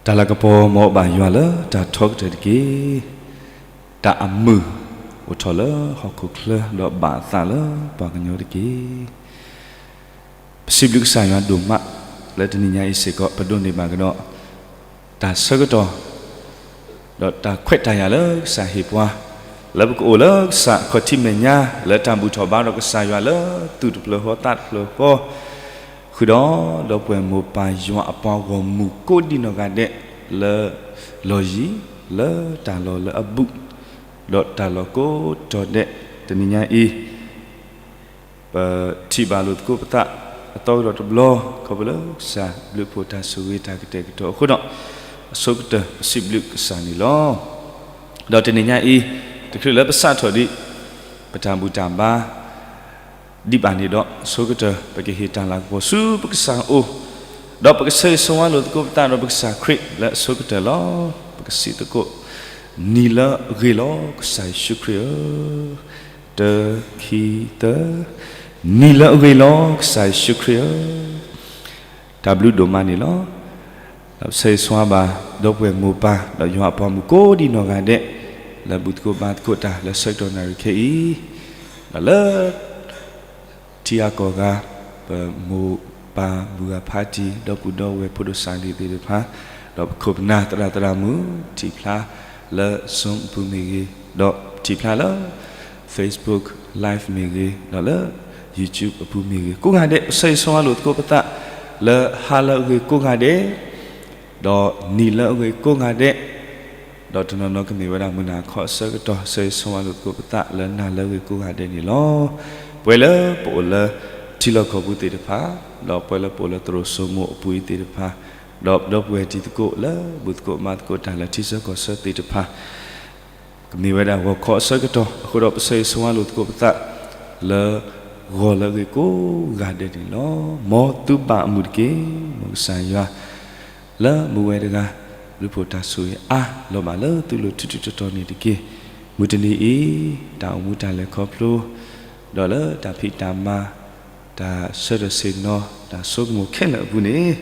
တၢ်လၤကပီၤ မ်အဘၣ်ယွၤလၢတၢ်ထီကတၢၢ်တက့ၢ်. တၢ်အမုာ်အိၣ်ထီၣ်လၢဟီၣ်ခိၣ်ချၢ ဒီးဘၣ်အသးလၢပှၤကညီတက့ၢ်. ပစံးဘျုးကစၢ်ယွၤဒိၣ်မး လၢတနံၤညါအံၤစ့ၢ်ကီး ပဒိးန့ၢ်ဘၣ်ကဒီး တၢ်ဆၢကတီၢ် ဒီးတၢ်ခွဲးတၢ်ယာ်လၢကစၢ်ဟ့ၣ်ပှၤ လၢပကအိၣ်လၢကစၢ်အခီၣ်ထံးမဲာ်ညါ လၢတၢ်ဘူၣ်ထီၣ်ဘါဒီးကစၢ်ယွၤလၢသူၣ်တဖျၢၣ်ဃီသးတဖျၢၣ်ဃီ, ဃုာ်ဒီး ဒီပုၢ်ဝဲၢ်မိၢ်ပၢ်ယွၤအပှၤဂီၢ်မုၢ်ကိးဒံနီၢ်ဂၤဒဲး လၢလီၢ်ယံၤ လၢတၢ်လီၢ်လၢအဘူး ဒီးတၢ်လီၢ်ကိးတီၤဒဲး တနံၤညါအံၤ ပထံၣ်ဘၣ်လိာ်သကိးပသး အသီကဒီးတဘျီ ခီဖျိလၢကစၢ်ဘျုးဖှိၣ်တၢ်ဆိၣ်ဂ့ၤတၢ်ကတဲာ်ကတီၤအဃိဒီး အဆိကတၢၢ်ပစံးဘျုးကစၢ်န့ၣ်လီၤ. ဒီးတနံၤညါအံၤ တချုးလၢပစးထီၣ်ဒံး ပတၢ်ဘူၣ်တၢ်ဘါ ဒံးဘၣ်န့ၣ်ဒီး အဆိကတၢၢ် ပကဟ့ၣ်တၢ်လၤကပီၤဆူပကစၢ်အအိၣ်, ဒီးပကဆၢဂ့ၤဆၢဝါလိာ်သကိးပသးဒီးပကစၢ်ခရံာ်လၢအဆိကတၢၢ်လီၤ. ပကစံးသကိး, နံၤလၢအဂ့ၤလီၤ ကစၢ်ယ့ၣ်ၡူးခရံာ်ဧၢ, တခံသၢ, နံၤလၢအဂ့ၤလီၤ ကစၢ်ယ့ၣ်ၡူးခရံာ်ဧၢ, တၢ်ဘျုးဒိၣ်မးန့ၣ်လီၤ. ဒီးပဆၢဂ့ၤဆၢဝါဘၣ် ဒီပုၢ်ဝဲၢ်မိၢ်ပၢ် ဒီးယွၤအပှၤမုၣ်ကိးဒံနီၢ်ဂၤဒဲး လၢဘူၣ်သကိးဘါသကိးတၢ်လၢဆၢကတီၢ်နၣ်ရံၣ်ခဲအံၤ, ဒီးလၢ ထံဂၤကီၢ်ဂၤ ပမိၢ်ပၢ်မုၢ်ဂၤဖးတံၢ် ဒီပုၢ်ဒီဝဲၢ်ဖိဒိၣ်စၢ်လံၤသ့ၣ်တဖၣ်, ဒီးပခိၣ်ပနၢ်သရၣ်သရၣ်မုၣ် ထံၣ်ဖျါလၢ Zoom အပူၤမ့ၢ်ဂ့ၤ, ဒီးထံၣ်ဖျါလၢ Facebook Live မ့ၢ်ဂ့ၤ, ဒီးလၢ YouTube အပူၤမ့ၢ်ဂ့ၤ, ကိးဂၤဒဲး ပဆၢဂ့ၤဆၢဝါလိာ်သကိးပသး လၢဟါလၢအဂ့ၤကိးဂၤဒဲး ဒီးနံၤလၢအဂ့ၤကိးဂၤဒဲး, ဒီးတနီၤနီၤကမ့ၢ်ဝဲဒၣ်မုၢ်နၤခီအဆၢကတီၢ် ဆၢဂ့ၤဆၢဝါလိာ်သကိးပသးလၢနၤလၢအဂ့ၤကိးဂၤဒဲးန့ၣ်လီၤ. ပဝဲလၢပအိၣ်လၢထံလီၢ်ကီၢ်ပူၤသ့ၣ်တဖၣ်, ဒီးပဝဲလၢပအိၣ်လၢသရိာ်စိမိၤအပူၤအံၤသ့ၣ်တဖၣ်, ဒီးဒီပုၢ်ဝဲၢ်တံၤသကိးလၢဘူၣ်သကိးမၤသကိးတၢ်လၢထံဆၢကီၢ်ဆၢသ့ၣ်တဖၣ် ကမ့ၢ်ဝဲဒၣ်ဂီၤခီအဆၢကတီၢ် အဃိဒီးပဆၢဂ့ၤဆၢဝါလိာ်သကိးပသး လၢဂီၤလၢအဂ့ၤကိးဂၤဒဲးန့ၣ်လီၤ. မ်သုဘၣ်အမုာ်တက့ၢ်. မ်ကစၢ်ယွၤ လၢမူဝဲတဂၤ ဘျုးဖှိၣ်တၢ်ဆိၣ်ဂ့ၤအါလီၤဘၣ်လၢသုလိၤထူးထူးတီၤတီၤန့ၣ်တက့ၢ်. မုၢ်တနံၤအံၤ တၢ်အိၣ်မူတၢ်လဲၤခီဖျိ ဒီးလၢတၢ်ဖံးတၢ်မၤ တၢ်ဆၢထၢၣ်ဆ့ၣ်နီၤ တၢ်ဆိကမိၣ်ခဲလၢာ်အပူၤန့ၣ်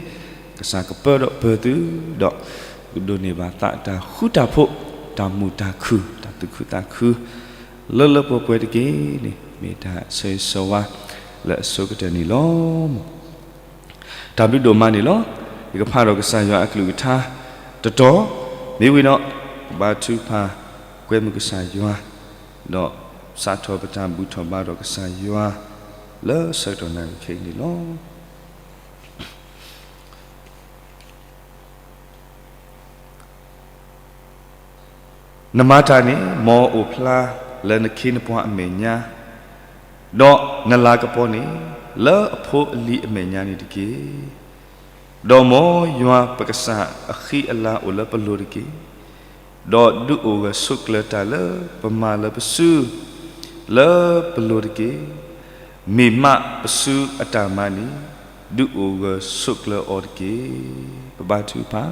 ကစၢ်ကပၢဒီးပၢသု ဒီးကဒိးန့ၢ်ဘၣ်သးတၢ်ဃူတၢ်ဖိး တၢ်မုာ်တၢ်ခုၣ် တၢ်သူၣ်ခုသးခု လၢလၢပှဲၤပှဲၤတက့ၢ်န့ၣ် မ့ၢ်တၢ်ဆၢဂ့ၤဆၢဝါလၢအဆိကတၢၢ်န့ၣ်လီၤ. တၢ်ဘျုးဒိၣ်မးန့ၣ်လီၤ. ယကဖးဒီးကစၢ်ယွၤအကလုၢ်ကထါတတီၤ, မ့ၢ်ဝံၤဒီး ကဘါထုကဖၣ်ကွဲမုာ်ကစၢ်ယွၤ, ဒီးစးထီၣ်ပတၢ်ဘူၣ်ထီၣ်ဘါဒီးကစၢ်ယွၤ လၢဆၢကတီၢ်နၣ်ရံၣ်ခဲအံၤန့ၣ်လီၤ. နမၤတၢ်န့ၣ် မ်အအိၣ်ဖျါလၢနခ့နပှၤအမဲာ်ညါ, ဒီးနလၤကပီၤန့ၣ် လၢအဖိအလံၤအမဲာ်ညါန့ၣ်တက့ၢ်. ဒီးမ်ယွၤပကစၢ်အဃံအလၤအိၣ်လၢပလိၤတက့ၢ်. ဒီးဒုးအိၣ်ဂၢၢ်ဆိးကျၢၤတၢ်လၢပမၤလၢပစု လၢပလိၤတက့ၢ်. မ့ၢ်မးပစုအတၢ်မၤန့ၣ် ဒုးအိၣ်ဂၢၢ်ဆိးကျၢၤအီၤတက့ၢ်. ပဘါထုကဖၣ်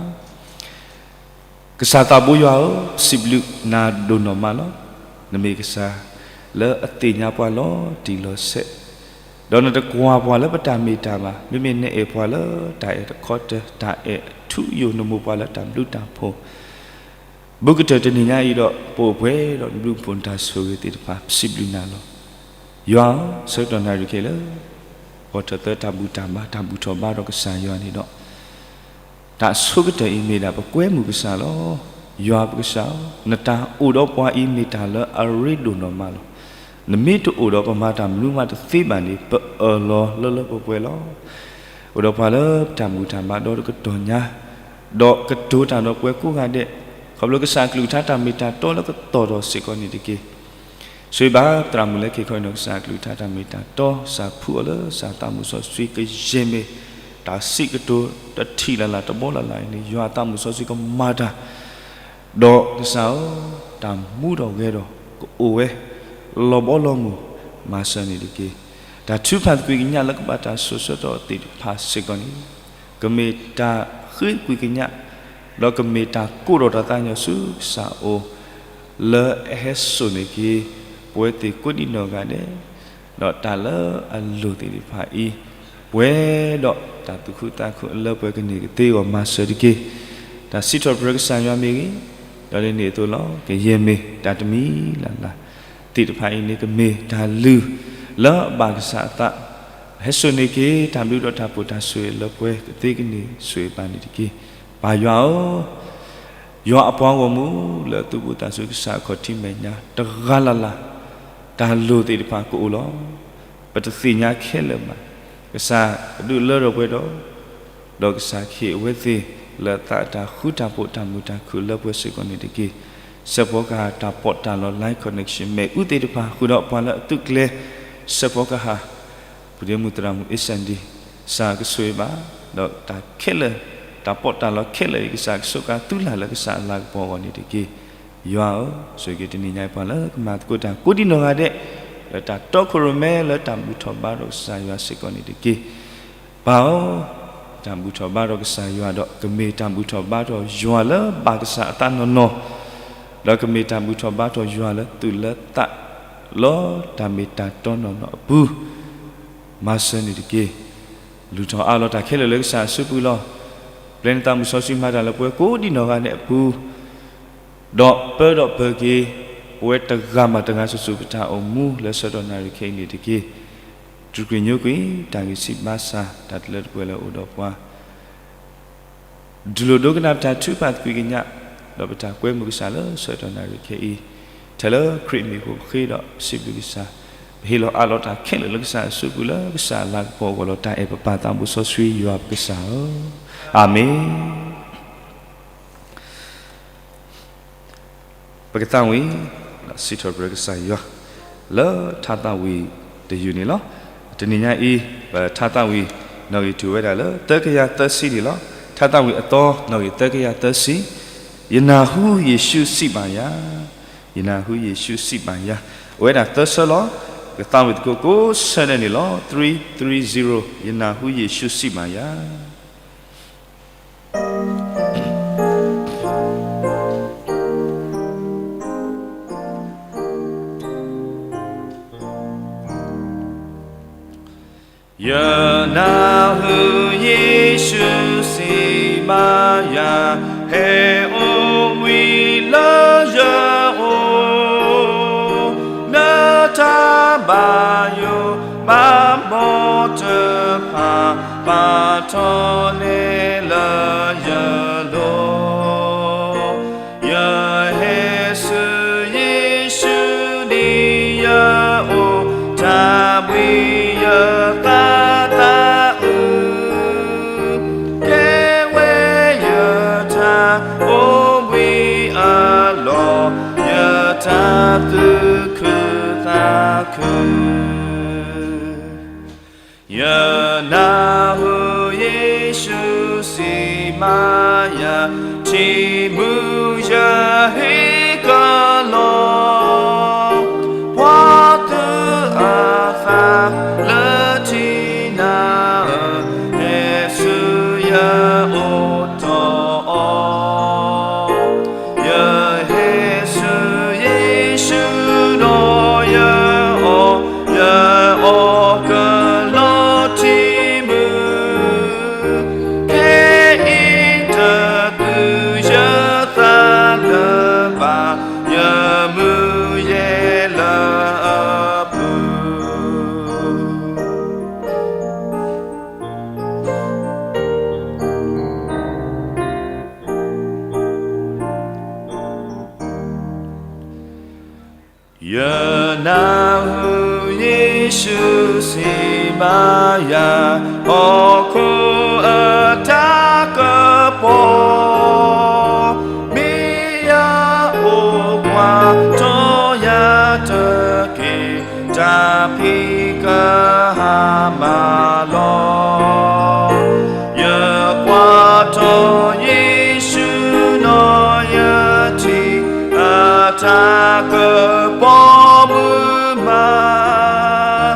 ကစၢ်သးဘိယွၤဧၢ, ပစံးဘျုးနၤဒိၣ်နီၢ်မးလီၤ. နမ့ၢ်ကစၢ်လၢအသ့ၣ်ညါပှၤလီၤတံၢ်လီၤဆဲး, ဒီးနတကွၢ်ပှၤလၢပတၢ်မ့ၢ်တၢ်ဘၣ်. မ့မ့ၢ်နအဲၣ်ပှၤလၢတၢ်အဲၣ်တခီတၢၤ တၢ်အဲၣ်ထူယိာ် နမိၢ်ပှၤလၢတၢ်ဘျုးတၢ်ဖှိၣ် ဘူးကတၢၢ်တနံၤညါအံၤဒီး ပအိၣ်ပှဲၤဒီးနဘျုးနဖှိၣ်နတၢ်ဆိၣ်ဂ့ၤသ့ၣ်တဖၣ် ပစံးဘျုးနၤလီၤ. ယွၤဧၢ, ဆၢကတီၢ်နၣ်ရံၣ်ခဲလၢာ် ဂီၤထီၣ်သၢတၢ်ဘူၣ်တၢ်ဘါ တၢ်ဘူၣ်ထီၣ်ဘါဒီးကစၢ်ယွၤန့ၣ်ဒီး တၢ်ဆိကတၢၢ်အံၤမ့ၢ်ဒၣ်ပကွဲမုာ်ကစၢ်လီၤ. ယွၤပကစၢ်ဧၢ, နတၢ်အိၣ်ဒီးပှၤအံၤမ့ၢ်တၢ်လၢအရ့ဒိၣ်နီၢ်မးလီၤ. နမ့ၢ်တအိၣ်ဒီးပမၤတၢ်မနုၤမးတသ့ဘၣ်န့ၣ် ပအၢၣ်လီၤလၢလၢပှဲၤပှဲၤလီၤ. အိၣ်ဒီးပှၤလၢပတၢ်ဘူၣ်တၢ်ဘါဒီတကတီၢ်ညါ, ဒီးကတိၤတၢ်ဒီးပှၤကိးဂၤဒဲး, ခီဖျိကစၢ်အကလုၢ်ကထါတၢ်မ့ၢ်တၢ်တီလၢကတီၤထီၣ်စ့ၢ်ကီးန့ၣ်တက့ၢ်. ဆိၣ်ဂ့ၤဘၣ်သရၣ်မုၣ်လၢခံခီအံၤဒီး ကစၢ်အကလုၢ်ကထါတၢ်မ့ၢ်တၢ်တီ ကစၢ်ဖှူအီၤလၢကစၢ်သးမုၢ်စီဆှံကယဲၢ်မ့ၢ် တၢ်စံးကတိၤတထံၣ်လၢ်လၢ်တဘီလၢ်လၢ်အံၤန့ၣ် ယွၤအသးမုၢ်စီဆှံကမၤတၢ် ဒီးကစၢ်ဧၢ, တၢ်မူဒီးဂဲၤဒီးကအိၣ်ဝဲ လီၤဘီလီၤမုၢ် မၤစၢၤန့ၣ်တက့ၢ်. တၢ်ထုကဖၣ်သကွံာ်ကညးလၢကဘၣ်တၢ်စိာ်ဆှၢထီၣ်သ့ၣ်တဖၣ်စ့ၢ်ကီးန့ၣ် ကမ့ၢ်တၢ်ဃ့ကွံာ်ကညး ဒီးကမ့ၢ်တၢ်ကိးထီၣ်တၢ်သးကညီၤဆူကစၢ်အအိၣ် လၢအဟဲစိာ်န့ၢ်က့ၤ ပဝဲသ့ၣ်ကိးဒံနီၢ်ဂၤဒဲး ဒီးတၢ်လၢအလိၣ်သ့ၣ်တဖၣ်အံၤ ပှဲၤဒီးတၢ်သူၣ်ခုသးခုအလၢပှဲၤကန့ၢ်ကသ့အဂီၢ် မၤစၢၤတက့ၢ်. တၢ်စံးထီၣ်ပတြၢၤကစၢ်ယွၤမ့ၢ်ဂ့ၤ, ဒီးဒ်န့ၣ်အသိးလီၤ. ကယဲၢ်မ့ၢ်တၢ်တမံၤလၢ်လၢ်သ့ၣ်တဖၣ်အံၤန့ၣ် ကမ့ၢ်တၢ်လုၢ်လၢအဘၣ်ကစၢ်အသး, ဟဲစိာ်န့ၢ်က့ၤတၢ်ဘျုးဒီးတၢ်ဖှီၣ်တၢ်ဆိၣ်ဂ့ၤလၢပှဲၤကသ့ကန့ၢ်ဆိၣ်ဂ့ၤဘၣ်န့ၣ်တက့ၢ်. ပၢ်ယွၤဧၢ, ယွၤအပှၤဂီၢ်မုၢ်လၢသူၣ်ဘီၣ်သးစၢ်ကစၢ်အခီၣ်ထံးမဲာ်ညါ တဂၤလၢ်လၢ် တၢ်လိၣ်သ့ၣ်တဖၣ်ကအိၣ်လီၤ. ပတသ့ၣ်ညါခဲလၢာ်ဘၣ်. ကစၢ်ကဒုးလၢထီၣ်ပှဲၤဒီး ဒီးကစၢ်ကဟ့ၣ်အဝဲသ့ၣ်လၢအသးအတၢ်ဃူတၢ်ဖိးတၢ်မုာ်တၢ်ခုၣ်လၢပှဲၤစ့ၢ်ကီးန့ၣ်တက့ၢ်. စဲးဖီကဟၣ်တၢ်ပီးတၢ်လီ line connection မ့ၣ်အူသ့ၣ်တဖၣ် ဃုာ်ဒီးပှၤလၢအသုးကျဲၤ စဲးဖီကဟၣ် ဖုဒ့မုၣ်သရၣ်မုၣ်အ့စၣ်ဒံ ကစၢ်ကဆိၣ်ဂ့ၤဘၣ်, ဒီးတၢ်ခဲလၢာ် တၢ်ပီးတၢ်လီခဲလၢာ်အံၤ ကစၢ်ကဆိးကါသုလၢ်လၢကစၢ်အလၤကပီၤအဂီၢ်န့ၣ်တက့ၢ်. ယွၤဧၢ, ဆိၣ်ဂ့ၤက့ၤတနံၤညါအံၤပှၤလၢကမၤသကိးတၢ်ကိးဒံနီၢ်ဂၤဒဲး လၢတၢ်တီခိၣ်ရိၣ်မဲလၢတၢ်ဘူၣ်ထီၣ်ဘါထီၣ်ကစၢ်ယွၤစ့ၢ်ကီးန့ၣ်တက့ၢ်. ပၢ်ဧၢ, တၢ်ဘူၣ်ထီၣ်ဘါထီၣ်ကစၢ်ယွၤဒီး ကမ့ၢ်တၢ်ဘူၣ်ထီၣ်ဘါထီၣ်ယွၤလၢဘၣ်ကစၢ်အသးနီၢ်နီၢ်, ဒီးကမ့ၢ်တၢ်ဘူၣ်ထီၣ်ဘါထီၣ်ယွၤလၢသူၣ်လၢသး လီၤတၢ်မ့ၢ်တၢ်တီနီၢ်နီၢ်အပူၤ မၤစၢၤန့ၣ်တက့ၢ်. လုၢ်ထီၣ်အးလီၤတၢ်ခဲလၢာ်လၢကစၢ်အစုပူၤလီၤ. ပျဲနသးမုၢ်စီဆှံမၤတၢ်လၢပှဲၤကိးဒံနီၢ်ဂၤဒဲးအပူၤ ဒီးပၢဒီးပၢၤက့ၤ ပဝဲတဂၤဘၣ်တဂၤစိၤစိၤ ပတၢ်အိၣ်မူလၢဆၢကတီၢ်နၣ်ရံၣ်ခဲအံၤန့ၣ်တက့ၢ်. တြူာ်ကွံာ်ညိကွံာ် တၢ်ဂံၢ်စၢ်ဘါစၢ် တၢ်တလၢတပှဲၤလၢအအိၣ်ဒီးပှၤ တူၢ်လိာ်ဒိကနၣ်ပတၢ်ထုကဖၣ်သကွံာ်ကညး, ဒီးပတၢ်ကွဲမုာ်ကစၢ်လၢဆၢကတီၢ်နၣ်ရံၣ်ခဲအံၤ, ထဲလၢခရံာ်မံၤအဃိပဃ့ဒီးစံးဘျုးကစၢ်, ပဟ့ၣ်လီၤအးလီၤတၢ်ခဲလၢာ်လၢကစၢ်အစုပူၤလၢကစၢ်အလၤကပီၤအဂီၢ်လီၤ. တၢ်အဲၣ်ပပၢ်သးဘိစီဆှံယွၤပကစၢ်ဧၢ, အၤမ့ၣ်. ပကသးဝံၣ် ဒီးစံးထီၣ်ပတြၢၤကစၢ်ယွၤ လၢထါသးဝံၣ်တယုၢ်န့ၣ်လီၤ. တနံၤညါအံၤ ပထါသးဝံၣ် နီၣ်ဂံၢ်တုၤဝဲဒၣ်လၢ သၢကယၤသၢဆံန့ၣ်လီၤ. ထါသးဝံၣ်အသီ နီၣ်ဂံၢ်သၢကယၤသၢဆံ, ယနၢ်ဟူယ့ၣ်ၡူးစံးဘၣ်ယၤ, ယနၢ်ဟူယ့ၣ်ၡူးစံးဘၣ်ယၤ, အိၣ်ဝဲဒၣ်သၢဆၢလီၤ. ပကသးဝံၣ်သကိးကိးဆၢဒဲးန့ၣ်လီၤ. three three zero, ယနၢ်ဟူယ့ၣ်ၡူးစံးဘၣ်ယၤ. ယနၢ်ဟူယ့ၣ်ၡူးစံးဘၣ်ယၤ, ဟဲအိၣ်ဘှံးလၢယအိၣ်, နတၢ်ဘၣ်ယိၣ်ဘၣ်ဘီတဖၣ် ပာ်ထီၣ်န့ၢ်လၢယလိၤ. ယဟဲဆူယ့ၣ်ၡူးဒ်ယအိၣ်, တၢ်ဘှံးယသးသးအုး, ကဲဝဲယတၢ်အိၣ်ဘှံးအလီၢ်, ယတၢ်သူၣ်ခုသးခု. ယနၢ်ဟူယ့ၣ်ၡူးစံးဘၣ်ယၤ, ထံမူယဟ့ၣ်ကလီ, ပှၤသူၣ်အသးလၢထံနၤဧၢ, ဟဲဆူယအိၣ်တီအီၤ. ယဟဲဆူယ့ၣ်ၡူးဒီးယအီၣ်, ယအီၣ်ကလီထံမူ, ခဲအံၤတသူၣ်ယသးလၢၤဘၣ်, ယမူယဲလၢအပူၤ. ယနၢ်ဟူယ့ၣ်ၡူးစံးဘၣ်ယၤ, ဟီၣ်ခိၣ်အတၢ်ကပီၤ, မ့ၢ်ယအိၣ်ကွၢ်ထီၣ်ယၤတက့ၢ်, တၢ်ဖံးကဟၣ်မၤလီၤ. ယကွၢ်ထီၣ်ယ့ၣ်ၡူးနီၢ်ယထံး, အတၢ်ကပီၤမုာ်မး,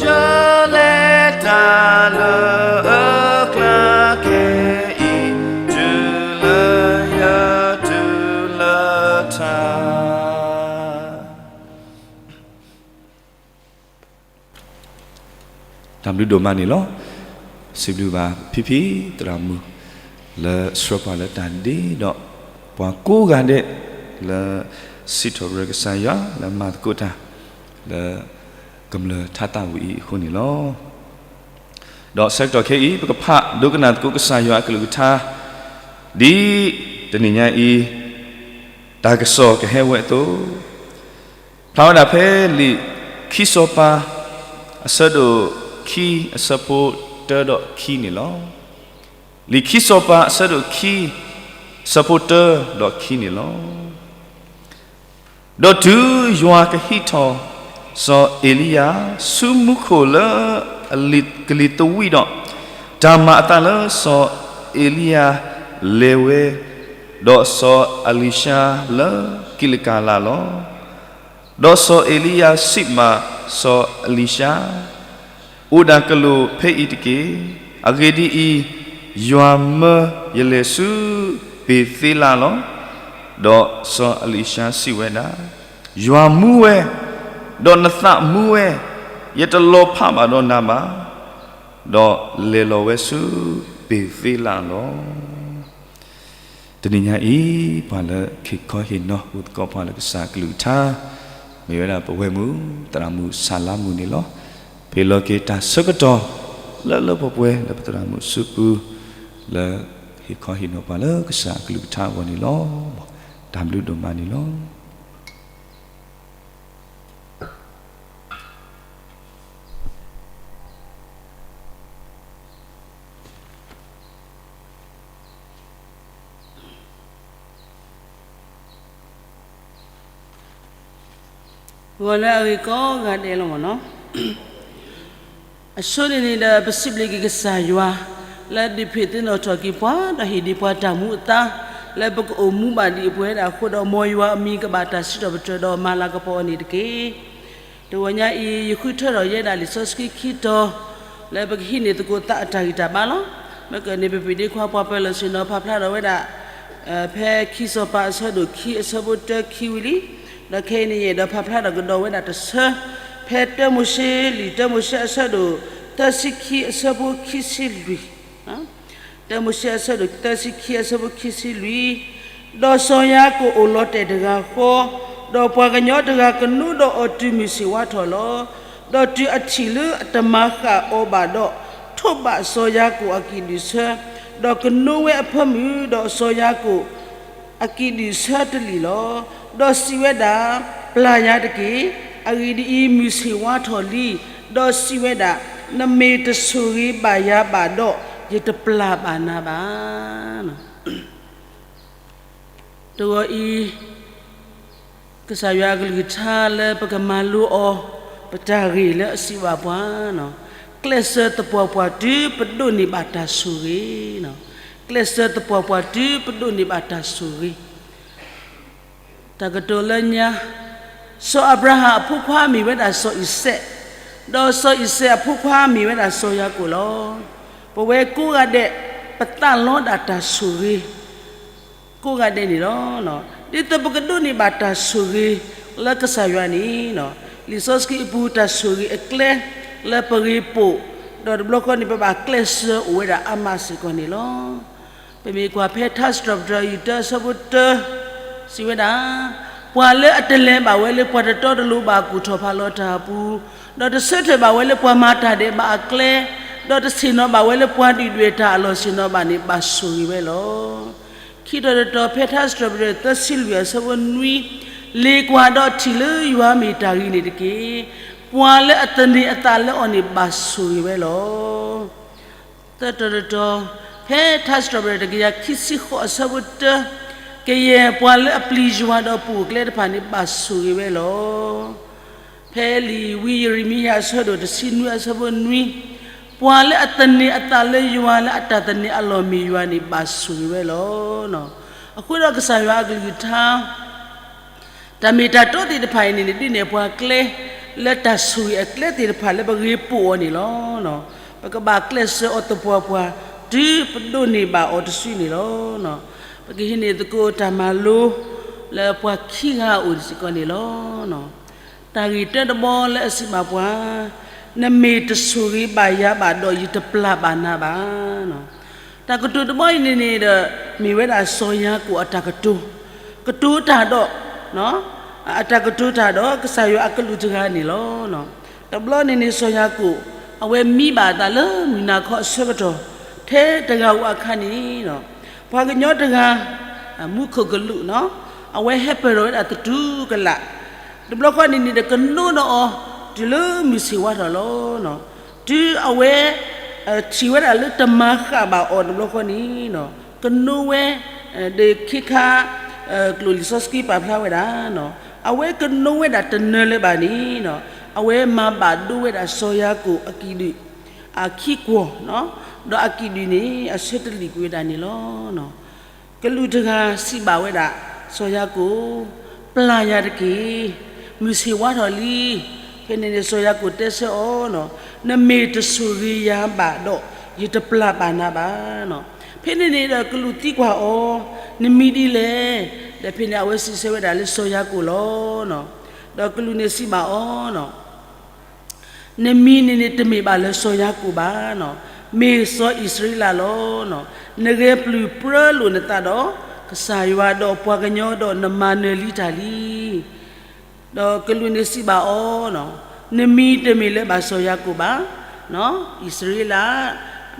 ယလဲၤတၢ်လၢအကျါခဲအံၤ, တုၤလၢယတုၤလၢထါ. တၢ်ဘျုးဒိၣ်မးန့ၣ်လီၤ. စံးဘျုးဘၣ်ဖံဖံသရၣ်မုၣ် လၢဆှၢပှၤလၢတၢ်ဒ့ဒီး ပှၤကိးဂၤဒဲး လၢစံးထီၣ်ပတြၢၤကစၢ်ယွၤ လၢမၤသကိးတၢ် လၢကမျၢၢ်ထါသၣ်ဝံၤအံၤအဃိန့ၣ်လီၤ. ဒီးဆၢကတီၢ်ခဲအံၤ ပကဖးဒိကနၣ်သကိးကစၢ်ယွၤအကလုၢ်ကထါ ဒ်တနံၤညါအံၤ တၢ်ကစီၣ်ကဟဲဝဲအသိး ဖျါဝဲဒၣ်ဖဲလံာ်ခံစီၤပၤ အဆၢဒိၣ်ခံ အဆၢဖိတၢဒီးခံန့ၣ်လီၤ. လံာ်ခံစီၤပၤ အဆၢဒိၣ်ခံ အဆၢဖိတၢဒီးခံန့ၣ်လီၤ. ဒီးတုၤယွၤကဟံးထီၣ်စီၤအ့လံယၤ ဆူမူခိၣ်လၢအလံၤကလံၤသဝံးဒီး, တၢ်မၤအသးလၢစီၤအ့လံယၤလဲၤဝဲ, ဒီးစီၤအလံၤၡါလၢကံလကၤလးလီၤ. ဒီးစီၤအ့လံယၤစံးဘၣ်စီၤအလံၤၡါ, အိၣ်ဒၣ်ကလုာ်ဖဲအံၤတက့ၢ်. အဂ့ၢ်ဒ်အံၤ, ယွၤမၢယလဲၤဆူဘ့ၤသ့လးလီၤ. ဒီးစီၤအလံၤၡါစံးဝဲဒၣ်, ယွၤမူဝဲ, ဒီးနသးမူဝဲ, ယတလီၤဖးဘၣ်ဒီးနၤဘၣ်. ဒီးလဲၤလီၤဝဲဆူဘ့ၤသ့လးလီၤ. တနံၤညါအံၤ ပှၤလၢဟ့ၣ်ခီဟ့ၣ်နီၤ အိၣ်သကိးပှၤလၢကစၢ်အကလုၢ်ကထါ မ့ၢ်ဝဲဒၣ်ပဝဲၢ်မုၣ် သရၣ်မုၣ်ဆၣ်လါမုၣ်န့ၣ်လီၤ. ပဟ့ၣ်လီၤက့ၤတၢ်ဆၢကတီၢ် လၢလၢပှဲၤပှဲၤ လၢပသရၣ်မုၣ်စုပူၤ လၢဟ့ၣ်ခီဟ့ၣ်နီၤပှၤလၢကစၢ်အကလုၢ်ကထါအဂီၢ်န့ၣ်လီၤ. တၢ်ဘျုးဒိၣ်မးန့ၣ်လီၤ. ဂီၤလၢအဂ့ၤကိးဂၤဒဲးလီၤမ့ၢ်နီၤ. အဆိန့ၣ်န့ၣ်ဒီး ပစံးဘျုးက့ၤကစၢ်ယွၤ လၢဒုးဖံးသ့ၣ်နီၣ်ထီၣ်က့ၤပှၤ ဒီးဟ့ၣ်ဒံးပှၤတၢ်မူအသါ လၢပကအိၣ်မူဘၣ်ဒံးအပှဲၤဒၣ်အဃိဒီး မ်ယွၤအမံၤကဘၣ်တၢ်စံးထီၣ်ပတြၢၤဒီးမၤလၤကပီၤအီၤန့ၣ်တက့ၢ်. တဂီၤညါအံၤ ယဃုထၢထီၣ်ယဲဒၣ်လံာ်စီဆှံခံတီၤ လၢပကဟံးန့ၢ်သကိးသးအတၢ်ဂံၢ်တၢ်ဘါလီၤ. မ့ၢ်ကန့ၣ် ပပှ့ၤဒ့ခွါပှၤပၢၤလီၢ်ဆ့ၣ်နီၤ ဖးဖျါထီၣ်ဝဲဒၣ် ဖဲခံစီၤပၤအဆၢဒိၣ်ခံအဆၢဖိတၢခံဝံၤလံ. ဒီးခဲအံၤန့ၣ် ယအဲၣ်ဒိးဖးဖျါထီၣ်ကဒီးဝဲဒၣ်တဆၢ ဖဲတၢမိၤၡ့လံာ် တၢမိၤၡ့အဆၢဒိၣ်သၢဆံခံအဆၢဖိခံဆံလွံၢ် တၢမိၤၡ့အဆၢဒိၣ်သၢဆံခံအဆၢဖိခံဆံလွံၢ်, ဒီးစီၤယၤကိာ်အိၣ်လီၤတဲာ်တဂၤဃီ, ဒီးပှၤကညီတဂၤကနိဒီးအီၤတုၤမုၢ်ဆ့ၣ်ဝါထီၣ်လီၤ. ဒီးတုၤအထံၣ်လၢအတမၤဃာ်အီၤဘၣ်ဒီး, ထိးဘၣ်စီၤယၤကိာ်အကံၣ်ဒုၣ်ဆၢ, ဒီးကနိဝဲအဖၢမုၢ်, ဒီးစီၤယၤကိာ် အကံၣ်ဒုၣ်ဆၢတလံာ်လီၤ. ဒီးစံးဝဲဒၣ်, ပျၢ်ယၤတက့ၢ်. အဂ့ၢ်ဒ်အံၤ, မုၢ်ဆ့ၣ်ဝါထီၣ်လံ. ဒီးစံးဝဲဒၣ်, နမ့ၢ်တဆိၣ်ဂ့ၤဘၣ်ယၤဘၣ်ဒီး, ယတပျၢ်ဘၣ်နၤဘၣ်. တဂီၤအံၤ ကစၢ်ယွၤအကလုၢ်ကထါလၢပကမၤလိအီၤ, ပတၢ်ဂ့ၢ်လၢအစံးဘၣ်ပှၤ, ကျဲးစၢးသပှၢ်ပှၢ်တုၤပဒိးန့ၢ်ဘၣ်တၢ်ဆိၣ်ဂ့ၤ, ကျဲးစၢးသပှၢ်ပှၢ်တုၤပဒိးန့ၢ်ဘၣ်တၢ်ဆိၣ်ဂ့ၤ. တၢ်ကတိၤလၢညါ, စီၤအၤဘြၤဟၣ်အဖိခွါမ့ၢ်ဝဲဒၣ်စီၤအံၤစဲး, ဒီးစီၤအံၤစဲးအဖိခွါမ့ၢ်ဝဲဒၣ်စီၤယၤကိာ်လီၤ. ပဝဲကိးဂၤဒဲး ပသးလီဒၣ်တၢ်ဆိၣ်ဂ့ၤ ကိးဂၤဒဲးန့ၣ်လီၤ. ဒ်သိးပကဒိးန့ၢ်ဘၣ်တၢ်ဆိၣ်ဂ့ၤလၢကစၢ်ယွၤန့ၣ်, လံာ်စီဆှံအပူၤတၢ်ဆိၣ်ဂ့ၤအကျဲ လၢပဂ့ၤပိာ်, ဒီးတဘျီဃီန့ၣ် ပဘၣ်ကျဲးစၢးအိၣ်ဝဲဒၣ်အါမးစ့ၢ်ကီးန့ၣ်လီၤ. ပမ့ၢ်ကွၢ်ဖဲထါစံးထီၣ်ပတြၢၤအယုၢ်တၢအဆၢဖိတၢ စံးဝဲဒၣ်, ပှၤလၢအတလဲၤဘၣ်ဝဲလၢပှၤတတီတလိၤဘၣ်ကူၣ်ထီၣ်ဖးလီၤတၢ်အပူၤ, ဒီးတဆၢထၢၣ်ဘၣ်ဝဲလၢပှၤမၤတၢ်ဒဲးဘးအကျဲ, ဒီးတဆ့ၣ်နီၤဘၣ်ဝဲလၢပှၤဒုၣ်ဒွဲၣ်တၢ်အလီၢ်ဆ့ၣ်နီၤဘၣ်န့ၣ် ဘၣ်ဆိၣ်ဂ့ၤဝဲလီၤ. ခံတီၤတတီၤ ဖဲထါစံးထီၣ်ပတြၢၤသၢဆံလွံၢ်အဆၢဖိနွံ, လ့ၤကွၢ်ဒီးထံၣ်လၢယွၤမ့ၢ်တၢ်ဂ့ၤန့ၣ်တက့ၢ်. ပှၤလၢအသန့ၤအသးလၢအီၤန့ၣ် ဘၣ်ဆိၣ်ဂ့ၤဝဲလီၤ. သၢတီၤတတီၤ, ဖဲထါစံးထီၣ်ပတြၢၤတကယၤခံဆံဃိးအဆၢဖိတၢ, ကယဲၢ်ပှၤလၢအပျံၤယွၤဒီးပအိၣ်ကျဲတဖၣ်န့ၣ် ဘၣ်ဆိၣ်ဂ့ၤဝဲလီၤ. ဖဲလံာ်ဝံယံးရမံယၤအဆၢဒိၣ်တဆံနွံအဆၢဖိနွံ, ပှၤလၢအသန့ၤအသးလၢယွၤလၢအတၢ်သန့ၤအလီၢ်မ့ၢ်ယွၤန့ၣ် ဘၣ်ဆိၣ်ဂ့ၤဝဲလီၤ. အဃိဒီးကစၢ်ယွၤအကလုၢ်ကထါ တၢ်မ့ၢ်တၢ်တီသ့ၣ်တဖၣ်အံၤန့ၣ်န့ၣ် ဒုးနဲၣ်ပှၤကျဲ လၢတၢ်ဆိၣ်ဂ့ၤအကျဲသ့ၣ်တဖၣ်လၢပဂ့ၤပိာ်အီၤန့ၣ်လီၤ. ပကဘၣ်ကျဲးစၢးအီၤသပှၢ်ပှၢ် တုၤပဒိးန့ၢ်ဘၣ်အီၤတစုန့ၣ်လီၤ. ပကဟံးန့ၢ်သကိးတၢ်မၤလိ လၢပှၤခံဂၤအအိၣ်စ့ၢ်ကီးန့ၣ်လီၤ. တၢ်ဂ့ၢ်တၢတဘီလၢအစံးဘၣ်ပှၤ, နမ့ၢ်တဆိၣ်ဂ့ၤဘၣ်ယၤဘၣ်ဒီး ယတပျၢ်ဘၣ်နၤဘၣ်. တၢ်ကတိၤတဘီအံၤန့ၣ်န့ၣ်ဒီး မ့ၢ်ဝဲဒၣ်စီၤယၤကိာ်အတၢ်ကတိၤ, ကတိၤတၢ်ဒီး, အတၢ်ကတိၤတၢ်ဒီးကစၢ်ယွၤအကလူးတဂၤန့ၣ်လီၤ. တဘျီန့ၣ်န့ၣ် စီၤယၤကိာ် အဝဲမံဘၣ်အသးလၢမုၢ်နၤခီအဆၢကတီၢ် ထဲတဂၤဧိၤအခါန့ၣ် ပှၤကညီတဂၤ မူခိၣ်ကလူး အဝဲဟဲပၢၢ်ထီၣ်ဝဲဒၣ်သတူၢ်ကလာ်, တဘျီဃီန့ၣ်န့ၣ်ဒီး ကနိဒီးအီၤ တုၤလၢမုၢ်ဆ့ၣ်ဝါထီၣ်လီၤ. တုၤအဝဲ ထံၣ်ဝဲဒၣ်လၢတမၤဃၣ်ဘၣ်အီၤတဘျီဃီန့ၣ် ကနိဝဲ ဒီးခ့ခါ ကျိာ်လံာ်စီဆှံပာ်ဖျါဝဲဒၣ် အဝဲကနိဝဲဒၣ်တနၢၤလၢၤဘၣ်န့ၣ် အဝဲမၤဘၣ်ဒိဝဲဒၣ်စီၤယၤကိာ်အကံၣ်ဒုၣ် အခံကွီၢ်, ဒီးအကံၣ်ဒုၣ်န့ၣ် အဆၢတလံာ်ကွံာ်ဝဲဒၣ်န့ၣ်လီၤ. ကလူးတဂၤစံးဘၣ်ဝဲဒၣ် စီၤယၤကိာ်, ပျၢ်ယၤတက့ၢ်, မုၢ်ဆ့ၣ်ဝါထီၣ်လံ. ဖဲန့ၣ်န့ၣ် စီၤယၤကိာ်တဲဆၢအီၤ, နမ့ၢ်တဆိၣ်ဂ့ၤယၤဘၣ်ဒီး ယတပျၢ်ဘၣ်နၤဘၣ်. ဖဲန့ၣ်န့ၣ်ဒီးကလူးသံကွၢ်အီၤ, နမံၤဒ်လဲၣ်. ဒီးဖဲန့ၣ်အဝဲစံးဆၢဝဲဒၣ်လၢစီၤယၤကိာ်လီၤ. ဒီးကလူးန့ၣ်စံးဘၣ်အီၤ နမံၤန့ၣ်န့ၣ် တမ့ၢ်ဘၣ်လၢစီၤယၤကိာ်ဘၣ်, မ့ၢ်စီၤအံၣ်စရ့လးလီၤ. နဂဲၤပျုၢ်ပြၢလိာ်နသးဒီးကစၢ်ယွၤဒီးပှၤကညီဒီး နမၤနၢၤလံတၢ်လံ. ဒီးကလူးန့ၣ်စံးဘၣ်အီၤ, နမံၤတမ့ၢ်လၢၤဘၣ်စီၤယၤကိာ်ဘၣ်, အံၣ်စရ့လး,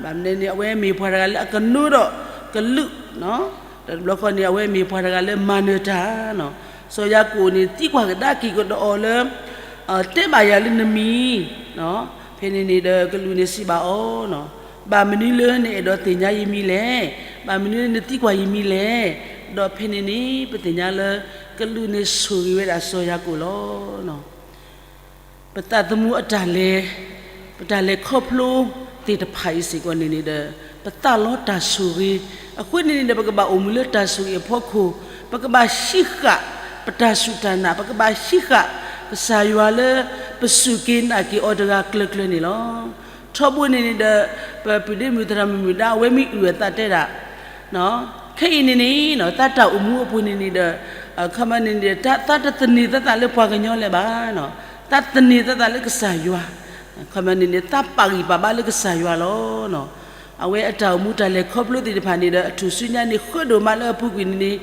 ဘၣ်မနုၤန့ၣ် အဝဲမ့ၢ်ပှၤတဂၤလၢအကနိဒီးကလူး ဒီးတဘျီဃီန့ၣ် အဝဲမ့ၢ်ပှၤတဂၤလၢမၤနၢၤတၢ်, စီၤယၤကိာ်န့ၣ် သံကွၢ်ကဒါက့ၤကဒီးအီၤလၢ တဲဘၣ်ယၤလၢနမံၤ, ဖဲန့ၣ်န့ၣ်ဒီးကလူးန့ၣ်စံးဘၣ်အီၤ, ဘၣ်မနုၤလၢနအဲၣ်ဒိးသ့ၣ်ညါယမံၤလဲၣ်, ဘၣ်မနုၤလၢနသံကွၢ်ယမံၤလဲၣ်. ဒီးဖဲန့ၣ်န့ၣ် ပသ့ၣ်ညါလၢ ကလူးန့ၣ်ဆိၣ်ဂ့ၤဝဲဒၣ်စီၤယၤကိာ်လီၤ. ပသးသမူအတၢ်လဲၤ, ပတၢ်လဲၤခီဖျိသ့ၣ်တဖၣ်အံၤစ့ၢ်ကီးန့ၣ်န့ၣ်ဒီး ပသးလီတၢ်ဆိၣ်ဂ့ၤ, အဃိန့ၣ်န့ၣ်ဒီး ပကဘၣ်အိၣ်မူလၢတၢ်ဆိၣ်ဂ့ၤအဖီခိၣ်, ပကဘၣ်ဟံးဃာ်ပတၢ်စူၢ်တၢ်နာ်, ပကဘၣ်ဟံးဃာ်ကစၢ်ယွၤလၢ ပစူၢ်က့ၤနာ်က့ၤအီၤတဂၤကျၢၤကျၢၤန့ၣ်လီၤ. ထီဘိန့ၣ်န့ၣ်ဒီး ပပုၢ်ဒ့မုၣ်သရၣ်မုၣ်မုၣ်ဒါ အဝဲမ့ၢ်အုၣ်အသးတဲဒၣ် ခဲအံၤန့ၣ်န့ၣ် တၢ်တၢ်အိၣ်မူအပူၤန့ၣ်န့ၣ်ဒီး ခီမီန့ၣ်န့ၣ် တၢ်သးတသန့ၤသးသးလၢပှၤကညီလၢၤဘၣ်, သးသန့ၤသးသးလၢကစၢ်ယွၤ, ခီမီန့ၣ်န့ၣ် သးပာ်ဂံၢ်ပာ်ဘါလၢကစၢ်ယွၤလီၤ. အဝဲအတၢ်အိၣ်မူတၢ်လဲၤခီဖျိသ့ၣ်တဖၣ်န့ၣ်ဒီး အထူၣ်စုညါန့ၣ် ဃၢဒိၣ်မးလၢအပူၤကွံာ်န့ၣ်န့ၣ်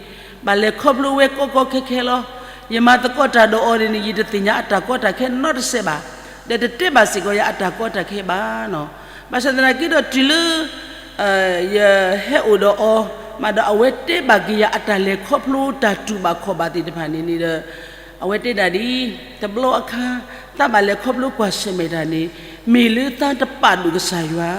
ဘၣ်လဲၤခီဖျိဝဲကီကီခဲခဲလီၤ. ယမၤသကိးတၢ်ဒီးအီၤန့ၣ်န့ၣ် ယတသ့ၣ်ညါအတၢ်ကီတၢ်ခဲနီတစဲးဘၣ်, ဒီးတတဲဘၣ်စ့ၢ်ကီးယၤအတၢ်ကီတၢ်ခဲဘၣ်. ဘၣ်ဆၣ်သနာ်က့ဒီးတုၤလၢ ယဟဲအိၣ်ဒီးအီၤ, မးဒီးအဝဲတဲဘၣ်က့ၤယၤ အတၢ်လဲၤခီဖျိတၢ်တူၢ်ဘၣ်ခီၣ်ဘၣ်သ့ၣ်တဖၣ်န့ၣ်န့ၣ်ဒီး အဝဲတဲဒၣ်ဒ်အံၤ, တဘျီအခါ သးဘၣ်လဲၤခီဖျိကွၢ်ဆၢၣ်မဲာ်တၢ်န့ၣ် မ့ၢ်လၢသးတပာ်ဒိၣ်ကစၢ်ယွၤ,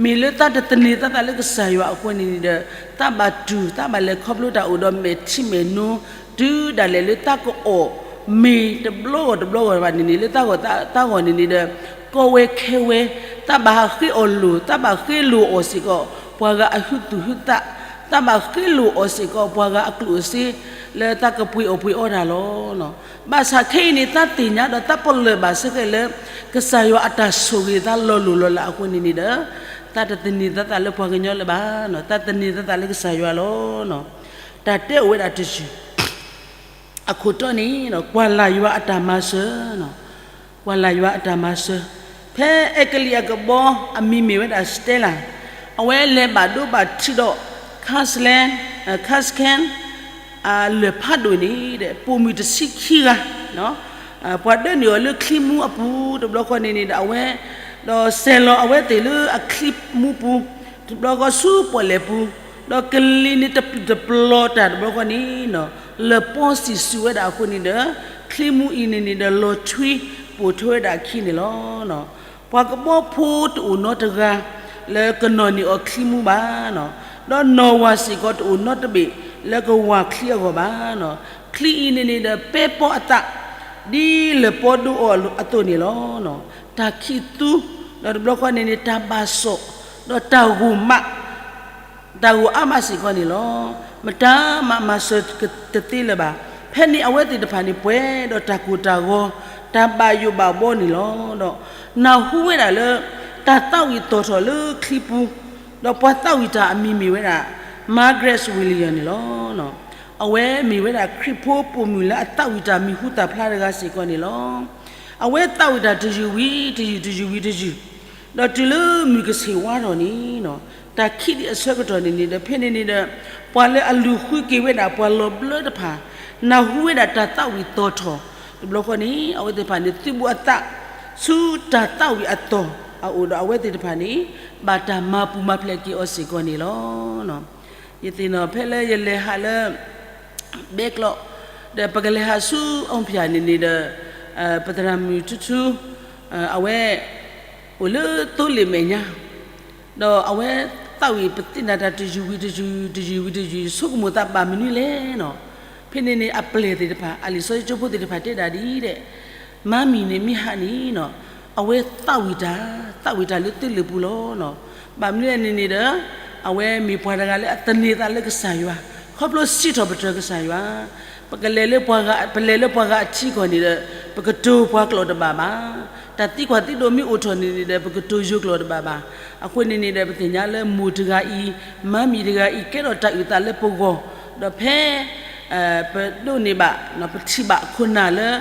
မ့ၢ်လၢသးတသန့ၤသးသးလၢကစၢ်ယွၤအဃိန့ၣ်န့ၣ်ဒီး သးဘၣ်တူၢ် သးဘၣ်လဲၤခီဖျိတၢ်အိၣ်ဒီးမဲာ်ထံမဲာ်နိ တုၤဒၣ်လဲာ်လၢသးကအီၣ်မ့ၤတဘျီဂီၢ်တဘျီဂီၢ်ဘၣ်န့ၣ်န့ၣ် လၢသးဂီၢ်သးဂီၢ်န့ၣ်န့ၣ်ဒီး ကီဝဲခဲဝဲ, သးဘၣ်ဟးဃ့အီၣ်လိၣ်, သးဘၣ်ဃ့လိၣ်အီၣ်စ့ၢ်ကီး ပှၤဂၤအဟုသူၣ်ဟုသး, သးဘၣ်ဃ့လိၣ်အီၣ်စ့ၢ်ကီး ပှၤဂၤအကျိၣ်အစ့ လၢသးကပှ့ၤအီၣ်ပှ့ၤအီတၢ်လီၤ. ဘၣ်ဆၣ်ခဲအံၤန့ၣ် သးသ့ၣ်ညါဒီးသးပလၢၢ်ဘၣ်ဆၢက့ၤလၢ ကစၢ်ယွၤအတၢ်ဆိၣ်ဂ့ၤသးလီၤလိၢ်လီၤလးအဃိန့ၣ်န့ၣ်ဒီး သးတသန့ၤသးသးလၢပှၤကညီလၢၤဘၣ်, သးသန့ၤသးသးလၢကစၢ်ယွၤလီၤ. တၢ်တဲအိၣ်ဝဲဒၣ်တယုၢ် အခိၣ်တီန့ၣ် ကွၢ်လၢ်ယွၤအတၢ်မၤစၢၤ, ကွၢ်လၢ်ယွၤအတၢ်မၤစၢၤ, ဖဲအဲကလံးအကဘီ အမံၤမ့ၢ်ဝဲဒၣ် Stella, အဝဲလဲၤဘၣ်ဒိဘၣ်ထံးဒီး Castle, Castle လၢၢ်ဖးဒိၣ်န့ၣ်ဒီး ပိာ်မုၣ်တဆံခံဂၤ ပှၤဒၢနုာ်အီၤလၢချံမူအပူၤ တဘျီဃီန့ၣ်န့ၣ်ဒီး အဝဲ ဒီးစဲၤလီၤအဝဲသ့ၣ်လၢအချံမူပူၤ တဘျီဃီဆူပီၣ်လဲၣ်ပူၤ, ဒီးကလံၤန့ၣ်တပျုာ်တပျီၤတၢ်တဘျီဃီန့ၣ် လၢၢ်ပီစံၣ်စူၤဝဲဒၣ်အဃိန့ၣ်ဒီး ချံမူအံၤန့ၣ်န့ၣ်ဒီး လီၤထွံပိာ်ထွဲဝဲဒၣ်အခံန့ၣ်လီၤ. ပှၤကဘီဖိတအိၣ်နီတဂၤ လၢကနီၣ်န့ၢ်အီၤချံမူဘၣ်, ဒီးနီၢ်ဝၤစ့ၢ်ကီးတအိၣ်နီတဘ့ၣ် လၢကဝၤချံအဂီၢ်ဘၣ်. ချံအံၤန့ၣ်န့ၣ်ဒီး ပဲပီအသး ဒ်လၢၢ်ပီဒိအီၤအသိးန့ၣ်လီၤ. တၢ်ခံးသူ, ဒီးတဘျီဃီန့ၣ်န့ၣ် တၢ်ဘၣ်စီၣ်, ဒီးတၢ်ဂိၢ်မး တၢ်ဂိၢ်အါမးစ့ၢ်ကီးန့ၣ်လီၤ. မတၤမၤမၤစၢၤတသ့လၢၤဘၣ်. ဖဲန့ၣ်အဝဲသ့ၣ်တဖၣ်န့ၣ် ပှဲၤဒီးတၢ်ကိၢ်တၢ်ဂီၤ, တၢ်ဘၣ်ယိၣ်ဘၣ်ဘီန့ၣ်လီၤ. ဒီးနၢ်ဟူဝဲဒၣ်လၢ တၢ်သးဝံၣ်သီၣ်ထီၣ်လၢချံပူၤ, ဒီးပှၤသးဝံၣ်တၢ်အမံၤမ့ၢ်ဝဲဒၣ် Margaret Williams န့ၣ်လီၤ. အဝဲမ့ၢ်ဝဲဒၣ်ခရံာ်ဖိပိာ်မုၣ်လၢအသးဝံၣ်တၢ်မံၤဟူသၣ်ဖျါတဂၤစ့ၢ်ကီးန့ၣ်လီၤ. အဝဲသးဝံၣ်တၢ်တယုၢ်ဝံၤတယုၢ် တယုၢ်ဝံၤတယုၢ်, ဒီးတုၤလၢမုၢ်ကဆ့ၣ်ဝါထီၣ်န့ၣ် တၢ်ခံးဒံးအဆၢကတီၢ်န့ၣ်န့ၣ်ဒီး ဖဲန့ၣ်န့ၣ်ဒီး ပှၤလၢအလူၤဃုက့ၤဝဲဒၣ်ပှၤလီၤဘျၢတဖၣ် နၢ်ဟူဝဲဒၣ်တၢ်သးဝံၣ်သီၣ်ထီၣ်, တဘျီဃီန့ၣ် အဝဲသ့ၣ်တဖၣ်န့ၣ် သုးဘူးအသး ဆူတၢ်သးဝံၣ်အသီၣ်အအိၣ်ဒီး အဝဲသ့ၣ်တဖၣ်န့ၣ် ဘၣ်တၢ်မၤပူၤမၤဖျဲးက့ၤအီၤစ့ၢ်ကီးန့ၣ်လီၤ. ယသ့ၣ်နီၣ်ဖဲလၢယလဲၤဟးလၢ ဘဲကျိး, ဒီးပကလဲၤဟးဆူအီၣ်ဖၠၣ်န့ၣ်န့ၣ်ဒီး ပသရၣ်မုၣ်ထူထူ အဝဲ အိၣ်လၢသိလ့ၣ်မဲာ်ညါ, ဒီးအဝဲသးဝံၣ်ပသ့ၣ်နၢ်တၢ်တယုၢ်ဝံၤတယုၢ် တယုၢ်ဝံၤတယုၢ် ဆိကမိၣ်သးဘၣ်မနုၤလဲၣ်နီၤ. ဖဲန့ၣ်န့ၣ် အပျဲၢ်သ့ၣ်တဖၣ် အလံာ်စီဆှံကၠိဖိသ့ၣ်တဖၣ်တဲဒၣ်ဒ်အံၤဒဲး, မါမံၤန့ၣ်မ့ၢ်ဟးန့ၣ်နီၤ, အဝဲသးဝံၣ်တၢ်, သးဝံၣ်တၢ်လၢသိလ့ၣ်ပူၤလီၤနီၤ. ဘၣ်မနုၤလဲၣ်န့ၣ်န့ၣ်ဒီး အဝဲမ့ၢ်ပှၤတဂၤလၢအသန့ၤသးလၢကစၢ်ယွၤ, ခီဖျိစံးထီၣ်ပတြၢၤကစၢ်ယွၤ, ပကလဲၤလၢပှၤဂၤ, ပလဲၤလၢပှၤဂၤအထံကီၢ်န့ၣ်ဒီး ပကတိၤပှၤကျိာ်တဘၣ်ဘၣ်. တၢ်သံကွၢ်သံဒိးမ့ၢ်အိၣ်ထီၣ်န့ၣ်န့ၣ်ဒီး ပကတိၤယိၤကျိာ်တဘၣ်ဘၣ်. အဃိန့ၣ်န့ၣ်ဒီး ပသ့ၣ်ညါလၢမိၢ်တဂၤအံၤ, မါမံၤတဂၤအံၤ ကဲထီၣ်တၢ်အုၣ်သးလၢပဂီၢ်, ဒီးဖဲ ပဒိးန့ၢ်ဘၣ်, ပထံၣ်ဘၣ်ခိၣ်နၢ်လၢ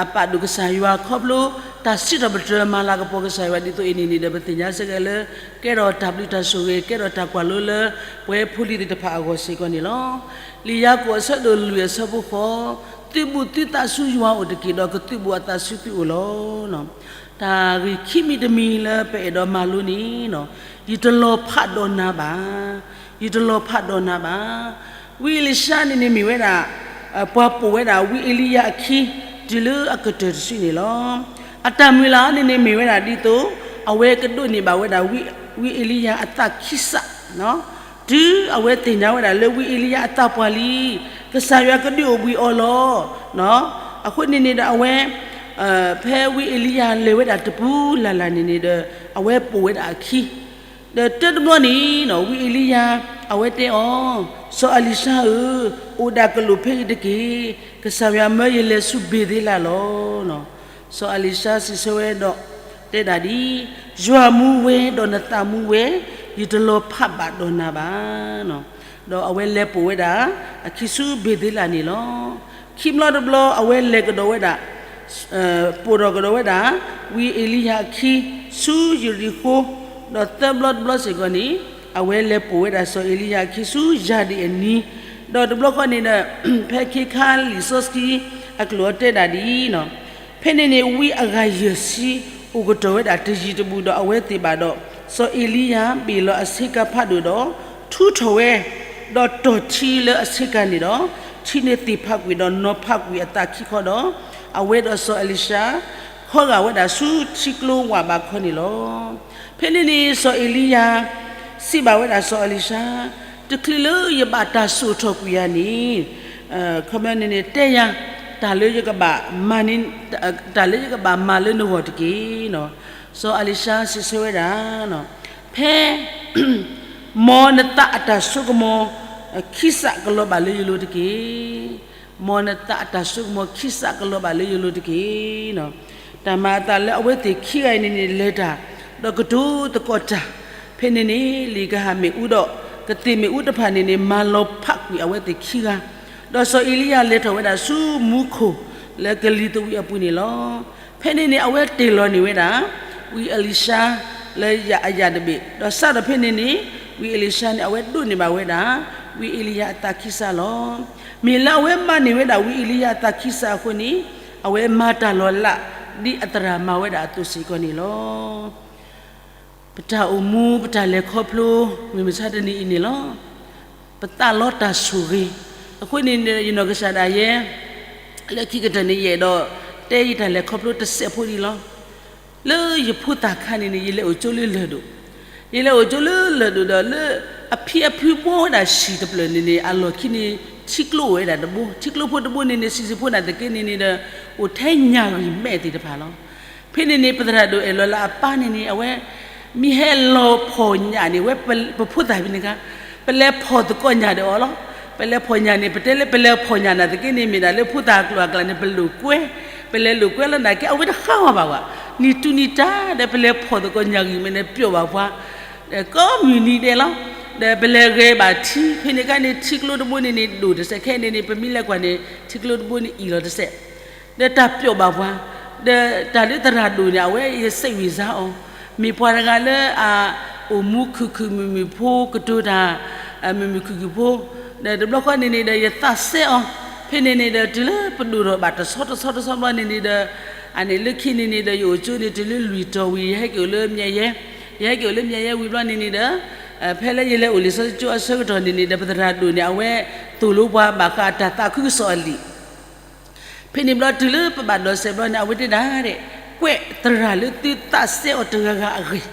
အပာ်ဒိၣ်ကစၢ်ယွၤခီဖျိ တၢ်စံးထီၣ်ပတြၢၤမၤလၤကပီၤကစၢ်ယွၤဒ်သိးအံၤန့ၣ်န့ၣ်ဒီး ပသ့ၣ်ညါစ့ၢ်ကီးလၢ ကဲထီၣ်တၢ်ဘျုးတၢ်ဆိၣ်ဂ့ၤ ကဲထီၣ်တၢ်ကွၢ်လိလၢ ပဝဲဖိလံၤသ့ၣ်တဖၣ်အဂီၢ်စ့ၢ်ကီးန့ၣ်လီၤ. လံာ်ယၤကိာ်အဆၢဒိၣ်လွံၢ်အဆၢဖိဃိး, သုးဘူးသုသးဆူယွၤအိၣ်တက့ၢ်, ဒီးကသုးဘူးအသးဆူသုအိၣ်လီၤ. တၢ်ဂ့ၢ်ခံမံၤတမံၤလၢပအဲၣ်ဒိးမၤလိန့ၣ်, ယတလီၤဖးဒီးနၤဘၣ်, ယတလီၤဖးဒီးနၤဘၣ်. ဝံအ့လံၡါန့ၣ်န့ၣ်မ့ၢ်ဝဲဒၣ် ပှၤပိာ်ဝဲဒၣ်ဝံအ့လံယၤအခံ တုၤလၢအကတၢၢ်တစုန့ၣ်လီၤ. အတၢ်မုၢ်လၢ်အံၤန့ၣ်န့ၣ်မ့ၢ်ဝဲဒၣ်ဒ်သိး အဝဲကဒိးန့ၢ်ဘၣ်ဝဲဒၣ် ဝံအ့လံယၤအသးခံစး, တုၤအဝဲသ့ၣ်ညါဝဲဒၣ်လၢဝံအ့လံယၤအသးပှၢ်လံ, ကစၢ်ယွၤကဒုးအိၣ်ဘှံးအီၤလီၤ. အဃိန့ၣ်န့ၣ်ဒီးအဝဲ ဖဲဝံအ့လံယၤလဲၤဝဲဒၣ်တပူၤလၢ်လၢ်န့ၣ်န့ၣ်ဒီး အဝဲပိာ်ဝဲဒၣ်အခံ ဒီးတၢတဘျီန့ၣ်နီၤ ဝံအ့လံယၤ အဝဲတဲအီၤ, စီၤအ့လံၡါဧၢ, အိၣ်ဒၣ်ကလူးဖဲအံၤတက့ၢ်. ကစၢ်ယွၤမၢယလဲၤဆူဘ့ၤသ့လးလီၤ. စီၤအ့လံၡါစံးဆၢဝဲဒီး တဲဒၣ်ဒ်, ယွၤမူဝဲဒီးနသးမူဝဲ, ယတလီၤဖးဘၣ်ဒီးနၤဘၣ်. ဒီးအဝဲလဲၤပိာ်ဝဲဒၣ် အခံဆူဘ့ၤသ့လးန့ၣ်လီၤ. ခံဘျီတဘျီ အဝဲလဲၤကဒီးဝဲဒၣ် ပိာ်ထီၣ်ကဒီးဝဲဒၣ် ဝံအ့လံယၤအခံ ဆူယရံၤဃိ, ဒီးသၢဘျီတဘျီစ့ၢ်ကီးန့ၣ် အဝဲလဲၤပိာ်ဝဲဒၣ်စီၤအ့လံယၤအခံဆူယၤဒံၣ်အနံၤ, ဒီးတဘျီဃီန့ၣ်ဒီး ဖဲခ့ခါလံာ်စီဆှံအကျိာ်အီၤတဲဒၣ်ဒ်အံၤ, ဖဲန့ၣ်န့ၣ် ဝံအဂၤယဲၢ်ဆံ အိၣ်ကတီၢ်ဝဲဒၣ်တယံၤတဘူးဒီးအဝဲသ့ၣ်ဘၣ်ဒီး, စီၤအ့လံယၤဘ့ၣ်လီၤအဆ့ကၤဖးဒိၣ်ဒီး ထူထီၣ်ဝဲ, ဒီးတီၢ်ထံလၢအဆ့ကၤန့ၣ်ဒီး, ထံန့ၣ်သ့ၣ်ဖးကွံာ်ဒီးနီၤဖးကွံာ်အသးခံခီဒီး, အဝဲဒီးစီၤအ့လံၡါ ခီဂာ်ဝဲဒၣ်ဆူထံကျိဝၢ်ဘးခီန့ၣ်လီၤ. ဖဲန့ၣ်န့ၣ် စီၤအ့လံယၤ စံးဘၣ်ဝဲဒၣ်စီၤအ့လံၡါ, တချုးလၢယဘၣ်တၢ်စိာ်ထီၣ်ကွံာ်ယၤန့ၣ်, ခီပညီန့ၣ်န့ၣ် တဲယၤ တၢ်လၢယကဘၣ်မၤန့ၣ်, တၢ်လၢယကဘၣ်မၤလၢနဂီၢ်တက့ၢ်. စီၤအ့လံၡါစံးဆၢဝဲဒၣ်, ဖဲ မ်နသးအတၢ်ဆိကမိၣ် ခံစးကလီၤဘၣ်လၢယလိၤတက့ၢ်. မ်နသးအတၢ်ဆိကမိၣ်ခံစးကလီၤဘၣ်လၢယလိၤတက့ၢ်. တၢ်မၤအသးလၢအဝဲသ့ၣ်ခံဂၤအံၤန့ၣ်န့ၣ် လဲၤတၢ် ဒီးကတိၤသကိးတၢ်, ဖဲန့ၣ်န့ၣ် လံာ်ကဟၣ်မ့ၣ်အူဒီး ကသ့ၣ်မ့ၣ်အူတဖၣ်န့ၣ်န့ၣ် မၤလီၤဖးကွံာ်အဝဲသ့ၣ်ခံဂၤ, ဒီးစီၤအ့လံယၤလဲၤထီၣ်ဝဲဒၣ်ဆူမူခိၣ် လၢကလံၤသဝံးအပူၤန့ၣ်လီၤ. ဖဲန့ၣ်န့ၣ် အဝဲတ့ၢ်လီၤန့ၢ်ဝဲဒၣ် ဝံအ့လံၡါ လၢယၤအယၤတဘ့ၣ်, ဒီးစးထီၣ်ဖဲန့ၣ်န့ၣ် ဝံအ့လံၡါန့ၣ် အဝဲဒိးန့ၢ်ဘၣ်ဝဲဒၣ် ဝံအ့လံယၤအသးခံစးလီၤ. မ့ၢ်လၢအဝဲမၤန့ၢ်ဝဲဒၣ်ဝံအ့လံယၤအသးခံစးအဃိန့ၣ် အဝဲမၤတၢ်လီၤလး ဒ်အသရၣ်မၤဝဲဒၣ်အသိးစ့ၢ်ကီးန့ၣ်လီၤ. ပတၢ်အိၣ်မူ ပတၢ်လဲၤခီဖျိ မုၢ်မဆါတနံၤအံၤန့ၣ်လီၤ. ပသးလီတၢ်ဆိၣ်ဂ့ၤ, အဃိန့ၣ် ယနီၢ်ကစၢ်ဒၣ်ယဲ လၢခံကတၢၢ်န့ၣ် ယအဲၣ်ဒိးတဲယတၢ်လဲၤခီဖျိတစဲးဖိဒံးလီၤ. လၢယဖိသၣ်ခါန့ၣ်န့ၣ် ယလဲၤအိၣ်ကၠိလၢလၢၢ်ဒိၣ်, ယလဲၤအိၣ်ကၠိလၢလၢၢ်ဒိၣ်ဒီး လၢအဖံအဖုဘိဝဲဒၣ်ဟံၣ်တဖျၢၣ်န့ၣ်န့ၣ် အလီၢ်ခံန့ၣ် ထံကျိအိၣ်ဝဲဒၣ်တဘိ, ထံကျိဖိတဘိန့ၣ်န့ၣ် စံးစံးဖိန့ၣ်သက့န့ၣ်န့ၣ်ဒီး အိၣ်ထဲညၣ်ဂံၢ်မဲသ့ၣ်တဖၣ်လီၤ. ဖဲန့ၣ်န့ၣ် ပသရၣ်ဒိၣ်အဲၣ်လီၤလၢအပၢ်န့ၣ်န့ၣ် အဝဲ မ့ၢ်ဟဲလီၤဖီၣ်ညၣ်န့ၣ် ဝဲပဖိသၣ်ဖဲန့ၣ်ခါ ပလဲၤဖီၣ်သကိးညၣ်ဒီးအီၤလီၤ. ပလဲၤဖီၣ်ညၣ်န့ၣ် ပတဲလၢပလဲၤဖီၣ်ညၣ်နာ်သက့န့ၣ် မ့ၢ်ဒၣ်လၢဖိသၣ်အကျိၤအကျဲန့ၣ် ပလိာ်ကွဲ, ပလဲၤလိာ်ကွဲလီၤနာ်က့ အဝဲတဃါဝဲဘၣ်ဝဲ, နံၣ်တူၢ်နံၣ်တၢ်ဒီး ပလဲၤဖီၣ်သကိးညၣ်ဂံၢ်မဲန့ၣ် ပျိာ်ဘၣ်ပှၤ ကိးမုၢ်နံၤဒဲးလီၤ. ဒီးပလဲၤဂဲၤဘၣ်ထံ ဖဲန့ၣ်ခါန့ၣ် ထံကျိတဘိန့ၣ်န့ၣ် ဒိၣ်တစဲး ခဲအံၤန့ၣ်န့ၣ် ပမ့ၢ်လဲၤကွၢ်န့ၣ် ထံကျိတဘိန့ၣ်အံၣ်လီၤတစဲး ဒီးတၢ်ပျိာ်ဘၣ်ပှၤ, ဒီးတၢ်လၢသရၣ်ဒိၣ်န့ၣ် အဝဲယစိတ်ဝင်စားအီၤ, မ့ၢ်ပှၤတဂၤလၢအ အိၣ်မူခုၣ်ခုၣ်မုာ်မုာ်ဖိကတိၤတၢ် မုာ်မုာ်ခုၣ်ခုၣ်ဖိ ဒီးတဘျီဃီန့ၣ်န့ၣ်ဒီး ယသးစဲအီၤ, ဖဲန့ၣ်န့ၣ်ဒီး တုၤလၢပဒိၣ်ထီၣ်ဘၣ်တဆီတဆီတဆီဘျီန့ၣ်န့ၣ်ဒီး အန့ၣ်လၢခံန့ၣ်န့ၣ်ဒီး ယအိၣ်ကၠိန့ၣ် တုၤလၢလွံၢ်တီၤဝံၤ ယဟဲက့ၤအိၣ်လၢမၠဲးယဲ, ယဟဲက့ၤအိၣ်လၢမၠဲးယဲဝံၤဘျီန့ၣ်န့ၣ်ဒီး ဖဲလၢယလဲၤအိၣ်လံာ်စီဆှံကၠိအဆၢကတီၢ်န့ၣ်န့ၣ်ဒီး ပသရၣ်ဒိၣ်န့ၣ် အဝဲသိၣ်လိပှၤဘၣ်ဃးတၢ်သးခုကစီၣ်အလံာ် ဖဲန့ၣ်ဘျီတုၤလၢပဘၣ်ဒိးစဲးဘျီန့ၣ် အဝဲတဲဒၣ်ဒဲး, ကွဲးသရၣ်လၢသုသးစဲအီၤတဂၤဂၤအဂ့ၢ်,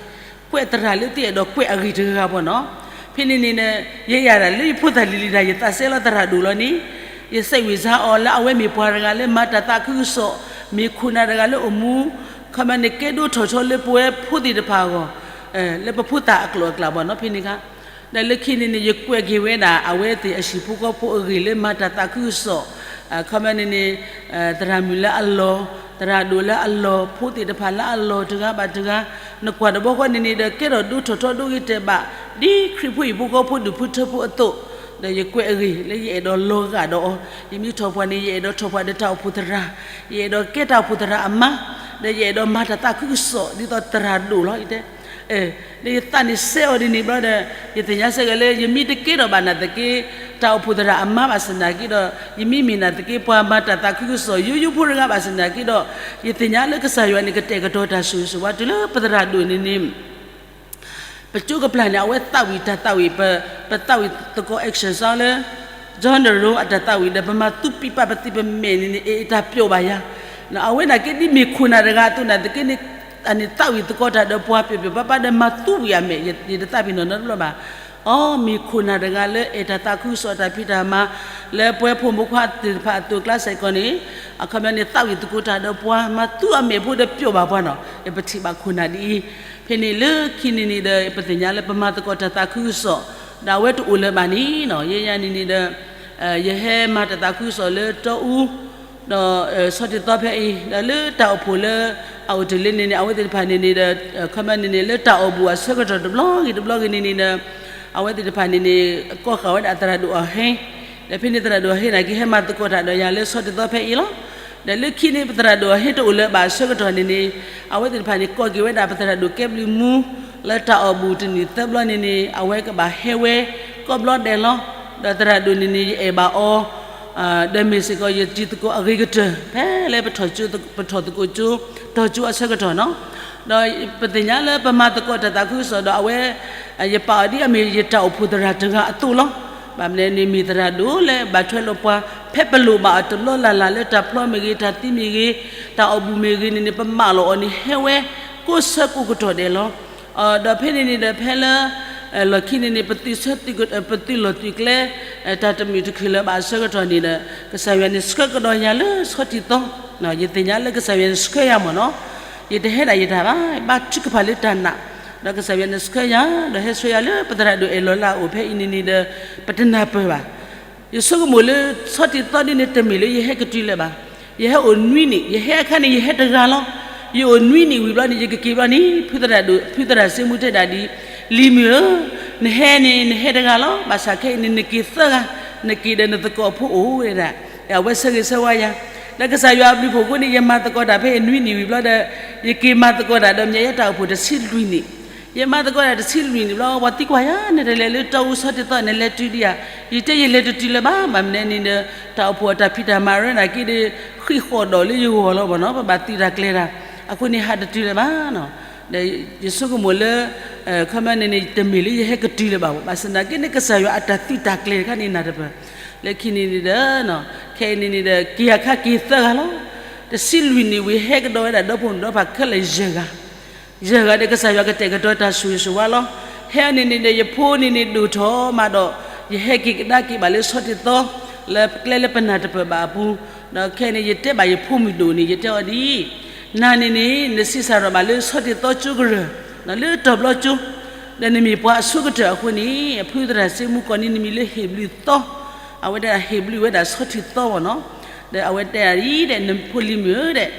ကွဲးသရၣ်လၢသုအဲၣ်ဒိးကွဲးအဂ့ၢ်တဂၤဂၤဘၣ်နီၤ. ဖဲန့ၣ်န့ၣ်ဒီး ယဲယၤဒၣ်လၢယဖိသၣ်လံၤလံၤတၢ် ယသးစဲလီၤသရၣ်ဒိၣ်လီၤန့ၣ်, ယစဲးဝံၤစါအီၤလၢအဝဲမ့ၢ်ပှၤတဂၤလၢမၤတၢ်သးခုကစီၣ်, မ့ၢ်ခိၣ်နၢ်တဂၤလၢအိၣ်မူ ခီမီန့ၣ် ကဲဒိၣ်ထီၣ်ထီလၢပဝဲဖိသ့ၣ်တဖၣ်အဂီၢ်, လၢပဖိသၣ်အကျိာ်အကျဲဘၣ်နီၤ ဖဲန့ၣ်ခါ ဒီးလၢခံန့ၣ်န့ၣ် ယကွဲးက့ၤဝဲဒၣ် အဝဲသ့ၣ်အဟံၣ်ဖိဃီဖိအဂ့ၢ်လၢမၤတၢ်သးခုကစီၣ်, ခီမီန့ၣ်န့ၣ် သရၣ်မုၣ်လၢအလီၢ်, သရၣ်ဒိၣ်လၢအလီၢ်, ဖိသ့ၣ်တဖၣ်လၢအလီၢ်တဂၤဘၣ်တဂၤ, နကွၢ်တဘျီဃီန့ၣ်န့ၣ်ဒီး ကဲထီၣ်ဒိၣ်ထီၣ်ထီဒိၣ်ဂ့ၤတဲာ်ဘၣ် ဒ်ခရံာ်ဖိဟံၣ်ဖိဃီဖိဒူၣ်ဖိထၢဖိအသိး, ဒီးယကွဲးအဂ့ၢ်လၢယအဲၣ်ဒိးလီၤဂာ်ဒီးအီၤ, ယမ့ၢ်ထီၣ်ပှၢ်န့ၣ် ယအဲၣ်ဒိးထီၣ်ပှၢ်ဒီးတၢ်အိၣ်ဖှိၣ်သရၣ်, ယအဲၣ်ဒိးကဲတၢ်အိၣ်ဖှိၣ်သရၣ်အမါ, ဒီးယအဲၣ်ဒိးမၤတၢ်သးခုကစီၣ် ဒ်သိးသရၣ်ဒိၣ်လီၤ ယတဲ ဒီးယသးန့ၣ်စဲအီၤဒ်န့ၣ်ဘျီဒီး ယသ့ၣ်ညါစ့ၢ်ကီးလၢ ယမ့ၢ်တကဲထီၣ်ဘၣ်နာ်သက့ တၢ်အိၣ်ဖှိၣ်သရၣ်အမါဘၣ်ဆၣ်သနာ်က့ဒီး ယမ့ၢ်မ့ၢ်နာ်သက့ ပှၤမၤတၢ်သးခုကစီၣ် ယိယိဖိတဂၤဘၣ်ဆၣ်သနာ်က့ဒီး ယသ့ၣ်ညါလၢကစၢ်ယွၤန့ၣ် ကတဲာ်ကတီၤတၢ်ဆိၣ်ဂ့ၤဆိၣ်ဝါ တုၤလၢပသရၣ်ဒိၣ်န့ၣ်န့ၣ် ပကၠိကပျၢ်န့ၣ် အဝဲသးဝံၣ်တၢ်သးဝံၣ် ပသးဝံၣ်သကိး action song လၢ John the Road အတၢ်သးဝံၣ်ဒီး ပမၤသူပံာ်ပာ်ပသံးပမဲာ်န့ၣ်န့ၣ် အ့ၣ် တၢ်ပျီၣ်ဘၣ်ယၤ, အဝဲနာ်က့ဒ်မ့ၢ်ခိၣ်နၢ်တဂၤအသိးနာ်သက့န့ၣ် အန့ၣ်သးဝံၣ်သကိးတၢ်ဒီးပှၤပျီၣ်ပျီၣ်ပၤပၤဒီးမၤသူဝံၤအမဲာ် ယတသးပ့ၤနီၣ်နီတဘျီဘၣ်. အီ မ့ၢ်ခိၣ်နၢ်တဂၤလၢအဲၣ်တၢ်သးခုကစီၣ် တၢ်ဖံးတၢ်မၤ လၢပဝဲဖိမုၣ်ဖိခွါသ့ၣ်တဖၣ်အသိးကျါစ့ၢ်ကီးန့ၣ် အခီပညီန့ၣ် သးဝံၣ်သကိးတၢ်ဒီးပှၤ မၤသူအမဲာ်ဖိဒီးပျီၣ်ဘၣ်ပှၤနီၤ ပထံၣ်ဘၣ်ခိၣ်နၢ်ဒ်အံၤ, ဖဲန့ၣ်လၢခံန့ၣ်န့ၣ်ဒီး ပသ့ၣ်ညါလၢပမၤသကိးတၢ်သးခုကစီၣ် ဒီးအဝဲတအိၣ်လၢၤဘၣ်န့ၣ်နီၤ ယဲယၤန့ၣ်န့ၣ်ဒီး ယဟဲမၤတၢ်သးခုကစီၣ်လၢတီအူ ဒီးဆီၣ်တံၢ်သီဖဲအံၤ ဒီးလၢတၢ်အိၣ်ဖှိၣ်လၢ အအိၣ်တ့ၢ်လံန့ၣ်န့ၣ် အဝဲသ့ၣ်တဖၣ်န့ၣ်န့ၣ်ဒီး ခီပညီန့ၣ်န့ၣ် လၢတၢ်အီၣ်ဘူၣ်အဆၢကတီၢ်တဘျီဂ့ၤတဘျီဂ့ၤန့ၣ်န့ၣ်ဒီး အဝဲသ့ၣ်တဖၣ်န့ၣ်န့ၣ် ကိးဃာ်ဝဲဒၣ်သရၣ်ဒိၣ်အဟဲ ဒီးဖဲန့ၣ်သရၣ်ဒိၣ်အဟဲန့ၣ်က့ၤဟဲမၤသကိးတၢ်ဒီးယၤလၢဆီၣ်တံၢ်သီဖဲအံၤလီၤ. ဒီးလၢခံန့ၣ် ပသရၣ်ဒိၣ်အဟဲတအိၣ်လၢၤဘၣ်အဆၢကတီၢ်န့ၣ်န့ၣ် အဝဲသ့ၣ်တဖၣ်န့ၣ် ကိးက့ၤဝဲဒၣ်ပသရၣ်ဒိၣ်ကဲဘျုးမူ လၢတၢ်အီၣ်ဘူၣ်တနံၣ်သၢဘျီန့ၣ်န့ၣ် အဝဲကဘၣ်ဟဲဝဲ ကိးဘျီဒဲးလီၤ. ဒီးသရၣ်ဒိၣ်န့ၣ်န့ၣ် ယအဲၣ်ဘၣ်အီၤ ဒီးမ့ၢ်စ့ၢ်ကီးယတံၤသကိးအဂ့ၤကတၢၢ် ဖဲလၢပထီၣ်ကၠိ ပထီၣ်သကိးကၠိ ထီၣ်ကၠိအဆၢကတီၢ်နီၤ ဒီးပသ့ၣ်ညါလၢပမၤသကိးတၢ်သးခုကစီၣ်ဒီးအဝဲ ယပာ်အီၤဒ်အမ့ၢ်ယတၢ်အိၣ်ဖှိၣ်သရၣ်တဂၤအသိးလီၤ. ဘၣ်မနုၤန့ၣ် မ့ၢ်သရၣ်ဒိၣ်လၢဘၣ်ထွဲလိာ်ပှၤ ဖဲပလိၣ်ဘၣ်အီၤတဘျီလၢ်လၢ်လၢတၢ်ဖျီမ့ၢ်ဂ့ၤ တၢ်သံမ့ၢ်ဂ့ၤ တၢ်အီၣ်ဘူၣ်မ့ၢ်ဂ့ၤန့ၣ်န့ၣ် ပမၢလီၤအီၤန့ၣ် ဟဲဝဲကိးဆၢကိးကတီၢ်ဒဲးလီၤ. ဒီးဖဲန့ၣ်န့ၣ်ဒီးဖဲလၢ လီၢ်ခံန့ၣ်န့ၣ် ပသုးလီၢ်သုးကျဲ တၢ်တမုာ်တခုၣ်လၢၤဘၣ်အဆၢကတီၢ်န့ၣ်ဒီး ကစၢ်ယွၤန့ၣ်ဆှၢကဒီးယၤလၢဆီၣ်တံၢ်သီ ယသ့ၣ်ညါလၢကစၢ်ယွၤန့ၣ်ဆှၢယၤမ့ၢ်နီၤ ယတဟဲဒၣ်ယတၢ်ဘၣ် ဘါထုကဖၣ်လၢတၢ်နာ် ဒီးကစၢ်ယွၤန့ၣ်ဆှၢယၤ ဒီးဟဲဆှၢယၤလၢပသရၣ်ဒိၣ်အဲၣ်လီၤလၢအအိၣ်ဖဲအံၤန့ၣ်န့ၣ်ဒီး ပတနၢ်ပၢၢ်ဘၣ်. ယဆိကမိၣ်လၢဆီၣ်တံၢ်သီဒ်န့ၣ်တမ့ၢ်လၢယဟဲကတုၤလၢၤဘၣ်. ယဟဲအိၣ်နွံနံၣ် ယဟဲအခါန့ၣ် ယဟဲတဂၤလီၤ. ယအိၣ်နွံနံၣ်ဝံၤဘျီန့ၣ် ယကက့ၤဘျီန့ၣ် ဖုသရၣ်ဒိၣ် ဖုသရၣ်စ့မူတဲဒၣ်ဒ် လံၤမုၣ်ဧၢ, နဟဲန့ၣ် နဟဲတဂၤလီၤ. ဘၣ်ဆၣ်ခဲအံၤန့ၣ် နက့ၤသၢဂၤ, နက့ၤဒီးနသကိးဖိအိၣ်ဝဲဒၣ်. အဝဲဆၢဂ့ၤဆၢဝါယၤ. ဒီးကစၢ်ယွၤအဘျုးဖှိၣ်အဃိန့ၣ် ယမၤသကိးတၢ်ဖဲအံၤနွံနံၣ်ဝံၤဘျီဒီး ယက့ၤမၤသကိးတၢ်ဒီးမၠဲးယဲတၢ်အိၣ်ဖှိၣ်တဆံလွံၢ်နံၣ် ယမၤသကိးတၢ်တဆံလွံၢ်နံၣ်ဘျီ ပှၤသံကွၢ်ယၤ နတလဲၤလၢတီအူဆီၣ်တံၢ်သီ နလဲၤတုၤဒံးဧါ. ယတဲယလဲၤတတုၤလၢၤဘၣ်. ဘၣ်မနုၤန့ၣ်ဒီး တၢ်အိၣ်ဖှိၣ်အတၢ်ဖံးတၢ်မၤရၢနာ်က့ဒီး ဃံးဃီၣ်ဒီးလၢယဂီၢ်လီၤဘၣ်နီၤ ပဘၣ်သံတၢ်ကျဲတၢ်. အဃိန့ၣ် ဟးတတုၤလၢၤဘၣ်နီၤ. ဒီးယဆိကမိၣ်လၢ ခီပညီန့ၣ်န့ၣ် တမ့ၢ်လၢယဟဲကတုၤလၢၤဘၣ်ဘၣ်. ဘၣ်ဆၣ်သနာ်က့န့ၣ် ကစၢ်ယွၤအတၢ်သုးတၢ်ကျဲၤတခါန့ၣ်နၢ်တပၢၢ်. လၢခံန့ၣ်န့ၣ်ဒီး ခဲအံၤန့ၣ်န့ၣ်ဒီး က့ၤအခါက့ၤသၢဂၤလီၤ. တဆံလွံၢ်နံၣ်ဝံၤဟဲကဒီးဝဲဒၣ်ဒီဖိမုၣ်ဒီဖၣ်ခဲလၢာ်ယဲၢ်ဂၤ ယဲၢ်ဂၤဒီးကစၢ်ယွၤကတဲာ်ကတီၤတၢ်ဆိၣ်ဂ့ၤဆိၣ်ဝါလီၤ. ဟဲအံၤန့ၣ်န့ၣ်ဒီး ယဖိန့ၣ်န့ၣ်ဒိၣ်ထီၣ်မးဒီး ယဟဲက့ၤကဒါက့ၤဘၣ်လၢဆီၣ်တံၢ်သီ လၢကျဲလၢပနၢ်တပၢၢ်ဘၣ်အပူၤ, ဒီးခဲအံၤန့ၣ် ယတဲဘၣ်ယဖိမုၣ်ဒိၣ်န့ၣ် ယတဲအီၤဒ်အံၤ, နၤန့ၣ်န့ၣ် နဆံးစၢ်ထီၣ်ဘၣ်လၢဆီၣ်တံၢ်သီကၠိကရၢၢ်, လၢတီၤဘျီကၠိ, ဒီးနမ့ၢ်ပှၤအဆိကတၢၢ်အဃိန့ၣ် အဖုသရၣ်စ့မူကိးန့ၢ်နမံၤလၢဟ့ၣ်ဘျုးသီ, အဝဲဒၣ်ဟ့ၣ်ဘျုးဝဲဒၣ်ဆီၣ်တံၢ်သီဘၣ်နီၤ. ဒီးအဝဲတဲဒ်အံၤဒီး နဖိလံၤမုၣ်ဧၢဒီး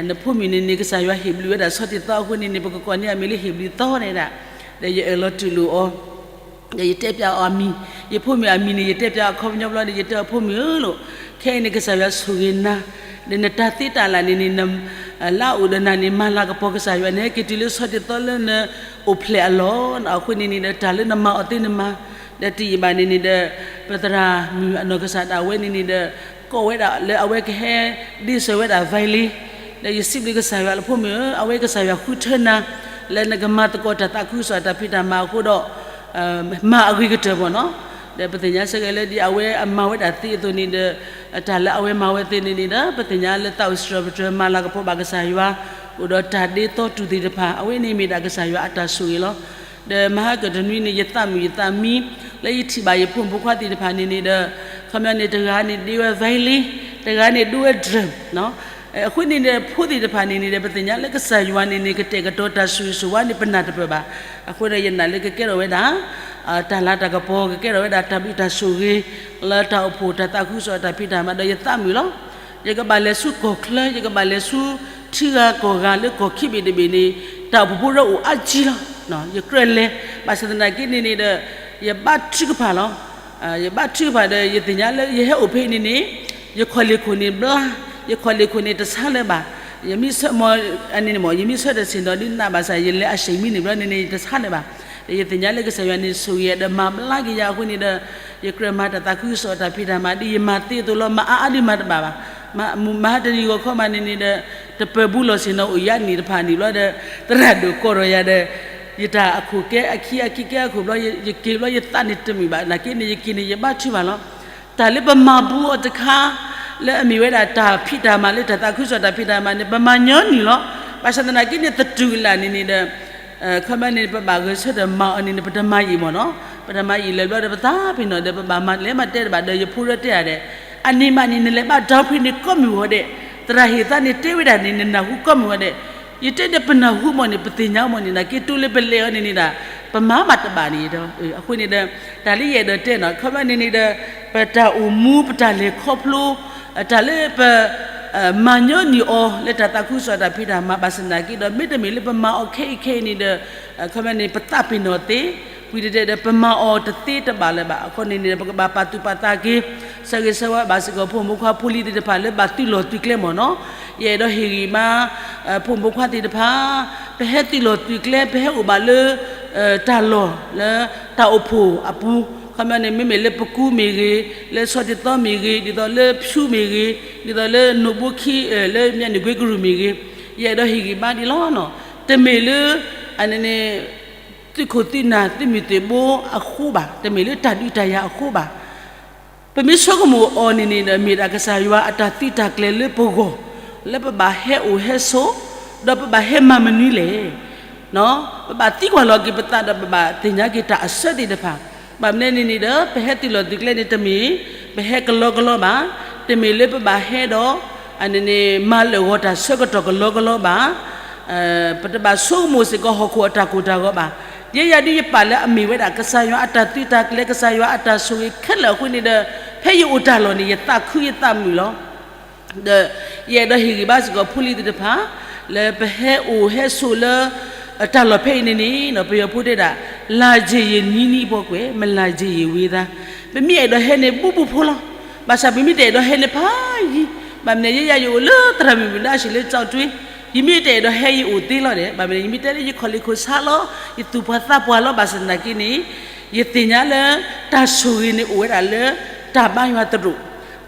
နဖိမုၣ်န့ၣ်န့ၣ် ကစၢ်ယွၤဟ့ၣ်ဘျုးဝဲဒၣ်ဆီၣ်တံၢ်သီအဃိန့ၣ်န့ၣ် ပကကိးန့ၢ်အမံၤလၢဟ့ၣ်ဘျုးသီဒဲဒၣ်, ဒီးယအၢၣ်လီၤတူၢ်လိာ်အီၤ ဒီးယတဲပျးအီၤအမံၤ, ယဖိမုၣ်အမံၤန့ၣ် ယတဲပျးအခီပညီဘျီဒီး ယတဲအီၤဖိမုၣ်ဧၢလီၤ, ခဲအံၤန့ၣ် ကစၢ်ယွၤဆိၣ်ဂ့ၤနၤ, ဒီးနတၢ်သ့တၢ်လၢ်န့ၣ်န့ၣ် လၢအအိၣ်ဒီးနၤန့ၣ် မၤလၤကပီၤကစၢ်ယွၤန့ၣ် ဟဲက့ၤတုၤလၢဆီတသီလၢနအိၣ်ဖျဲၣ်အလီၢ်, အဃိန့ၣ်န့ၣ်ဒီး တၢ်လၢနမၤအီၤသ့နမၤ, ဒီးတယံာ်ဘၣ်န့ၣ်န့ၣ်ဒီး ပသရၣ်မုၣ်အနီၢ်ကစၢ်ဒၣ်ဝဲန့ၣ်န့ၣ်ဒီး ကိးဝဲဒၣ်လၢအဝဲကဟဲ ဒ့စၢၤဝဲဒၣ် violin, ဒီးယစံးဘျုးကစၢ်ယွၤလၢဖိမုၣ်ဧၢ, အဝဲကစၢ်ယွၤဃုထၢနၤ လၢနကမၤသကိးတၢ်သးခုကစီၣ်တၢ်ဖံးတၢ်မၤအဃိဒီး မၤအဂ့ၤကတၢၢ်မ့ၢ်နီၤ, ဒီးပသ့ၣ်ညါစ့ၢ်ကီးလၢဒ်အဝဲအမၤဝဲဒၣ်သ့အသိးန့ၣ်ဒီး တၢ်လၢအဝဲမၤဝဲသ့န့ၣ်န့ၣ်ဒီး ပသ့ၣ်ညါလၢသးအိၣ်စံးထီၣ်ပတြၢၤမၤလၤကပီၤဘၣ်ကစၢ်ယွၤ, အိၣ်ဒီးတၢ်ဒ့သီတူၢ်သ့ၣ်တဖၣ် အဝဲန့ၣ်မ့ၢ်ဒၣ်ကစၢ်ယွၤအတၢ်ဆိၣ်ဂ့ၤလီၤ. ဒီးမဟါကတနွံန့ၣ် ယသးမုာ်ယသးမံ လၢယထံၣ်ဘၣ်ယဖိမုၣ်ဖိခွါသ့ၣ်တဖၣ်န့ၣ်န့ၣ်ဒီး ခီပညီန့ၣ် တဂၤန့ၣ်ဒ့ဝဲ violin, တဂၤန့ၣ်ဒ့ဝဲ drum, အဃိန့ၣ်ဒီး ဖိသ့ၣ်တဖၣ်န့ၣ်န့ၣ်ဒီး ပသ့ၣ်ညါလၢကစၢ်ယွၤန့ၣ်န့ၣ် ကတဲာ်ကတီၤတၢ်ဆိၣ်ဂ့ၤဆိၣ်ဝါန့ၣ် ပနၢ်တပၢၢ်ဘၣ်. အဃိဒီးယနာ်လၢကကဲထီၣ်ဝဲဒၣ် တၢ်လၤတၢ်ကပီၤ ကကဲထီၣ်ဝဲဒၣ်တၢ်ဘျုးတၢ်ဆိၣ်ဂ့ၤ လၢတၢ်အိၣ်ဖှိၣ်တၢ်သးခုကစီၣ်တၢ်ဖံးတၢ်မၤဒီးယသးမုာ်လီၤ. ယကဘၣ်လဲၤဆူကီၢ်ချၢ ယကဘၣ်လဲၤဆူထံဂၤကီၢ်ဂၤလၢကီၢ်ခံဘ့ၣ်တဘ့ၣ်န့ၣ် တၢ်အိၣ်ဖှိၣ်ဖိဒီးအိၣ်အါကံလီၤ. ယကြၢးလဲၤ ဘၣ်ဆၣ်သနာ်က့န့ၣ်န့ၣ်ဒီး ယဘါထုကဖၣ်လီၤ. ယဘါထုကဖၣ်ဒီး ယသ့ၣ်ညါလၢယဟဲအိၣ်ဖဲအံၤန့ၣ်န့ၣ် ယခီၣ်လ့ၢ်ခိၣ်န့ၣ်ဘျါ, ယခီၣ်လ့ၢ်ခိၣ်န့ၣ်တဆါလၢၤဘၣ်. ယမ့ၢ်ဆၢမ့ၢ် အန့ၣ်န့ၣ်မ့ၢ် ယမ့ၢ်ဆၢတဆ့ၣ်နီၤဒ်နးဘၣ်ဆၣ် ယလဲၤအဆ့ၣ်မံန့ၣ်ဘျီန့ၣ်န့ၣ် ယတဆါလၢၤဘၣ်. ဒီးယသ့ၣ်ညါလၢကစၢ်ယွၤန့ၣ် ဆိၣ်ဂ့ၤဒီးမၤဘျါက့ၤယၤအဃိန့ၣ်ဒီး ယကြၢးမၤတၢ်သးခုကစီၣ်တၢ်ဖံးတၢ်မၤဒ်ယမၤသ့အသိးလီၤ. မၤအါအါဒ်မၤတဘၣ်ဘၣ်. မၤဟါတနံၤဂီၤခီမးန့ၣ်န့ၣ်ဒီး တပၢၤဘူးလီၢ်ဆ့ၣ်နီၤ အိၣ်ယါနံၣ်တဖၣ်န့ၣ်ဘျီဒီး သရၣ်ဒိၣ်ကိးထီၣ်ယၤဒီး ယတၢ်အခိၣ်ကဲအခံအခံကဲအခိၣ်ဘျီ ယက့ၤဘျီယသးန့ၣ်တမုာ်ဘၣ်. နာ်က့န့ၣ် ယက့ၤန့ၣ် ယဘါထုဘၣ်လီၤ. တၢ်လၢပမၤဘူးအီၤတခါ လၢအမ့ၢ်ဝဲဒၣ်တၢ်ဖံးတၢ်မၤလၢတၢ်သးခုကစီၣ်တၢ်ဖံးတၢ်မၤန့ၣ် ပမၤညီနုၢ်လီၤ. ဘၣ်ဆၣ်သနာ်က့န့ၣ် သတူၢ်ကလာ်န့ၣ်န့ၣ်ဒီး ခီပညီန့ၣ် ပဘၣ်ဂဲၤဆၢထၢၣ်မၤအီၤန့ၣ်န့ၣ် ပတမၤယံာ်မ့ၢ်နီၤ. ပတမၤယံာ်လၢၤဘျီဒီး ပသးပ့ၤနီၣ်ဒီး ပဘၣ်မၤလဲၤမၤတဲတဘၣ်ဒီး ယဖိရၢတဲယၤဒီး အန့ၣ်မးန့ၣ် နလဲၤဘၣ်ဒီဖုန့ၣ်ကိးမုၢ်ဂီၤဒဲး, သရၣ်ဟ့ၣ်သးန့ၣ်တဲဝဲဒၣ်န့ၣ် နနၢ်ဟူကိးမုၢ်ဂီၤဒဲး. ယတဲဒီးပနၢ်ဟူမ့ၢ်န့ၣ် ပသ့ၣ်ညါမ့ၢ်န့ၣ် နာ်က့တိလၢပလဲၤအီၤန့ၣ်န့ၣ်ဒၣ် ပမၤမးတဘၣ်န့ၣ်ဒီး အဃိန့ၣ်ဒီး တၢ်လၢယအဲၣ်ဒိးတဲနီၤ ခီပညီန့ၣ်န့ၣ်ဒီး ပတၢ်အိၣ်မူ ပတၢ်လဲၤခီဖျိ တၢ်လၢပ မၤညီနုၢ်အီၤလၢတၢ်သးခုကစီၣ်တၢ်ဖံးတၢ်မၤဘၣ်ဆၣ်သနာ်က့ဒီး မ့တမ့ၢ်လၢပမၤအီၤခဲအံၤခဲအံၤန့ၣ်ဒီး ခီပညီန့ၣ် ပသးပ့ၤနီၣ်သ့, ဝံၤတတဲဒီး ပမၤအီၤတသ့တဘၣ်လၢၤဘၣ်. အဃိန့ၣ်န့ၣ်ဒီး ပကဘၣ်ပာ်သူၣ်ပာ်သးက့ၤ ဆၢဂ့ၤဆၢဝါဘၣ်စ့ၢ်ကီး ဖိမုၣ်ဖိခွါဖိလံၤသ့ၣ်တဖၣ်လၢဘၣ်သုးလီၢ်သုးကျဲမ့ၢ်နီၤ. ယအဲၣ်ဒိးဟ့ၣ်ဂံၢ်မါ ဖိမုၣ်ဖိခွါသ့ၣ်တဖၣ် ပဟဲသုးလီၢ်သုးကျဲ ပဟဲအိၣ်ဘၣ်လၢ တၢ်လီၢ်လၢ တၢ်အိၣ်ဖှိၣ်အပူၤ ခီပညီန့ၣ် မ့မ့ၢ်လၢပကူမ့ၢ်ဂ့ၤ, လၢဆီတသီမ့ၢ်ဂ့ၤ, ဒ်သိးလၢဖၠူမ့ၢ်ဂ့ၤ, ဒ်သိးလၢနိၣ်ဘိခံ လၢမၠၣ်နုၢ်ကွ့ကရူၢ်မ့ၢ်ဂ့ၤ, ယအဲၣ်ဒိးဟ့ၣ်ဂံၢ်မါဒ်လီၤနီၤ. တမ့ၢ်လၢ အန့ၣ်န့ၣ် သုးခိၣ်သုးနၢ်သုးမုၢ်သုးဘိအဃိဘၣ်, တမ့ၢ်လၢတၢ်ဒုးတၢ်ယၤအဃိဘၣ်. ပမ့ၢ်ဆိကမိၣ်အီၤန့ၣ်န့ၣ်ဒီး မ့ၢ်ဒၣ်ကစၢ်ယွၤအတၢ်သုးတၢ်ကျဲၤလၢပဂီၢ်, လၢပဘၣ်ဟဲအိၣ်ဟဲဆိး, ဒီးပဘၣ်ဟဲမၤမနုၤလဲၣ်. ပဘၣ်သံကွၢ်လီၤက့ၤပသးဒီး ပဘၣ်သ့ၣ်ညါက့ၤတၢ်အဆၢသ့ၣ်တဖၣ်. ဘၣ်မနုၤန့ၣ်န့ၣ်ဒီး ပဟဲသုးလီၢ်သုးကျဲန့ၣ် တမ့ၢ်ပဟဲကလီကလီဘၣ်, တမ့ၢ်လၢပဘၣ်ဟဲဒီး အန့ၣ်န့ၣ် မၤလၢာ်ဂီၤတၢ်ဆၢကတီၢ်ကလီကလီဘၣ်. ပတဘၣ်ဆိကမိၣ်စ့ၢ်ကီးဟီၣ်ခိၣ်အတၢ်ကိၢ်တၢ်ဂီၤဘၣ်. ယဲယၤဒုးယပာ်လၢအမ့ၢ်ဝဲဒၣ် ကစၢ်ယွၤအတၢ်သုးတၢ်ကျဲၤ ကစၢ်ယွၤအတၢ်ဆိၣ်ဂ့ၤခဲလၢာ်အဃိန့ၣ်ဒီး ဖဲယအိၣ်တၢ်လီၢ်န့ၣ် ယသးခုယသးမုာ်လီၤ. ဒီးယအဲၣ်ဒိးဟ့ၣ်ဂံၢ်ဘါစ့ၢ်ကီးဖိလံၤသ့ၣ်တဖၣ် လၢပဟဲအိၣ်ဟဲဆိးလၢ တၢ်လီၢ်ဖဲအံၤန့ၣ်န့ၣ် ပယီၤဖိတဲဒၣ် လာချင်ရင်နီးနီး ပေါ့ကွယ်, မလာချင်ရင်ဝေးလမ်း. ပမ့ၢ်အဲၣ်ဒိးဟဲန့ၣ် ဘူးဘူးဖိလီၤ. ဘၣ်ဆၣ်ပမ့ၢ်တအဲၣ်ဒိးဟဲန့ၣ်ဖးယံၤ, ဘၣ်မနုၤယဲယၤယအိၣ်လၢသရၣ်မုၣ်မုၢ်နါအဆံးလၢ ကျောက်တွင်း, ယမ့ၢ်တအဲၣ်ဒိးဟဲယအိၣ်သ့လီၤဒီး ဘၣ်မနုၤ ယမ့ၢ်တဲလၢယခီၣ်လ့ၢ်ခိၣ်ဆါလီၤ, ယသူၣ်ပှၤသးပှၢ်လီၤ ဘၣ်ဆၣ်သနာ်က့န့ၣ် ယသ့ၣ်ညါလၢ တၢ်ဆိၣ်ဂ့ၤန့ၣ်အိၣ်ဝဲဒၣ်လၢ တၢ်ဘါယွၤသရိာ်,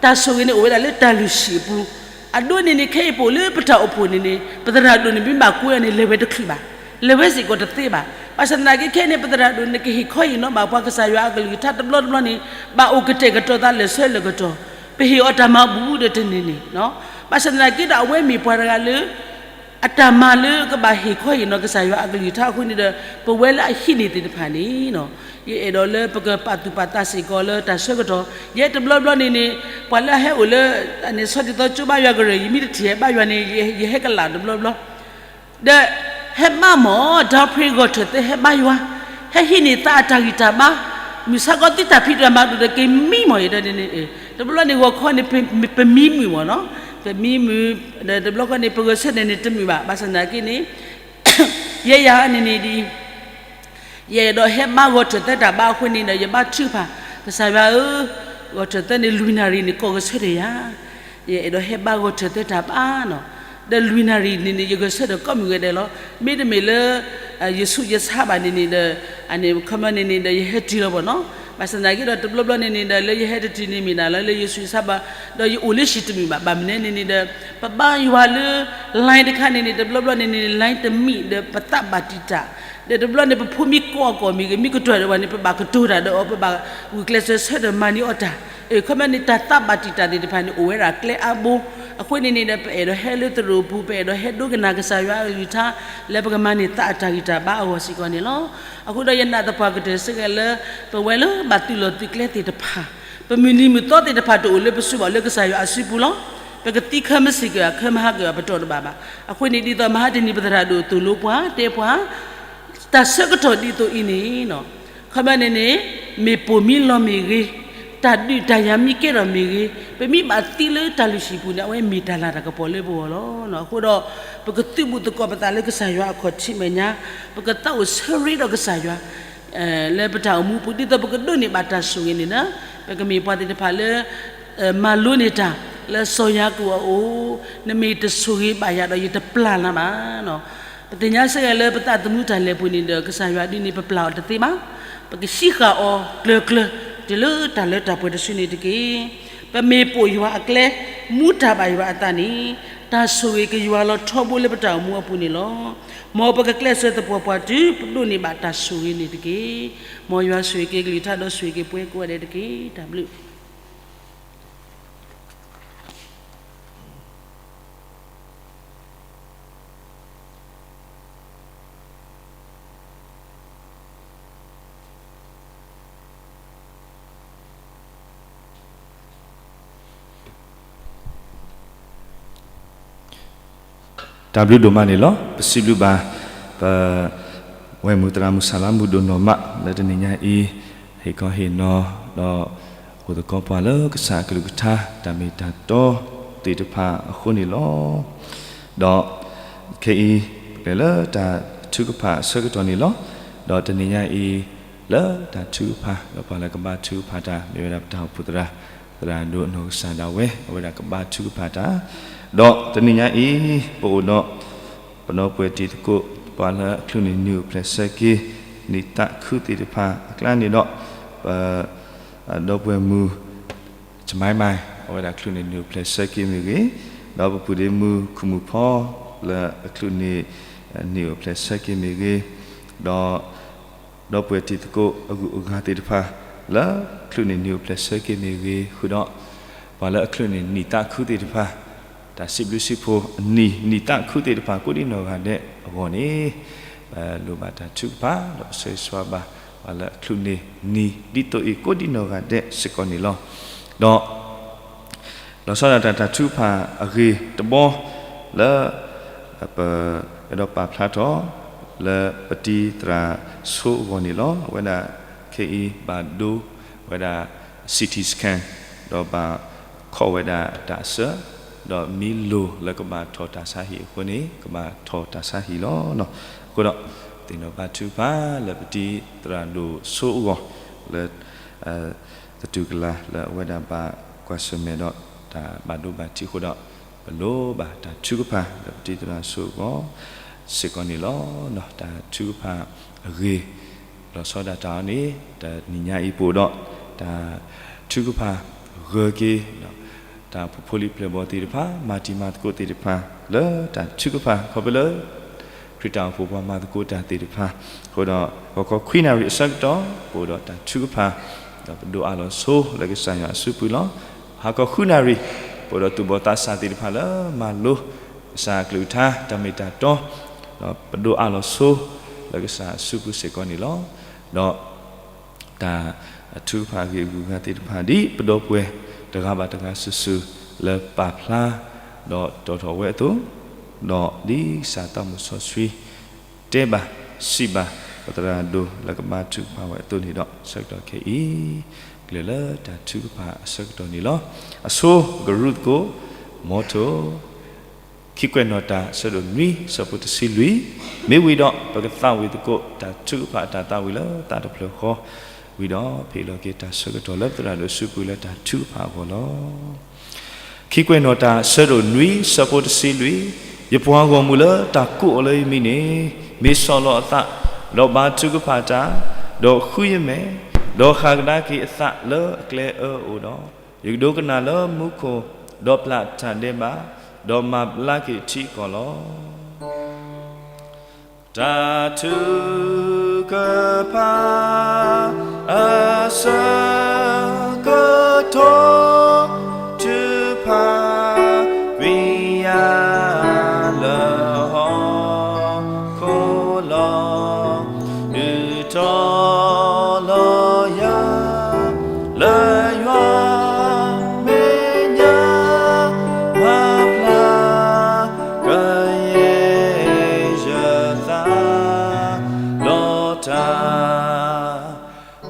တၢ်ဆိၣ်ဂ့ၤန့ၣ်အိၣ်ဝဲဒၣ်လၢတၢ်လုၢ်ဟံၣ်အပူၤ, အဒိန့ၣ်န့ၣ် ခဲအံၤပအိၣ်လၢပတၢ်အိၣ်ဖှိၣ်န့ၣ်န့ၣ် ပသရၣ်ဒိၣ်န့ၣ် ပမ့ၢ်ဘၣ်ကွဲအီၤန့ၣ် လဲၤဝဲတချုးဘၣ်, လဲၤဝဲစ့ၢ်ကီးတသ့ဘၣ်. ဘၣ်ဆၣ်သနာ်က့ခဲအံၤန့ၣ် ပသရၣ်ဒိၣ်န့ၣ် ကဟ့ၣ်ခီဟ့ၣ်နီၤဘၣ်ပှၤကစၢ်ယွၤအကလုၢ်ကထါတဘျီတဘျီန့ၣ် ဘၣ်အိၣ်ကတဲာ်ကတီၤသးလၢာ်ဆၢလၢာ်ကတီၢ်, ပဟ့ၣ်အီၤတၢ်မၤဘူၣ်ဒီးတန့ၢ်န့ၣ်, ဘၣ်ဆၣ်သနာ်က့ဒီးအဝဲမ့ၢ်ပှၤတဂၤလၢ အတၢ်မၤလၢကဘၣ်ဟ့ၣ်ခီဟ့ၣ်နီၤကစၢ်ယွၤအကလုၢ်ကထါအဃိန့ၣ်ဒီး ပဝဲလၢအဟံးန့ၢ်သ့ၣ်တဖၣ်န့ၣ် ယအဲၣ်ဒိးလၢပကပာ်သူၣ်ပာ်သးစ့ၢ်ကီးလၢတၢ်ဆၢကတီၢ်, ယဲတဘျီဘျီန့ၣ်န့ၣ် ပှၤလၢအဟဲအိၣ်လၢ အန့ၣ်ဆီတသီကၠိဘါယွၤကရၢၢ် ယမ့ၢ်တထံၣ်ဟဲဘါယွၤန့ၣ် ယဟဲကလၢ်တဘျီဘျီ ဒီး ဟဲဘါမၢ် ဒီဖရ့ဂီၢ်ထၢၣ်သ့ဟဲဘါယွၤ, ဟဲဟံးန့ၢ်သးအတၢ်ဂံၢ်တၢ်ဘါ, မုၢ်ဆါခီသုတၢ်ဖံးတၢ်မၤဒိၣ်ဒီးက့ၤမံမၢ်ယဲဒီးန့ၣ်, တဘျီန့ၣ်ဂီၤခီန့ၣ် ပမံမုာ်မၢ်နီၤ, ပမံမုာ်, ဒီးတဘျီခီန့ၣ် ပဂဲၤဆၢထၢၣ်န့ၣ်တမုာ်ဘၣ်, ဘၣ်ဆၣ်သနာ်က့န့ၣ် ယဲယၤန့ၣ်န့ၣ်ဒ် ယအဲၣ်ဒိးဟဲဘါဂီၤထၢၣ်သဲတၢ်ဘါအဃိန့ၣ်ဒီး ယဘါထုကဖၣ်, ကစၢ်ယွၤဧၢ, ဂီၤထၢၣ်သဲန့ၣ် လွံၢ်နၣ်ရံၣ်န့ၣ် ကိးဂဲၤဆၢထၢၣ်ယၤ, ယအဲၣ်ဒိးဟဲဘါဂီၤထၢၣ်သဲတၢ်ဘါနီၤ, ဒီးလွံၢ်နၣ်ရံၣ်န့ၣ်န့ၣ် ယဂဲၤဆၢထၢၣ်ကိးမုၢ်ဂဲၤဒဲးလီၤ. မ့တမ့ၢ်လၢ ယဆူးယဆါဘၣ်န့ၣ်န့ၣ်ဒီး အန့ၣ် ခီမီန့ၣ်န့ၣ်ဒီး ယဟဲတုၤလီၤဘၣ်နီၤ. ဘၣ်ဆၣ်သနာ်က့ဒီး တဘျီဘျီန့ၣ်န့ၣ်ဒီး လၢယဟဲတတုၤန့ၣ်မ့ၢ်နၤလၢ လၢယဆူးယဆါဘၣ်, ဒီးယအိၣ်လၢဟံၣ်တမုာ်ဘၣ်. ဘၣ်မနုၤန့ၣ်န့ၣ်ဒီး ပဘါယွၤလၢ line တခါန့ၣ်န့ၣ် တဘျီဘျီန့ၣ်န့ၣ် line တမံၤဒီး ပသးဘၣ်တံာ်တာ်, ဒီးတဘျီန့ၣ် ပဖိမ့ၢ်ကိးအီၤကိးမ့ၢ်ဂ့ၤ မ့ၢ်ကတၢၢ်ဒီးဝဲန့ၣ် ပဘၣ်ကတိၤတၢ်ဒီးအီၤ ပဘၣ်ဂုာ်ကျဲးစၢးဆၢထၢၣ်မၤန့ၢ်အီၤတၢ်, ခီမီန့ၣ် တၢ်သးဘၣ်တံာ်တာ်သ့ၣ်တဖၣ်န့ၣ် အိၣ်ဝဲဒၣ်ကျဲအါဘိ, အဃိန့ၣ်န့ၣ်ဒီး ပအဲၣ်ဒိးဟဲလၢသရိာ်ပူၤ ပအဲၣ်ဒိးဟဲဒိကနၣ်ကစၢ်ယွၤအကလုၢ်ကထါ လၢပကမၤန့ၢ်သးအတၢ်ဂံၢ်တၢ်ဘါအဂီၢ်စ့ၢ်ကီးန့ၣ်လီၤ. အဃိဒီးယနာ်သပှၢ်ကတၢၢ်စ့ၢ်ကီးလၢ ပဝဲလၢဘၣ်သုးလီၢ်သုးကျဲသ့ၣ်တဖၣ် ပမုၢ်နံၤမုၢ်သီသ့ၣ်တဖၣ်တအိၣ်လၢပစုဘၣ်လၢကစၢ်ယွၤအစုပူၤလီၤ. ပကသံခၢၣ်မစ့ၢ်ကီး ခၢၣ်မဟါက့ၤ ပတီၢ်တဘၣ်ဘၣ်. အဃိန့ၣ်ဒ်သိးမဟါတနံၤပသရၣ်ဒိၣ်သိၣ်လိပှၤတဲပှၤ တၢ်ဆၢကတီၢ်ဒ်သိးအံၤန့ၣ် ခီမီန့ၣ်န့ၣ် မ့ၢ်ပိာ်မံလီၤမ့ၢ်ဂ့ၤ, တၢ်ဒုးတၢ်ယၤမ့ၢ်ကဲထီၣ်မ့ၢ်ဂ့ၤ, ပမ့ၢ်ဘၣ်သံလၢတၢ်လုၢ်ဟံၣ်ပူၤန့ၣ် အဝဲမ့ၢ်တၢ်လၤတၢ်ကပီၤလၢပဂီၢ်လီၤ. အဃိဒီး ပကသုးဘူးသကိးပသးလၢကစၢ်ယွၤအခီၣ်ထံးမဲာ်ညါ, ပကသးအိၣ်ဆၢရ့ဒီးကစၢ်ယွၤ လၢပတၢ်အိၣ်မူပူၤ ဒ်သိးပကဒိးန့ၢ်ဘၣ်တၢ်ဆိၣ်ဂ့ၤန့ၣ်လီၤ. ပကမ့ၢ်ပှၤသ့ၣ်တဖၣ်လၢ မၤလိန့ၢ်တၢ်လၢစီၤယၤကိာ်အအိၣ်, နမ့ၢ်တဆိၣ်ဂ့ၤဘၣ်ယၤဒီး ယတပျၢ်နၤဘၣ်. ပသ့ၣ်ညါစ့ၢ်ကီးလၢပသးသမူတၢ်လဲၤပူၤန့ၣ်ဒီး ကစၢ်ယွၤဒ်န့ၣ် ပပျၢ်အီၤတသ့ဘၣ်. ပကဟံးဃာ်အီၤကျၢၤကျၢၤ တုၤလၢတၢ်လၢတၢ်ပှဲၤတစုန့ၣ်တက့ၢ်. ပမ့ၢ်ပိာ်ယွၤအကျဲ, မူတၢ်ဘၣ်ယွၤအသးန့ၣ်, တၢ်ဆိၣ်ဂ့ၤကယွၤလီၤထီဘိလၢပတၢ်အိၣ်မူအပူၤန့ၣ်လီၤ. မ်ပကကျဲးစၢးသပှၢ်ပှၢ်တုၤ ပဒိးန့ၢ်ဘၣ်တၢ်ဆိၣ်ဂ့ၤန့ၣ်တက့ၢ်. မ်ယွၤဆိၣ်ဂ့ၤက့ၤကလုၢ်ကထါဒီးဆိၣ်ဂ့ၤက့ၤပှၤကိးဂၤဒဲးတက့ၢ်. တၢ်ဘျုး တၢ်ဘျုးဒိၣ်မးန့ၣ်လီၤ. ပစံးဘျုးဘၣ် ပ ဝဲၢ်မုၢ်သရၣ်မုၣ်စၢ်လါမုၢ်ဒိၣ်နီၢ်မး လၢတနံၤညါအံၤ ဟ့ၣ်ခီဟ့ၣ်နီၤ ဒီးအိၣ်သကိးပှၤလၢကစၢ်အကလုၢ်ကထါ တၢ်မ့ၢ်တၢ်တီသ့ၣ်တဖၣ်အဃိန့ၣ်လီၤ. ဒီးခဲအံၤ ပကလဲၤလၢတၢ်ထုကဖၣ်အဆၢကတီၢ်န့ၣ်လီၤ. ဒီးတနံၤညါအံၤ လၢတၢ်ထုကဖၣ် ဒီးပှၤလၢကဘါထုကဖၣ်တၢ် မ့ၢ်ဝဲဒၣ်ပတၢ်အိၣ်ဖှိၣ်သရၣ် သရၣ်ဒိၣ်နီၢ်ကစၢ်ဒၣ်ဝဲ အဝဲဒၣ်ကဘါထုကဖၣ်တၢ်, ဒီးတနံၤညါအံၤ ပအိၣ်ဒီး ပဒီပုၢ်ဝဲၢ်တံၤသကိး ပှၤလၢအချုးန့ၢ်နံၣ်အိၣ်ဖျဲၣ်ဆၢက့ၤ နံၣ်သးခုသ့ၣ်တဖၣ်အကျါန့ၣ်ဒီး ပ ဒီပုၢ်ဝဲၢ်မုၣ် ကမါမါ အဝဲဒၣ်ချုးန့ၢ်နံၣ်အိၣ်ဖျဲၣ်ဆၢက့ၤမ့ၢ်ဂ့ၤ, ဒီးပပုၢ်ဒ့မုၣ်ခူၣ်မုၣ်ဖီ လၢအချုးန့ၢ် နံၣ်အိၣ်ဖျဲၣ်ဆၢက့ၤမ့ၢ်ဂ့ၤ, ဒီး ဒီပုၢ်ဝဲၢ်တံၤသကိးအဂုၤအဂၤသ့ၣ်တဖၣ် လၢချုးန့ၢ်နံၣ်အိၣ်ဖျဲၣ်ဆၢက့ၤမ့ၢ်ဂ့ၤ, ဃုာ်ဒီး ပှၤလၢအချုးန့ၢ်နံၣ်သးခုသ့ၣ်တဖၣ် တၢ်စံးဘျုးစံးဖှိၣ်အနံၣ် နံၣ်သးခုသ့ၣ်တဖၣ် ကိးဒံနီၢ်ဂၤဒဲးအဂီၢ်န့ၣ် ပလိၣ်ဘၣ်တၢ်ထုကဖၣ် ဒီးပဆၢဂ့ၤဆၢဝါဘၣ် ပှၤလၢအချုးန့ၢ်နံၣ်ဒ်သိးအံၤ ကိးဒံနီၢ်ဂၤဒဲးစ့ၢ်ကီးန့ၣ်လီၤ. ဒီး လီၤဆီဒၣ်တၢ် တၢ်ထုကဖၣ်အဂ့ၢ်တဘီ လၢ ပအဲၣ်ဒိးပာ်ဖျါထီၣ် လၢပတံၤသရၣ်ဆိအဂီၢ်န့ၣ်လီၤ. အဝဲဒၣ်ခဲအံၤဘၣ်ဒိဝဲဒၣ် CT scan ဒီးဘၣ်ခီၣ်ဝဲဒၣ်တၢ်အစၢ ဒီးမ့ၢ်လိၣ်လၢကဘၣ်ထီၣ်တၢ်ဆါဟံၣ်အဃိန့ၣ် ကဘၣ်ထီၣ်တၢ်ဆါဟံၣ်လီၤ. အဃိဒီး သ့ၣ်နီၣ်ဘါထုကဖၣ်လၢပတံၤသရၣ်ဒိၣ်ဆိအဂီၢ် လၢ သတူၢ်ကလာ်လၢအဝဲဒၣ်ဘၣ်ကွၢ်ဆၢၣ်မဲာ်ဒီးတၢ်ဘၣ်ဒိဘၣ်ထံးအဃိဒီး ပလိၣ်ဘၣ်တၢ်ထုကဖၣ်လၢပတံၤသရၣ်ဆိအဂီၢ်စ့ၢ်ကီးန့ၣ်လီၤ. တၢ်ထုကဖၣ်အဂ့ၢ် လီၤဆီဒၣ်တၢ်အီၤန့ၣ် တနံၤညါအံၤပအိၣ်ဒီး တၢ်ထုကဖၣ်ဂၢၢ်က့ၤ တၢ်ဖိဖိလံၤပျဲၢ်ဘီသ့ၣ်တဖၣ် မၤတံၤမၤသကိးသ့ၣ်တဖၣ် လၢတၢ်ထုကဖၣ် ခီဖျိလၢ ခရံာ်တၢ်အိၣ်ဖှိၣ်ပှၤမၤသကိးတၢ်သ့ၣ်တဖၣ်, အဃိဒီး ဂီၤခီခွံနၣ်ရံၣ်အဆၢကတီၢ် ပအိၣ်ဒီးတၢ်ထုကဖၣ်, ဒီးပဒိးအးလီၤဆိလၢကစၢ်ယွၤအစုပူၤလီၤ. ဟါခီဃုနၣ်ရံၣ် ပအိၣ်ဒီးသူၣ်ဘီၣ်သးစၢ်သ့ၣ်တဖၣ်လၢမၤလိ ကစၢ်အကလုၢ်ကထါ တၢ်မ့ၢ်တၢ်တီ, ဒီးပဒိးအးလီၤဆိလၢကစၢ်အစုပူၤစ့ၢ်ကီးန့ၣ်လီၤ. ဒီး တၢ်ထုကဖၣ်အဂ့ၢ်အဂုၤအဂၤသ့ၣ်တဖၣ် ဒ်ပဒီပုၢ်ဝဲၢ်တဂၤဘၣ်တဂၤစုာ်စုာ်လၢပာ်ဖျါ ဒီးတီၣ်ထီၣ်ဝဲအသိး, ဒီးဒ်ကစၢ်သးမုၣ်စီဆှံ တဲဘၣ်စံးဘၣ် ပသရၣ်ဒိၣ်လၢကဘါထုကဖၣ်ဝဲအသိးန့ၣ်ဒီး ဆၢကတီၢ်ခဲအံၤ ကလဲၤလၢတၢ်ထုကဖၣ်အဆၢကတီၢ်န့ၣ်လီၤ. အဆိကရူၢ်သကိး motto ခံကွဲးနီၣ်တၢ် ဆၢဒိၣ်နွံ ဆၢဖိတဆံလွံၢ်, မ့ၢ်ဝံၤဒီး ပကသးဝံၣ်သကိး တၢ်ထုကဖၣ်အတၢ်သးဝံၣ်လၢသးတဖျၢၣ်ဃီ, ဝံၤဒီး ဖဲအလီၢ်က့ၤတၢ်ဆၢကတီၢ်လၢသရၣ်ဒိၣ်စုပူၤလၢတၢ်ထုကဖၣ်အဂီၢ်လီၤ. ခံကွဲးနီၣ်တၢ် ဆၢဒိၣ်နွံ ဆၢဖိတဆံလွံၢ်, ယပှၤဂီၢ်မုၢ်လၢတၢ်ကိးအီၤလၢယမံၤန့ၣ် မ့ၢ်ဆီၣ်လီၤအသး, ဒီးဘါထုကဖၣ်တၢ်, ဒီးဃုယမဲာ်, ဒီးဟးကဒါက့ၤအသးလၢအကျဲအၢအအိၣ်ဒီး, ယကဒိကနၣ်လၢမူခိၣ်, ဒီးပျၢ်တၢ်ဒဲးဘး, ဒီးမၤဘျါက့ၤထံကီၢ်လီၤ. တၢ်ထုကဖၣ် အဆၢကတီၢ်, ထုကဖၣ်ကွံာ်ယၤလၢဟီၣ်ခိၣ်လီၤ. ဒုးတီၤလီၤယၤ လၢယွၤမဲာ်ညါ, မၤဘျါကယဲၢ်ယသး, ဒီးတၢ်,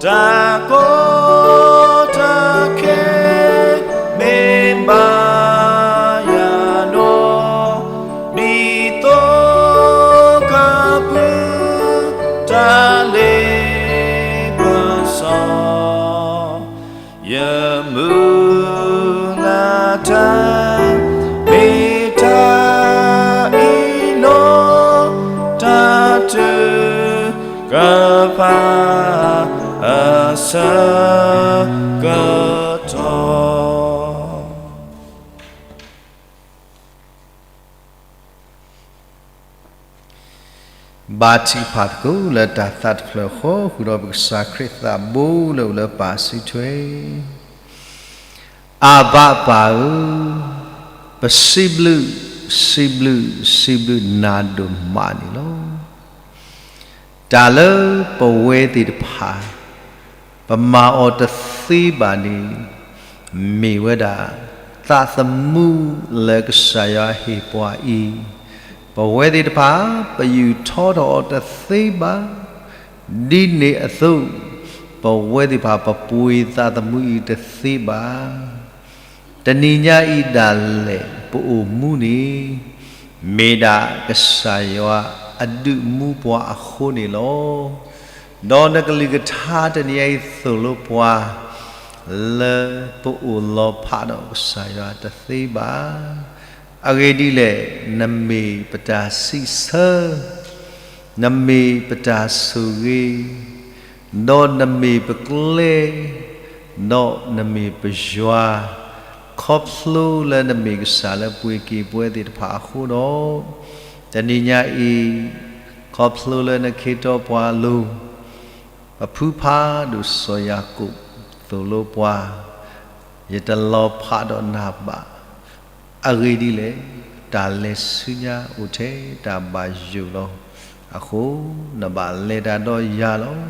တၢ်ကီတၢ်ခဲ မ့ၢ်ဘၣ်ယၤနီၢ်, ဒ်သိးကပုၢ် တၢ်လ့ပစီ ယမုၢ်လၢ်တၢ် မ့ၢ်တၢ်အံၤလီၤ. တၢ်ထုကဖၣ် အဆၢကတီၢ် ဘါထုကဖၣ်သကိးလၢတၢ်သးတဖျၢၣ်ဃီ ဃုာ်ဒီးပကစၢ်ခရံာ်သးဘိလၢအိၣ်လၢပၢ်စုထွဲ, အဘၣ်ပၢ်ဧၢ, ပစံးဘျုး, စံးဘျုး, စံးဘျုးနၤဒိၣ်မးန့ၣ်လီၤ. တၢ်လၢပဝဲသ့ၣ်တဖၣ် ပမၤအီၤတသ့ဘၣ်န့ၣ်, မ့ၢ်ဝဲဒၣ် သးသမူလၢကစၢ်ယွၤဟ့ၣ်ပှၤအံၤ, ပဝဲသ့ၣ်တဖၣ် ပယူးထီထီၣ်အီၤတသ့ဘၣ်, ဒ်န့ၣ်အသိး ပဝဲသ့ၣ်တဖၣ် ပပှ့ၤသးသမူအံၤတသ့ဘၣ်. တနံၤညါအံၤဒၣ်လဲာ် ပအိၣ်မူန့ၣ် မ့ၢ်ဒၣ်ကစၢ်ယွၤအဒုးမူပှၤအဃိန့ၣ်လီၤ. ဒီးနကလုၢ်ကထါတနံၤညါအံၤသိၣ်လိပှၤ လၢပအိၣ်လီၤဖးဒီးကစၢ်ယွၤတသ့ဘၣ်. အဂ့ၢ်ဒ်လဲၣ်, နမ့ၢ်ပတၢ်စံးဆၢ, နမ့ၢ်ပတၢ်ဆိၣ်ဂ့ၤ, ဒီးနမ့ၢ်ပကျဲ, ဒီးနမ့ၢ်ပယွၤ, ခီဖျိလၢနမ့ၢ်ကစၢ်လၢပှ့ၤက့ၤပဝဲသ့ၣ်တဖၣ်အဃိဒီး, တနံၤညါအံၤ ခီဖျိလၢနခ့ထီၣ်ပှၤအလိၤ, ပဖုဖးဒိၣ်စီၤယၤကိာ်သိၣ်လိပှၤ, ယတလီၤဖးဒီးနၤဘၣ်. အဂ့ၢ်ဒ်လဲၣ်, တၢ်လဲၤဆူညါအိၣ်ထဲတၢ်ဘၣ်ယိၣ်လီၤ. အဃိ နဘၣ်လဲၤတၢ်ဒီးယၤလီၤ.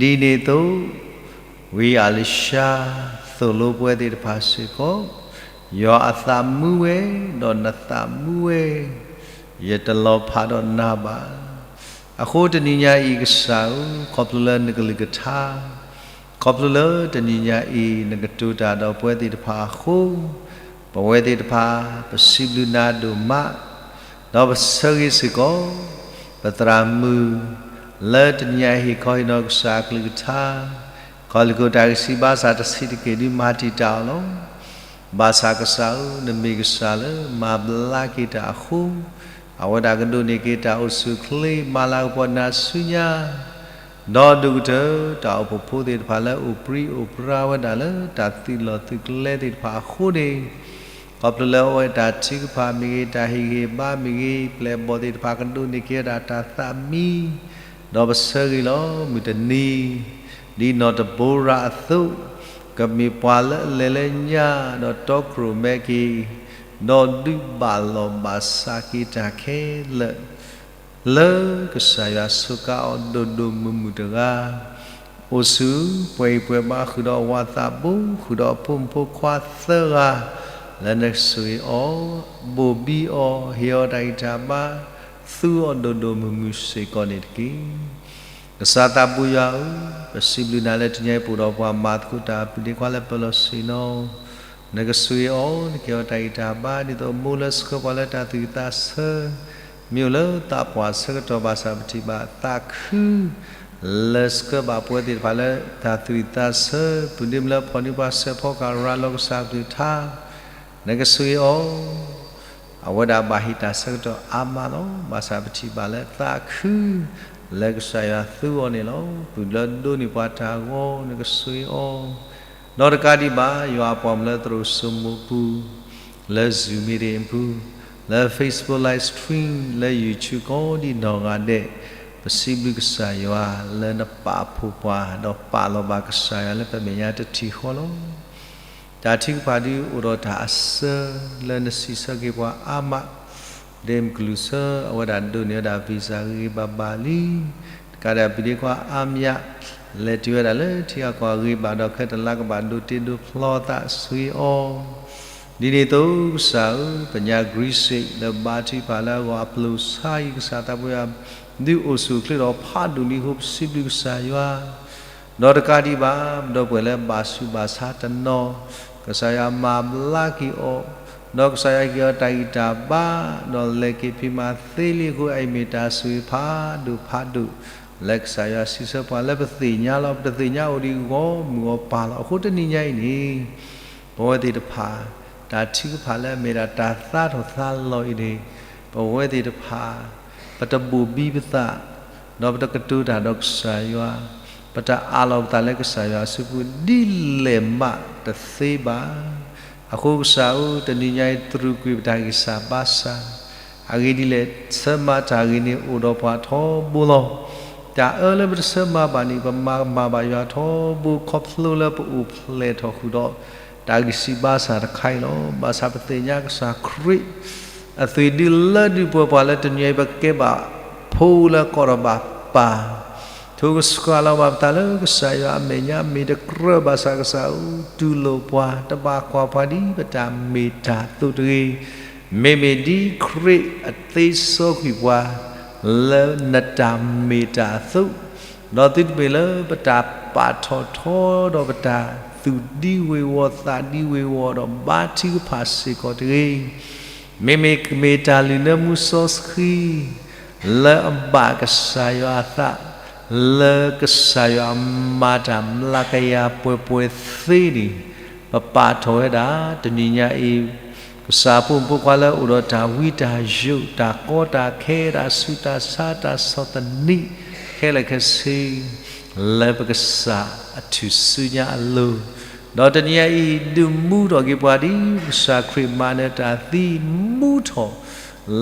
ဒ်န့ၣ်အသိး ဝံအၤလံၤၡါ သိၣ်လိပဝဲသ့ၣ်တဖၣ်စ့ၢ်ကီး, ယွၤအသးမူဝဲ, ဒီးနသးမူဝဲ, ယတလီၤဖးဒီးနၤဘၣ်. အဃိတနံၤညါအံၤကစၢ်ဧၢ, ခီဖျိလၢနကလုၢ်ကထါ, ခီဖျိလၢတနံၤညါအံၤ နကတိၤတၢ်ဒီးပဝဲသ့ၣ်တဖၣ်အဃိ, ပဝဲသ့ၣ်တဖၣ် ပစံးဘျုးနၤဒိၣ်မး, ဒီးပဆၢဂ့ၤစ့ၢ်ကီး ပသရၣ်မုၣ် လၢတနံၤညါအံၤဟ့ၣ်ခီဟ့ၣ်နီၤကစၢ်အကလုၢ်ကထါ, ခီၣ်လ့ၢ်ခိၣ်တၢ်ကစံးဘၣ်ဆၣ်တဆံးတက့ၢ်ဒုးမၤတံာ်တာ်အီၤလီၤ. ဘၣ်ဆၣ်ကစၢ်ဧၢ, နမ့ၢ်ကစၢ်လၢမၤဘျါက့ၤတၢ်အဃိ, အဝဲဒၣ်ကဒိးန့ၢ်က့ၤတၢ်အိၣ်ဆူၣ်အိၣ်ချ့ မၤလၤကပီၤနၤဆူညါ, ဒီးဒိၣ်ကတၢၢ်တၢ်အိၣ်ဖှိၣ်ဖိသ့ၣ်တဖၣ်လၢအိၣ်ပြံအိၣ်ပြါဝဲဒၣ်လၢတၢ်သုးလီၢ်သုးကျဲသ့ၣ်တဖၣ်အဃိန့ၣ်, ခီဖျိလၢအဝဲတၢ်ထုကဖၣ်မ့ၢ်ဂ့ၤ, တၢ်ဟ့ၣ်ဂံၢ်ဟ့ၣ်ဘါမ့ၢ်ဂ့ၤ, ပျဲၢ်ဘီၣ်သ့ၣ်တဖၣ်ကဒိးန့ၢ်က့ၤဝဲဒၣ်တၢ်သးမံ, ဒီးပဆၢဂ့ၤလီၤ မုၢ်တနံၤ ဒ်နီၢ်တဘိရၤအသိး, ကမ့ၢ်ပှၤလၢအလဲၤလၢညါ, ဒီးတီခိၣ်ရိၣ်မဲက့ၤ, ဒီးဒုးဘၣ်လီၢ်ဘၣ်စးက့ၤတၢ်ခဲလၢာ်, လၢကစၢ်ယွၤစူးကါအီၤဒိၣ်ဒိၣ်မုၢ်မုၢ်တဂၤ, အိၣ်ဆူၣ်ပှဲၤဂံၢ်ပှဲၤဘါဃုာ်ဒီးအဝၤသးဘိ, ဃုာ်ဒီးအဖိမုၣ်ဖိခွါသၢဂၤ, လၢနဆိၣ်ဂ့ၤအီၤ, ဘိၣ်ဘံအီၤ, ဟ့ၣ်အီၤတၢ်ဂံၢ်တၢ်ဘါ, သူအီၤဒိၣ်ဒိၣ်မုၢ်မုၢ်စ့ၢ်ကီးန့ၣ်တက့ၢ်. ကစၢ်သးဘိယွၤဧၢ, ပစံးဘျုးနၤလၢတနံၤအံၤ ပအိၣ်ဒီးပှၤမၤသကိးတၢ် ပုၢ်ဒ့ခွါလၢပၢၤလီၢ်ဆ့ၣ်နီၤ, နကဆိၣ်ဂ့ၤအီၤ, နကဟ့ၣ်အီၤတၢ်ဂံၢ်တၢ်ဘါ ဒ်သိးမိၢ်လၢဆှၢပှၤလၢတၢ်သူၣ်ဝံၣ်သးဆၢ, မ့ၢ်အိၣ်လၢသးပှၢ်ဆၢကတီၢ်ဘၣ်ဆၣ် ပထံၣ်ဘၣ်သးခု လၢဆှၢဘၣ်ပဝဲသ့ၣ်တဖၣ်လၢတၢ်သူၣ်ဝံၣ်သးဆၢ, ပုၢ်ဒ့မုၣ်လၢဖီၣ်န့ၢ်ပှၤစဲးဖီကၤရၤလီၤကစၢ်ကလုၢ်ကထါ, နကဆိၣ်ဂ့ၤအီၤ အဝဲဒၣ်ဘၣ်ဟ့ၣ်တၢ်ဆၢကတီၢ်အါမးလီၤ. ဘၣ်ဆၣ်ပထံၣ်ဘၣ်လၢသးခု လၢကစၢ်ယွၤသူအီၤန့ၣ်လီၤ. ပုၢ်လၢဒိးန့ၢ်ပှၤတၢ်ဂီၤ နကဆိၣ်ဂ့ၤအီၤ, ဒီးတကးဒံးဘၣ် ယွၤအပှၤမုၣ်လၢသရိာ်စိမိးပူၤ, လၢ Zoom meeting အပူၤ, လၢ Facebook live stream, လၢ YouTube ကိးဒံနီၢ်ဂၤဒဲး, ပစံးဘျုးကစၢ်ယွၤလၢနပာ်ဖှိၣ်ပှၤ ဒီးပာ်လီၤဘၣ်ကစၢ်ယွၤလၢပမဲာ်ညါတထံၣ်ဃီလီၤ. တၢ်ထုကဖၣ်ဒုးအိၣ်ဒီးတၢ်အစၢလၢနစံးဆၢက့ၤပှၤအါမး, ဒ့မုၢ်ကလူးဆၢ အဝဲဒၣ်ဒိးန့ၢ်ဝဲဒၣ် visa ဂ့ၤဂ့ၤဘၣ်ဘၣ်လံ, တကးဒံး ပုၢ်ဒ့ခွါအါမး လဲၤတုၤဝဲဒၣ်လၢထံဂၤကီၢ်ဂ့ၤဘၣ်ဒီး ခဲတလါကဘၣ်ဒိးတ့ဒိးဖျီသး ဆိၣ်ဂ့ၤအီၤ ဒ်န့ၣ်အသိး ကစၢ်ဧၢ, ပညါ grace လၢဘါထုကဖၣ်လၢအဂီၢ်အပျိၢ်ဆါအံၤ ကစၢ်သးပှၢ်ယွၤ ဒုးအိၣ်ဆူၣ်အိၣ်ချ့ဒီးဖးဒိၣ်လံအဃိ ပစံးဘျုးကစၢ်ယွၤ, ဒီးတကးဒံးဘၣ် ပဒီပုၢ်ဝဲၢ်လၢဘၣ်ဆူးဘၣ်ဆါတနီၤ, ကစၢ်ယွၤမၤဘျါက့ၤအီၤ, ဒီးကစၢ်ယွၤက့ၤအီၤတၢ်ဂံၢ်တၢ်ဘါ, ဒီးလဲၤက့ၤဖံးမၤသ့လံအဃိ အအံၤမ့ၢ်တၢ်ဆိၣ်ဂ့ၤဖးဒိၣ်ဖးဒိၣ် လၢကစၢ်ယွၤစံးဆၢပှၤလၢပသ့ၣ်ညါလီၤ. ပတသ့ၣ်ညါအိၣ်ဒံးဂီၢ်မုၢ်ဂီၢ်ပၤလီၤ. အဃိတနံၤညါအံၤန့ၣ် ပဝဲသ့ၣ်တဖၣ် တၢ်ထုကဖၣ်လၢအမ့ၢ်ဒၣ်တၢ်သါထီၣ်သါလီၤအံၤန့ၣ် ပဝဲသ့ၣ်တဖၣ် ပတဘိၣ်ဘံပသး, ဒီးပတကတိၤတၢ်ဒီးကစၢ်ယွၤ, ပတအးလီၤပသးလၢကစၢ်ယွၤအစုပူၤ ဒ်လဲၣ်မးတသ့ဘၣ်. အဃိကစၢ်ဧၢ, တနံၤညါအံၤတြူာ်ကွံာ်ပတၢ်ဂံၢ်စၢ်ဘါစၢ်, အဂ့ၢ်ဒ်လဲၣ် ဆၢမၤတၢ်ဂ့ၤန့ၣ်အိၣ်ဒီးပှၤထီဘိလီၤ. တၢ်အၢလၢပတဆၢမၤဘၣ်န့ၣ် ပမၤကမၣ်ဘၣ်ယွၤထီဘိ ခီဖျိလၢပအိၣ်ဖျဲၣ်ထီၣ်ဃုာ်ဒီး တၢ်ဂံၢ်စၢ်ဘါစၢ်တခါအံၤလီၤ. ဘၣ်ဆၣ်ပသ့ၣ်ညါကစၢ်ခရံာ် အသွံၣ်ဒုးလၢဒုးပှဲၤပှၤလၢတနံၤအံၤ ပကဲဘၣ်ဖိလၢကီၢ်ဒီးဘၣ်ပၢ်, ထိၣ်ကစှၤလီၤဘၣ်ပသးလၢကစၢ်ယွၤအမဲာ်ညါ မ့ၢ်တကြၢးဘၣ်ဆၣ်ကစၢ်ဧၢ, တူၢ်လိာ်ပှၤ တဘၣ်ကွၢ်ပှၤဒ်ပတၢ်မ့ၢ်တၢ်သိးတဂ့ၤ, မ့မ့ၢ်ဒ်ခရံာ်အသ့စီကွံာ်ပှၤ လၢနတၢ်မ့ၢ်တၢ်အသိး, ဒီးသုတမ့ၢ်လၢပတၢ်ပာ်ထီၣ်ထီဒီးပတၢ်သူၣ်ဒံဝ့ၤဝီၤ သးဒံဝ့ၤဝီၤဒီးဘါထုကဖၣ်စ့ၢ်ကီးတဂ့ၤ, မ့မ့ၢ်ကမ့ၢ်တၢ်လုၢ်နၢမူစီဆှံ လၢအဘၣ်ကစၢ်ယွၤအသး, လၢကစၢ်ယွၤအမၤတၢ်မျးကယၤပှဲၤပှဲၤသ့န့ၣ်, ပပာ်ထီၣ်ဝဲဒၣ် တနံၤညါအံၤ ကစၢ်ဖိမုၣ်ဖိခွါလၢအိၣ်ဒီးတၢ်ဝံတၢ်ယိး တၢ်ကီတၢ်ခဲ တၢ်ဆူးတၢ်ဆါ တၢ်ဆီၣ်သနံး ခဲလၢာ်ခဲဆ့ လၢပကစၢ်အထူၣ်စုညါအလိၤ, ဒီးတနံၤညါအံၤ ဒုးမူထီၣ်က့ၤပှၤဒ်ကစၢ်ခရံာ်မၤနၢၤတၢ်သံမူထီၣ်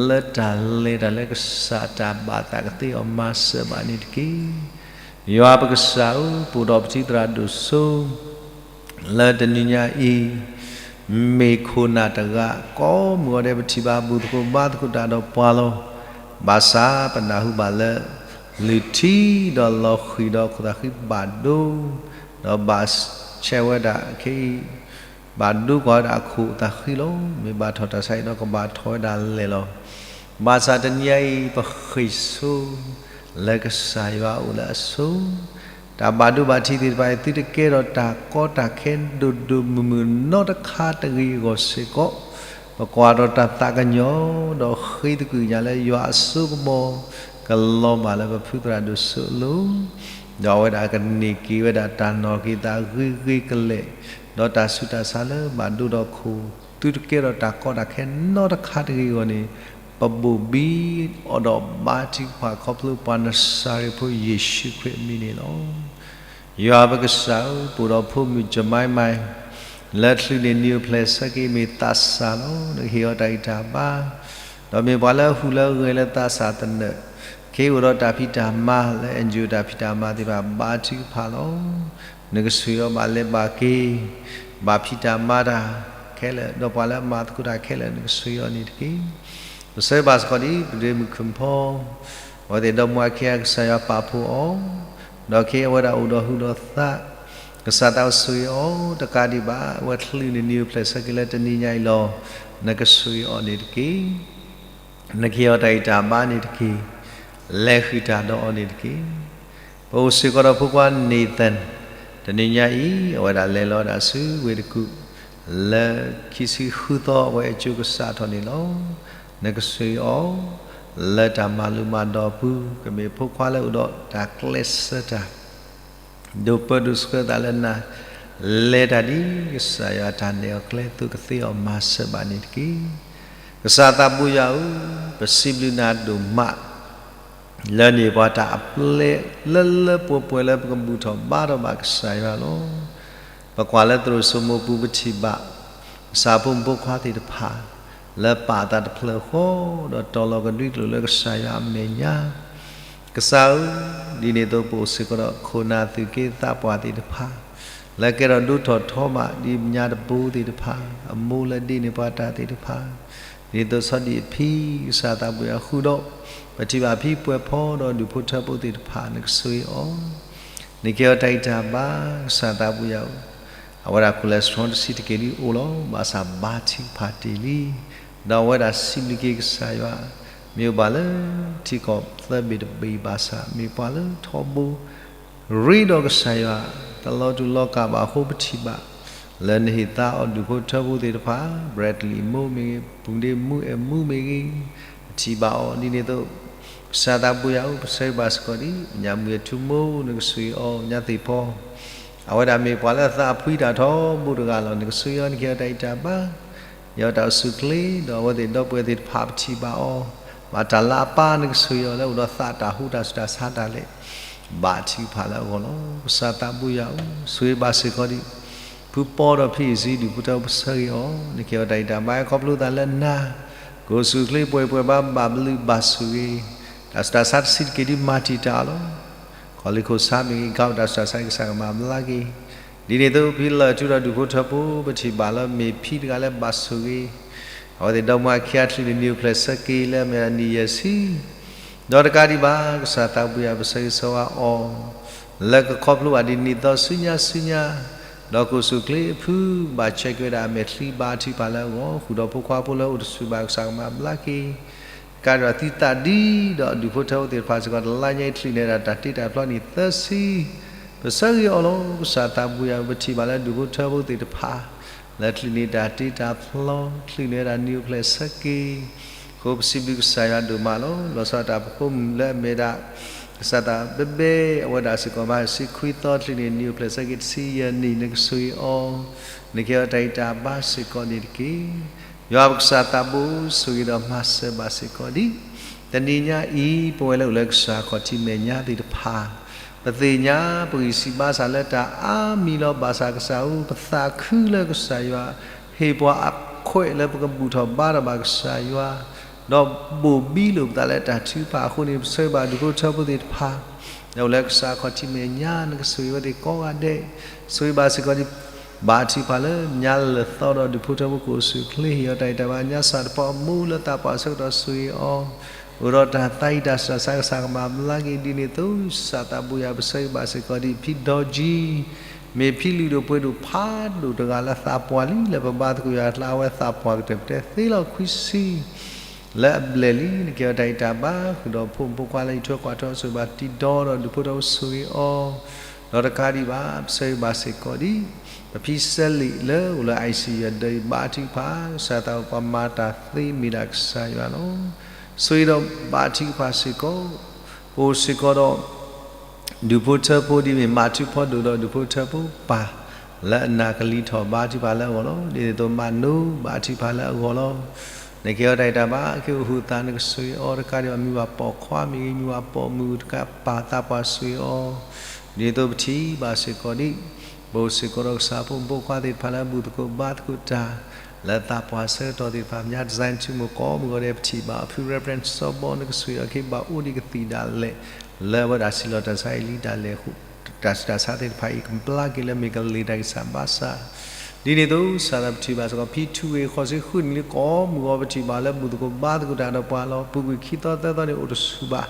လၢတၢ်လဲၤတၢ်လၢကစၢ်တၢ်ဘၣ်သးကသ့အီၤမၤစၢၤဘၣ်န့ၣ်တက့ၢ်. ယွၤပကစၢ်ဧၢ, ပအိၣ်ဒီးပထံသရၣ်ဒိၣ်စိ လၢတနံၤညါအံၤ မ့ၢ်ခိၣ်နၢ်တဂၤ ကိးမုၢ်ဂီၤဒဲး ပထံၣ်ဘၣ်ဘူၣ်သကိးဘါသကိးတၢ်ဒီးပှၤလီၤ. ဘၣ်ဆၣ်ပနၢ်ဟူဘၣ်လၢ လုၢ်ထံဒီးလီၤဃံၤဒီးခိၣ်သးဃံဘၣ်ဒိ ဒီးဘၣ်ဆဲးဝဲဒၣ်ခဲအံၤ ဘၣ်ဒိကွၢ်ဝဲဒၣ်အခိၣ်အသးဃံလီၤ. မ့ၢ်ဘၣ်ထီၣ်တၢ်ဆါအံၤဒီးကဘၣ်ထီၣ်ဝဲဒၣ်လဲာ်လီၤ. ဘၣ်ဆၣ်တနံၤညါအံၤ ပဃ့ၢ်ဆိ လၢကစၢ်ယွၤအိၣ်လၢအဆိ တၢ်ဘၣ်ဒိဘၣ်ထံးသ့ၣ်တဖၣ်အံၤ သုတကဲထီၣ်တၢ်ကီတၢ်ခဲဒိၣ်ဒိၣ်မုၢ်မုၢ်နီတခါတဂ့ၤအဂီၢ်စ့ၢ်ကီး, ပကွၢ်ထီၣ်တၢ်သးကညီၤ ဒီးဃ့သကွံာ်ကညးလၢယွၤအစိကမီၤ ကလီၤဘၣ်လၢပဖုသရၣ်ဒိၣ်စိအလိၤ, ဒီးအဝဲဒၣ်ကန့ၢ်က့ၤဝဲဒၣ်တၢ်နီၣ်က့ၤသးဂ့ၤဂ့ၤကလဲာ်, ဒီးတၢ်ဆူးတၢ်ဆါလၢဘၣ်ဒိဒီးခိၣ် သုတကဲထီၣ်တၢ်ကီတၢ်ခဲနီတခါတဂ့ၤအဂီၢ်န့ၣ်, ပဘိၣ်ဘံအီၤဒီးဘါထုကဖၣ်ခီဖျိပှၤနစၤရ့းဖိယ့ၣ်ၡူးခရံာ်အမံၤန့ၣ်လီၤ. ယွၤပကစၢ်ဧၢ, ပအိၣ်ဒီးဖိမုၣ်ကမါမါ လၢချုးန့ၢ်နံၤအိၣ်ဖျဲၣ်ဆၢက့ၤ မ့ၢ်သးစၢ်လီၤ. နကဟ့ၣ်အီၤတၢ်ဂံၢ်တၢ်ဘါ, ဒီးမ့ၢ်ပှၤလၢအဟူးလၢအဂဲၤလၢသးစၢ်သနၢၣ်, ခဲအံၤအိၣ်ဒီးတၢ်ဖံးတၢ်မၤလၢ NGO တၢ်ဖံးတၢ်မၤသ့ၣ်တဖၣ် ဘါထုကဖၣ်လီၤ. နကဆိၣ်ဂ့ၤအီၤဘၣ်လဲၤဘၣ်က့ၤ, ဘၣ်ဖံးတၢ်မၤတၢ်ခဲလၢာ်, ဒီးပှၤလၢအမၤသကိးတၢ်ခဲလၢာ် နကဆိၣ်ဂ့ၤအီၤန့ၣ်တက့ၢ်. ပဆၢဘၣ်စ့ၢ်ကီးဒ် ပဒ့မုၣ်ခုၣ်ဖီ အဝဲသ့ၣ်ဒီမါဝၤခံဂၤ ကစၢ်ယွၤပာ်ဖှိၣ်အီၤ, ဒီးခဲအံၤအဝဲဒၣ်အိၣ်ဒီးဟုးဒီးသး, ကစၢ်သးအိၣ်ဆိၣ်ဂ့ၤအီၤ တကးဒံးဘၣ် အဝဲချုးန့ၢ်နံၤအိၣ်ဖျဲၣ်ဆၢက့ၤလၢတနံၤညါအံၤလီၤ. နကဆိၣ်ဂ့ၤအီၤန့ၣ်တက့ၢ်. နကဟ့ၣ်အီၤတၢ်ဂံၢ်တၢ်ဘါန့ၣ်တက့ၢ်. လဲၤဃုာ်တၢ်ဒီးအီၤန့ၣ်တက့ၢ်. ပအိၣ်စ့ၢ်ကီးဒီးဖိခွါ Nathan, တနံၤညါအံၤ အဝဲဒၣ်လဲၤလီၤဝဲဒၣ်ဆူဝ့ၢ်တကူၣ်, လၢခံဆံဃုသီအဝဲအစိၤကစးထီၣ်န့ၣ်လီၤ. နကဆိၣ်ဂ့ၤအီၤ လၢတၢ်မၤလိမၤဒိးအပူၤ ကမ့ၢ်ဖိခွါလၢအိၣ်ဒီးတၢ်ကျဲးစၢးတၢ် ဒိးပၢဒိးဆှၢသးလၢနၤ, လဲၤတၢ်ဒ်ကစၢ်ယွၤတၢ်နဲၣ်အီၤကျဲ သုးကသ့အီၤမၤစၢၤဘၣ်န့ၣ်တက့ၢ်. ကစၢ်သးပူၤယွၤဧၢ, ပစံးဘျုးနၤဒိၣ်မး လၢနဟ့ၣ်ပှၤတၢ်အပျဲၢ်လၢလၢပှဲၤပှဲၤလၢပကဘူၣ်ထီၣ်ဘါထီၣ်ဘၣ်ကစၢ်ယွၤလီၤ. ပကွၢ်လၢသရိာ်စိမိပူၤပထံၣ်ဘၣ် ကစၢ်ဖိမုၣ်ဖိခွါသ့ၣ်တဖၣ် လၢပာ်အသးတဖျၢၣ်ဃီ ဒီးတီၤလီၤကဒွံကျိာ်လၢကစၢ်ယွၤအမဲာ်ညါ ကစၢ်ဧၢ, ဒ်န့ၣ်အသိးပအိၣ်စ့ၢ်ကီးဒီးခိၣ်နၢ်သုးက့သးပှၢ်သ့ၣ်တဖၣ် လၢကဲထီၣ်ဒိၣ်ထီၣ်ထီမး ဒ်ညါတဘိသ့ၣ်တဖၣ် အမိၢ်လၢဒ့န့ၢ်ပှၤတၢ်သ့ၣ်တဖၣ်, ဒ်သိးဆီဒံၣ်အဖံ ကစၢ်သးပူၤယွၤဃုာ်ဒီး ပထံၣ်ဘၣ်ဖံပှဲၤဖီဒီးဒူၣ်ဖိထၢဖိသ့ၣ်တဖၣ် နကဆိၣ်ဂ့ၤအီၤ နကဲအီၤတၢ်ဂံၢ်တၢ်ဘါ ကစၢ်သးပူၤယွၤဧၢ, အဝဲဒၣ် cholesterol တဆံးတက့ၢ်ဒ်အိၣ်လီၤ. ဘၣ်ဆၣ်ဘါထုကဖၣ်တ့ၢ်လံ, ဒီးအဝဲဒၣ်စံးဘျုးက့ၤကစၢ်ယွၤ, မ့ၢ်အိၣ်ဘၣ်လၢထံကီၢ်သၢဘ့ၣ်တဘ့ၣ်ဘၣ်ဆၣ် မ့ၢ်ပှၤလၢထီဘိ ရ့ဒီးကစၢ်ယွၤ တလီၤတူာ်လီၤကာ်ဘၣ်အဃိ ပထံၣ်ဘၣ် လၢနဟ့ၣ်သါအီၤဒူၣ်ဖိထၢဖိသ့ၣ်တဖၣ်, Bradley မိၢ်မ့ၢ်ဂ့ၤ, ပူၤဒ့မူအဲၣ်မူမ့ၢ်ဂ့ၤ, ပထံၣ်ဘၣ်အီၤဒ်န့ၣ်အသိး ကစၢ်သးပူၤယွၤဧၢ, ပဆၢဂ့ၤဘၣ်စ့ၢ်ကီးဒ် ညၣ်မုၢ်အထူမိၢ် နကဆိၣ်ဂ့ၤအီၤ ညၣ်သ့ၣ်ဖီ အဝဲဒၣ်မ့ၢ်ပှၤလၢအသးဖှံတၢ်ထီဘိတဂၤလီၤ. နကဆိၣ်ဂ့ၤအီၤ နကဲအီၤတၢ်ဂံၢ်တၢ်ဘါ, ယအီၤတၢ်အိၣ်ဆူၣ်အိၣ်ချ့, ဒီးအဝဲသ့ၣ်ဒီပုၢ်ဝဲၢ်သ့ၣ်တဖၣ် ပထံၣ်ဘၣ်အီၤ ဘၣ်တၢ်လၤအပၢ် နကဆိၣ်ဂ့ၤအီၤလၢအိၣ်ဒီးသးတၢ်ဟူတၢ်ဆူးတၢ်ဆါတၢ်လဲာ်, ဘါထုကဖၣ်လၢအဂီၢ်လီၤ. ကစၢ်သးပူၤယွၤဧၢ, ဆိၣ်ဂ့ၤဘၣ်စ့ၢ်ကီးဒ် ဖုပီဒီးဖံအံၤစံဒူၣ်ဖိထၢဖိ ပဆၢဂ့ၤအီၤ, နကဲအီၤတၢ်ဂံၢ်တၢ်ဘါ ခီဖျိသးလၢနၤ, ကအိၣ်ဆူၣ်အိၣ်ချ့ပှဲၤပှဲၤဘၣ် ဘၣ်ဘျုးဘၣ်ဆိၣ်ဂ့ၤ, တၢ်ဆူးတၢ်ဆါတဆံးတက့ၢ်ဒ်မၤတံာ်တာ်အီၤလီၤ. ခီလ့ၣ်ခိၣ်ဆါမ့ၢ်ဂ့ၤ, ကီၢ်တၢ်ဆူးတၢ်ဆါ ကစၢ်ကမၤဘျါက့ၤ ဒ်န့ၣ်အသိး ဖဲလၢာ်ထူဒီးဒူၣ်ဖိထၢဖိ ပထံၣ်ဘၣ်လၢမ့ၢ်ဖံတဂၤလၢဘၣ်ဆိၣ်ဂ့ၤ, အဝဲသ့ၣ်ဒီမါအခံအချံန့ၣ် နံၣ်အိၣ်ဖျဲၣ်ဆၢက့ၤလၢအမ့ၢ်ဒၣ်နံၣ်ယဲၢ်ဆံ, ဒီးတကးဒံးဘၣ် ကစၢ်သးပူၤယွၤ ပဆၢဂ့ၤဆၢဝါအီၤ လၢကခီဖျိဘၣ်ဒ်နံၣ်သီဆူညါဆူညါ, ဒီးကအိၣ်ဆူၣ်အိၣ်ချ့အဖု ဘၣ်ဆဲးက့ၤဝဲဒၣ်အမဲာ်ချံ ဘါထုကဖၣ်လၢအဂီၢ်, ဃုာ်ဒီးဖိခွါဖိလၢအိၣ်တဆူၣ်ဘၣ် ကစၢ်ကမၤဘျါက့ၤ ကးဒံးဘၣ်သုသးဒ်ဒီးဒူၣ်ဖိထၢဖိသ့ၣ်တဖၣ်စ့ၢ်ကီး တလါညါအံၤ ချုးန့ၢ်ဒၣ်တၢ်တ့တၢ်ဖျီနံၣ်သၢဆံ, ပဆၢဂ့ၤအီၤလီၤ. ကစၢ်သးပူၤယွၤ ပထံၣ်ဘၣ်လၢဒူၣ်ဖိထၢဖိသ့ၣ်တဖၣ် လၢချုးန့ၢ်တၢ်တ့တၢ်ဖျီ, ချုးန့ၢ်ဒၣ်နံၣ်အိၣ်ဖျဲၣ်ဆၢက့ၤ, အဃိပစံးဘျုးကစၢ်ယွၤဒိၣ်မးလီၤ. လီၤဆီဒၣ်တၢ်ပဖိမုၣ်လၢအမ့ၢ်ဒၣ် ကစၢ်သးဘဲဘဲ အဝဲဒၣ်စ့ၢ်ကီး ဘၣ်တဆံခွံသီ ချုးန့ၢ်နံၣ်အိၣ်ဖျဲၣ်ဆၢက့ၤတဆံယဲၢ်နံၣ် နကဆိၣ်ဂ့ၤအီၤ, နကဲအီၤတၢ်ဂံၢ်တၢ်ဘါစ့ၢ်ကီးန့ၣ်တက့ၢ်. ယွၤပကစၢ်သးဘိ ဆိၣ်ဂ့ၤဒီးမၤစၢၤဘၣ်စ့ၢ်ကီးဒံး, တနံၤညါအံၤ ပဝဲလၢအိၣ်လၢကစၢ်ခီၣ်ထံးမဲာ်ညါသ့ၣ်တဖၣ်, ပသ့ၣ်ညါပဂံၢ်စၢ်ဘါစၢ်လၢတၢ်အါမံၤလီၤ. ဘၣ်ဆၣ်ကစၢ်ဧၢ, ပသးခုလၢကစၢ်ယွၤ ဟ့ၣ်ပှၤအခွဲးလၢပကဘူၣ်ထီၣ်ဘါထီၣ်ဘၣ်ကစၢ်ယွၤ, ဒီးဘိၣ်ဘံလိာ်ပသးလၢတၢ်ထုကဖၣ်အဃိန့ၣ် ပဆၢဂ့ၤဘၣ်ဒူၣ်ဖိထၢဖိသ့ၣ်တဖၣ် လၢအိၣ်လၢကစၢ်ခီၣ်ထံးမဲာ်ညါ နကဆိၣ်ဂ့ၤဝဲသ့ၣ်ကိးဂၤဒဲး, ဆိၣ်ဂ့ၤဘၣ်စ့ၢ်ကီးဒံး ဘါထုကဖၣ်လၢညါလၢာ်သီဒီးဒူၣ်ဖိထၢဖိကအိၣ်ဆူၣ်အိၣ်ချ့ ဟ့ၣ်အီၤတၢ်ဂံၢ်တၢ်ဘါ ညါစၢ်တပီအမိၢ်လၢသးပှၢ်ဆၢကတီၢ်ဆိၣ်ဂ့ၤအီၤ, အိၣ်ဒီးတၢ်သးအံၤတၢ်ဆူးတၢ်ဆါ ကစၢ်ကမၤဘျါက့ၤဒ်န့ၣ်အသိး ကစၢ်သးဘိယွၤ ပဆၢဂ့ၤဘၣ်စ့ၢ်ကီးဒံး ဖံဒီကံ မ့ၢ်ဖံလုၢ်ဒိၣ်ပှ့ၤဒိၣ်ဖးဒိၣ်တဂၤလၢသးပှၢ်လံ လၢပဘါသကိးယွၤအကျါ အဝဲသးပှၢ်ကတၢၢ်ပတဲသ့လီၤခွံဆံ လၢအဘျဲၣ်လံ နကဲအီၤတၢ်ဂံၢ်တၢ်ဘါ ဃုာ်ဒီးဖိမုၣ်ဖိခွါလၢအံးထွဲကွၢ်ထွဲအီၤ ဆိၣ်ဂ့ၤဘၣ်တံၤဒီဒီးဒူၣ်ဖိထၢဖိဆိၣ်ဂ့ၤအီၤ, ဒီးတကးဒံးဘၣ် ပဆၢဂ့ၤဘၣ်စ့ၢ်ကီးဒံး ပဖံစဲလံာ်လၢအိၣ်လၢ ICU အဒၢးအံၤ ဘါထုကဖၣ် ကစၢ်သးပှၢ်မၤတၢ်သ့မ့ၢ်ဒၣ်ကစၢ်ယွၤလီၤ. ဆိၣ်ဂ့ၤဒီးဘါထုကဖၣ်စ့ၢ်ကီး ပအိၣ်စ့ၢ်ကီးဒီး ဒူၣ်ဖိထၢဖိဒ်မ့ၢ်မၤထူဖီဒိၣ်ဒီးဒူၣ်ဖိထၢဖိပၢ် လၢအနၢ်ကလံၤထီၣ်ဘါထုကဖၣ်လၢအဂီၢ်လီၤ. ဒ်န့ၣ်အသိးမၤနိဘါထုကဖၣ်လၢအဂီၢ်လီၤ. နကဲအီၤတၢ်ဂံၢ်တၢ်ဘါ က့ၤအိၣ်ဟုးသး နကဆိၣ်ဂ့ၤအီၤတကးဒံးဘၣ် မုၢ်ဘၣ်ပိာ်ခွါမ့ၢ်ဂ့ၤ မုၢ်ဘၣ်ပိာ်မုၣ်တကးပၢ်သးပှၢ်ဆိၣ်ဂ့ၤအီၤ, ဒ်သိးပထံၣ်ဘၣ်စ့ၢ်ကီးဒံး ပအိၣ်စ့ၢ်ကီးဒီးကစၢ်ဖိမုၣ်ဖိခွါသ့ၣ်တဖၣ်လၢအဘူၣ်သကိးဘါသကိးတၢ် လၢသးပှၢ်ဆၢကတီၢ်သ့ၣ်တဖၣ် မ့ၢ်ညါ design ထူမိၢ်ကိးမုၢ်ဂီၤဒဲး ပထံၣ်ဘၣ်အီၤ ဖု Reverend စီၤဘီ နကဆိၣ်ဂ့ၤအီၤ က့ၤဘၣ်အိၣ်ဒံးကသံၣ်ဒၣ်လဲာ် လၢအဝဲဒၣ်စံးလီၤတၢ်ဆါအံၤလံဒၣ်လဲာ်အဃိ တၢ်ဆူးတၢ်ဆါသ့ၣ်တဖၣ်အံၤ ကဘျါက့ၤလၢမ့ၢ်ကလံၤတၢ်ဂံၢ်စၢ်ဘါစၢ် ဒ်န့ၣ်အသိး ကစၢ်သးပထံၣ်ဘၣ်စ့ၢ်ကီး ဖံထူဂ့ၤ ဃိးဆံဃုနံၣ်လံ ကိးမုၢ်ဂီၤ ပထံၣ်ဘၣ်လၢဘူၣ်သကိးဘါသကိးတၢ်ဒီးပှၤလီၤ. ပူၤကွံာ်ခံသီသၢသီန့ၣ် အိၣ်တဆူၣ်ဘၣ်.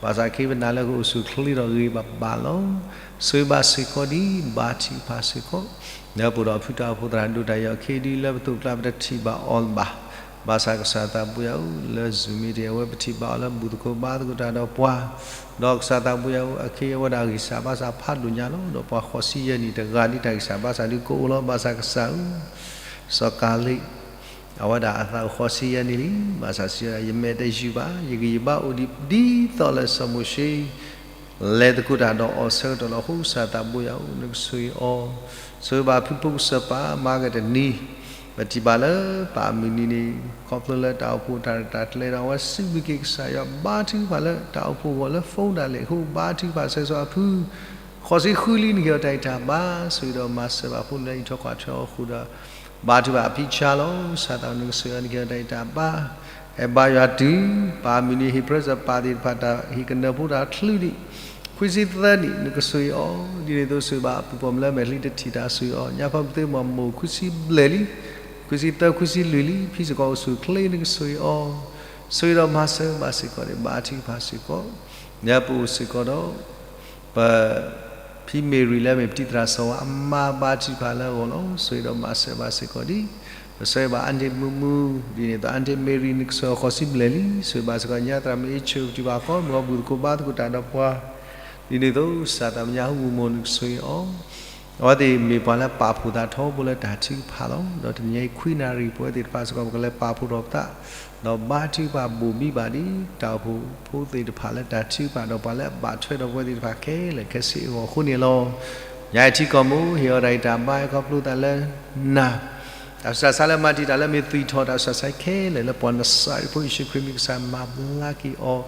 ဘၣ်ဆၣ်ခ့ပနၤလၢကအိၣ်ဆူၣ်ချ့ဒီးဂ့ၤဘၣ်ဘၣ်လီၤ. ဆိၣ်ဂ့ၤဘၣ်စ့ၢ်ကီးဒံး ဘါထုကဖၣ်စ့ၢ်ကီး လၢပအိၣ်ဒီးဖုတၢ်အိၣ်ဖှိၣ်သရၣ်ဒိၣ်တၢ်ယီၤခ့ဒံး လၢပသိးကျါပတထံၣ်ဘၣ်အီၤလၢၤဘၣ်. ဘၣ်ဆၣ်ကစၢ်သးပူၤယၤဧၢ လၢ Zoom meeting အဝဲပထံၣ်ဘၣ်အီၤလၢဘူၣ်သကိးဘါသကိးတၢ်ဒီးပှၤ ဒီးကစၢ်သးပူၤယၤဧၢ အခ့အဝဲဒၣ်ဂံၢ်စၢ်ဘါစၢ်ဖးဒိၣ်ညါလီၤ. ဒီးပှၤဃိးဆံယဲၢ်နံၣ်တဂၤဒ်တၢ်ဂံၢ်စၢ်ဘါစၢ်ဒ်ကအိၣ်လီၤ. ဘၣ်ဆၣ်ကစၢ်ဧၢ စီၤကၤလ့း အဝဲဒၣ်အသးအိၣ်ဃိးဆံယဲၢ်နံၣ်လံ, ဘၣ်ဆၣ်စံးဝဲဒၣ် ယမဲာ်တယုၢ်ဘၣ်, ယဂံၢ်ယဘါအိၣ်ဒံးဒ်သိးလၢစီၤမိၤၡ့ လဲၤသကိးတၢ်ဒီးအီၤဆၢကတီၢ်လီၤ. အဃိစၢ်သးဘိယွၤဧၢ, နကဆိၣ်ဂ့ၤအီၤ, ဆိၣ်ဂ့ၤဘၣ်ဖုဖိကစၢၢ်ပၢ်, မၤကတနံၤ, ပထံၣ်ဘၣ်လၢပၢ်အမုၢ်နံၤန့ၣ် ခီဖျိလၢတၢ်အိၣ်ဖှိၣ်တၢ်ရဲၣ်တၢ်ကျဲၤဒီး အဝဲစံးဘျုးက့ၤကစၢ်ယွၤ, ဘါထုကဖၣ်လၢတၢ်အိၣ်ဖှိၣ်အဂီၢ်လၢ phone ဒၣ်လဲာ်အဃိ, ဘါထုကဖၣ်ဆၢကတီၢ်အဖု ဃိးဆံဃုလံ နကဟ့ၣ်အီၤတၢ်ဂံၢ်တၢ်ဘါ, ဆိၣ်ဂ့ၤဒီးမၤစၢၤဘၣ်ဖိလၢအအံးထွဲကွၢ်ထွဲအီၤအဃိဒီး ဘါထုကဖၣ်အဖံဆါလီၤ. စၢ်သးဧၢ, နကဆိၣ်ဂ့ၤအီၤ, နကဟ့ၣ်အီၤတၢ်ဂံၢ်တၢ်ဘါ, အဲၣ်ဘါယွၤတုၤ ပၢ်အမုၢ်နံၤ ဟ့ၣ်ပြၢစီၤပၤသ့ၣ်တဖၣ်တၢ်ဟ့ၣ်ကနၢၤဖိတၢ်ချုးဒံး ခွံဆံသၢနံၣ်, နကဆိၣ်ဂ့ၤအီၤ, ဒ်န့ၣ်အသိးဆိၣ်ဂ့ၤဘၣ်အပုၢ်ပီၢ်မုၢ်လၢမဲာ်ချံတထံၣ်တၢ်ဆိၣ်ဂ့ၤအီၤ, ညါဖီပသ့မီၢ်မိၢ်ခွံဆံဘျဲၣ်လံ, ခွံဆံသၢ ခွံဆံလွံၢ်လံ, ဖံစ့ၢ်ကီးအိၣ်ဆူၣ်အိၣ်ချ့ နကဆိၣ်ဂ့ၤအီၤ, ဆိၣ်ဂ့ၤဒီးမၤစၢၤဘၣ်စ့ၢ်ကီးန့ၣ် ဘါထုကဖၣ်စ့ၢ်ကီး, လၢပအိၣ်စ့ၢ်ကီးဒီး ပ ဖံမ့ၢ်ရံၤလၢအမ့ၢ်ပတံၤသရၣ်စီၤဝါအမါ ဘါထုကဖၣ်လၢအဂီၢ်လီၤ. ဆိၣ်ဂ့ၤဒီးမၤစၢၤဘၣ်စ့ၢ်ကီးဒံး, ပဆိၣ်ဂ့ၤဘၣ်အါန့ၢ်မုာ်မုာ်, ဒ်န့ၣ်အသိးအါန့ၢ်မ့ၢ်ရံၤ နကဆိၣ်ဂ့ၤအီၤဃိးဆံဘျဲၣ်လံ, ဆိၣ်ဂ့ၤဘၣ်စ့ၢ်ကီးညါသရၣ်မုၣ်အ့ၣ်ဆၢၣ် ပထံၣ်ဘၣ်ဃီ မ့ၢ်အီၤဘူၣ်သကိးဘါသကိးတၢ်ဒီးပှၤ, ဒ်န့ၣ်အသိးစၢ်သးမညါဟူမူမူ နကဆိၣ်ဂ့ၤအီၤ အဝဲသ့ၣ်မ့ၢ်ပှၤလၢပာ်ဖှိၣ်သးထီဘိလၢတၢ်ထုကဖၣ်လီၤ. ဒီးတနံၤအံၤခွံနၣ်ရံၣ် ပဝဲသ့ၣ်တဖၣ်စ့ၢ်ကီး ပကလဲၤပာ်ဖှိၣ်ထီၣ်ပသး, ဒီးဘါထုကဖၣ်ဘိၣ်ဘံၣ်ဘၣ်ဒံး တၢ်အိၣ်ဖှိၣ်ဖိသ့ၣ်တဖၣ်လၢတၢ်ထုကဖၣ်ဒီးပှၤလၢအဘၣ်ထွဲဒီးပဝဲသ့ၣ်တဖၣ်ခဲလၢာ်ခဲဆ့အဂီၢ်အဃိန့ၣ်လီၤ. ယၤအံၤထံကီၢ်မိၢ် ဟ့ၣ်အီၤတၢ်ဂံၢ်တၢ်ဘါ ခီဖျိသးလၢ နၤ တၢ်ဆူးတၢ်ဆါလၢမၤတံာ်တာ်လၢမ့ၢ်သွံၣ်ထီၣ်တၢ်ဆူးတၢ်ဆါခဲလၢာ်လၢပှၤနစၤရ့းဖိယ့ၣ်ၡူးခရံာ်မံၤကစၢ်မၤဘျါက့ၤအီၤ,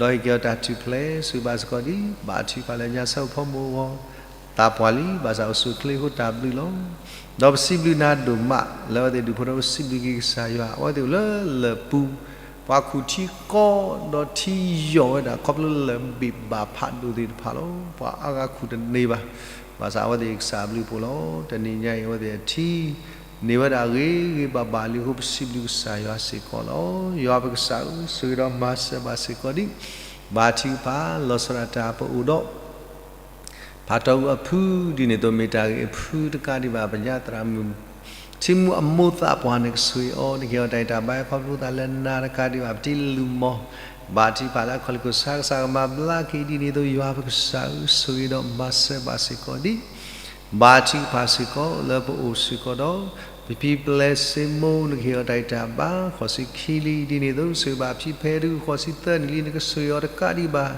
ဒီးဟ့ၣ်က့ၤအီၤတၢ်ထူၣ်ဖျဲး ဆိၣ်ဂ့ၤဘၣ်စ့ၢ်ကီးဒံး ဘါထုကဖၣ်လၢညါဆၢဖိမုၢ်အဂီၢ် သးပှၢ်လံ ဘၣ်ဆၣ်အိၣ်ဆူၣ်အိၣ်ချ့အဃိတၢ်ဘျုးလီၤ. ဒီးပစံးဘျုးနၤဒိၣ်မး လၢအဝဲသ့ၣ်ဒူၣ်ဖိထၢဖိစံးဘျုးက့ၤကစၢ်ယွၤ အဝဲသ့ၣ်အိၣ်လၢလၢၢ်ပူၤ ပှၤခူၣ်ထံကီၢ်ဒီးထံယီၢ်ဝဲဒၣ် ခီဖျိလၢၢ်ဘ့ၣ်ဘၣ်ဖးဒိၣ်သ့ၣ်တဖၣ်လီၤ. ပှၤအါဂၤခူၣ်တန့ၢ်ဘၣ် ဘၣ်ဆၣ်အဝဲသ့ၣ်ကစၢ်အဘျုးအဖှိၣ်လီၤ. တနံၤညါအံၤ အဝဲသ့ၣ်အထံ န့ၢ်ဝဲဒၣ်ဂ့ၤဂ့ၤဘၣ်ဘၣ်လံအဃိ ပစံးဘျုးကစၢ်ယွၤစ့ၢ်ကီးလီၤ. ယွၤပကစၢ်ဧၢ, ဆိၣ်ဂ့ၤဒီးမၤစၢၤဘၣ်စ့ၢ်ကီးဒံး ဘါထုကဖၣ်လီၤဆီဒၣ်တၢ်ပအိၣ်ဒီး ဖးတီၢ်အဖု ဒ်န့ၣ်အသိးမ့ၢ်တၢ်ဂ့ၢ်အဖုတကးဒံးဘၣ် ပညါသရၣ်မုၣ် ထံမူအမိၢ်သးပှၢ် နကဆိၣ်ဂ့ၤအီၤ နကဟ့ၣ်အီၤတၢ်ဂံၢ်တၢ်ဘါ ခီဖျိသးလၢနၤတကးဒံးဘၣ် ပတံၤလုၢ်မီၢ် ဘါထုကဖၣ်လၢအခီၣ်လ့ၣ်ခိၣ်ဆၢ ကစၢ်ကမၤဘျါက့ၤ ဒ်န့ၣ်အသိး ယွၤပကစၢ်ဧၢ, ဆိၣ်ဂ့ၤဒီးမၤစၢၤဘၣ်စ့ၢ်ကီးဒံး ဘါထုကဖၣ်စ့ၢ်ကီး လၢပအိၣ်စ့ၢ်ကီးဒီး ပဖံပျဲၢ်စ့မိၢ် နကဟ့ၣ်အီၤတၢ်ဂံၢ်တၢ်ဘါ ဃိးဆံခံလံ, ဒ်န့ၣ်အသိး ဆိၣ်ဂ့ၤဘၣ်ဖံဖဲဒု ဃိးဆံသၢနံၣ်လံ နကဆိၣ်ဂ့ၤအီၤတကးဒံးဘၣ်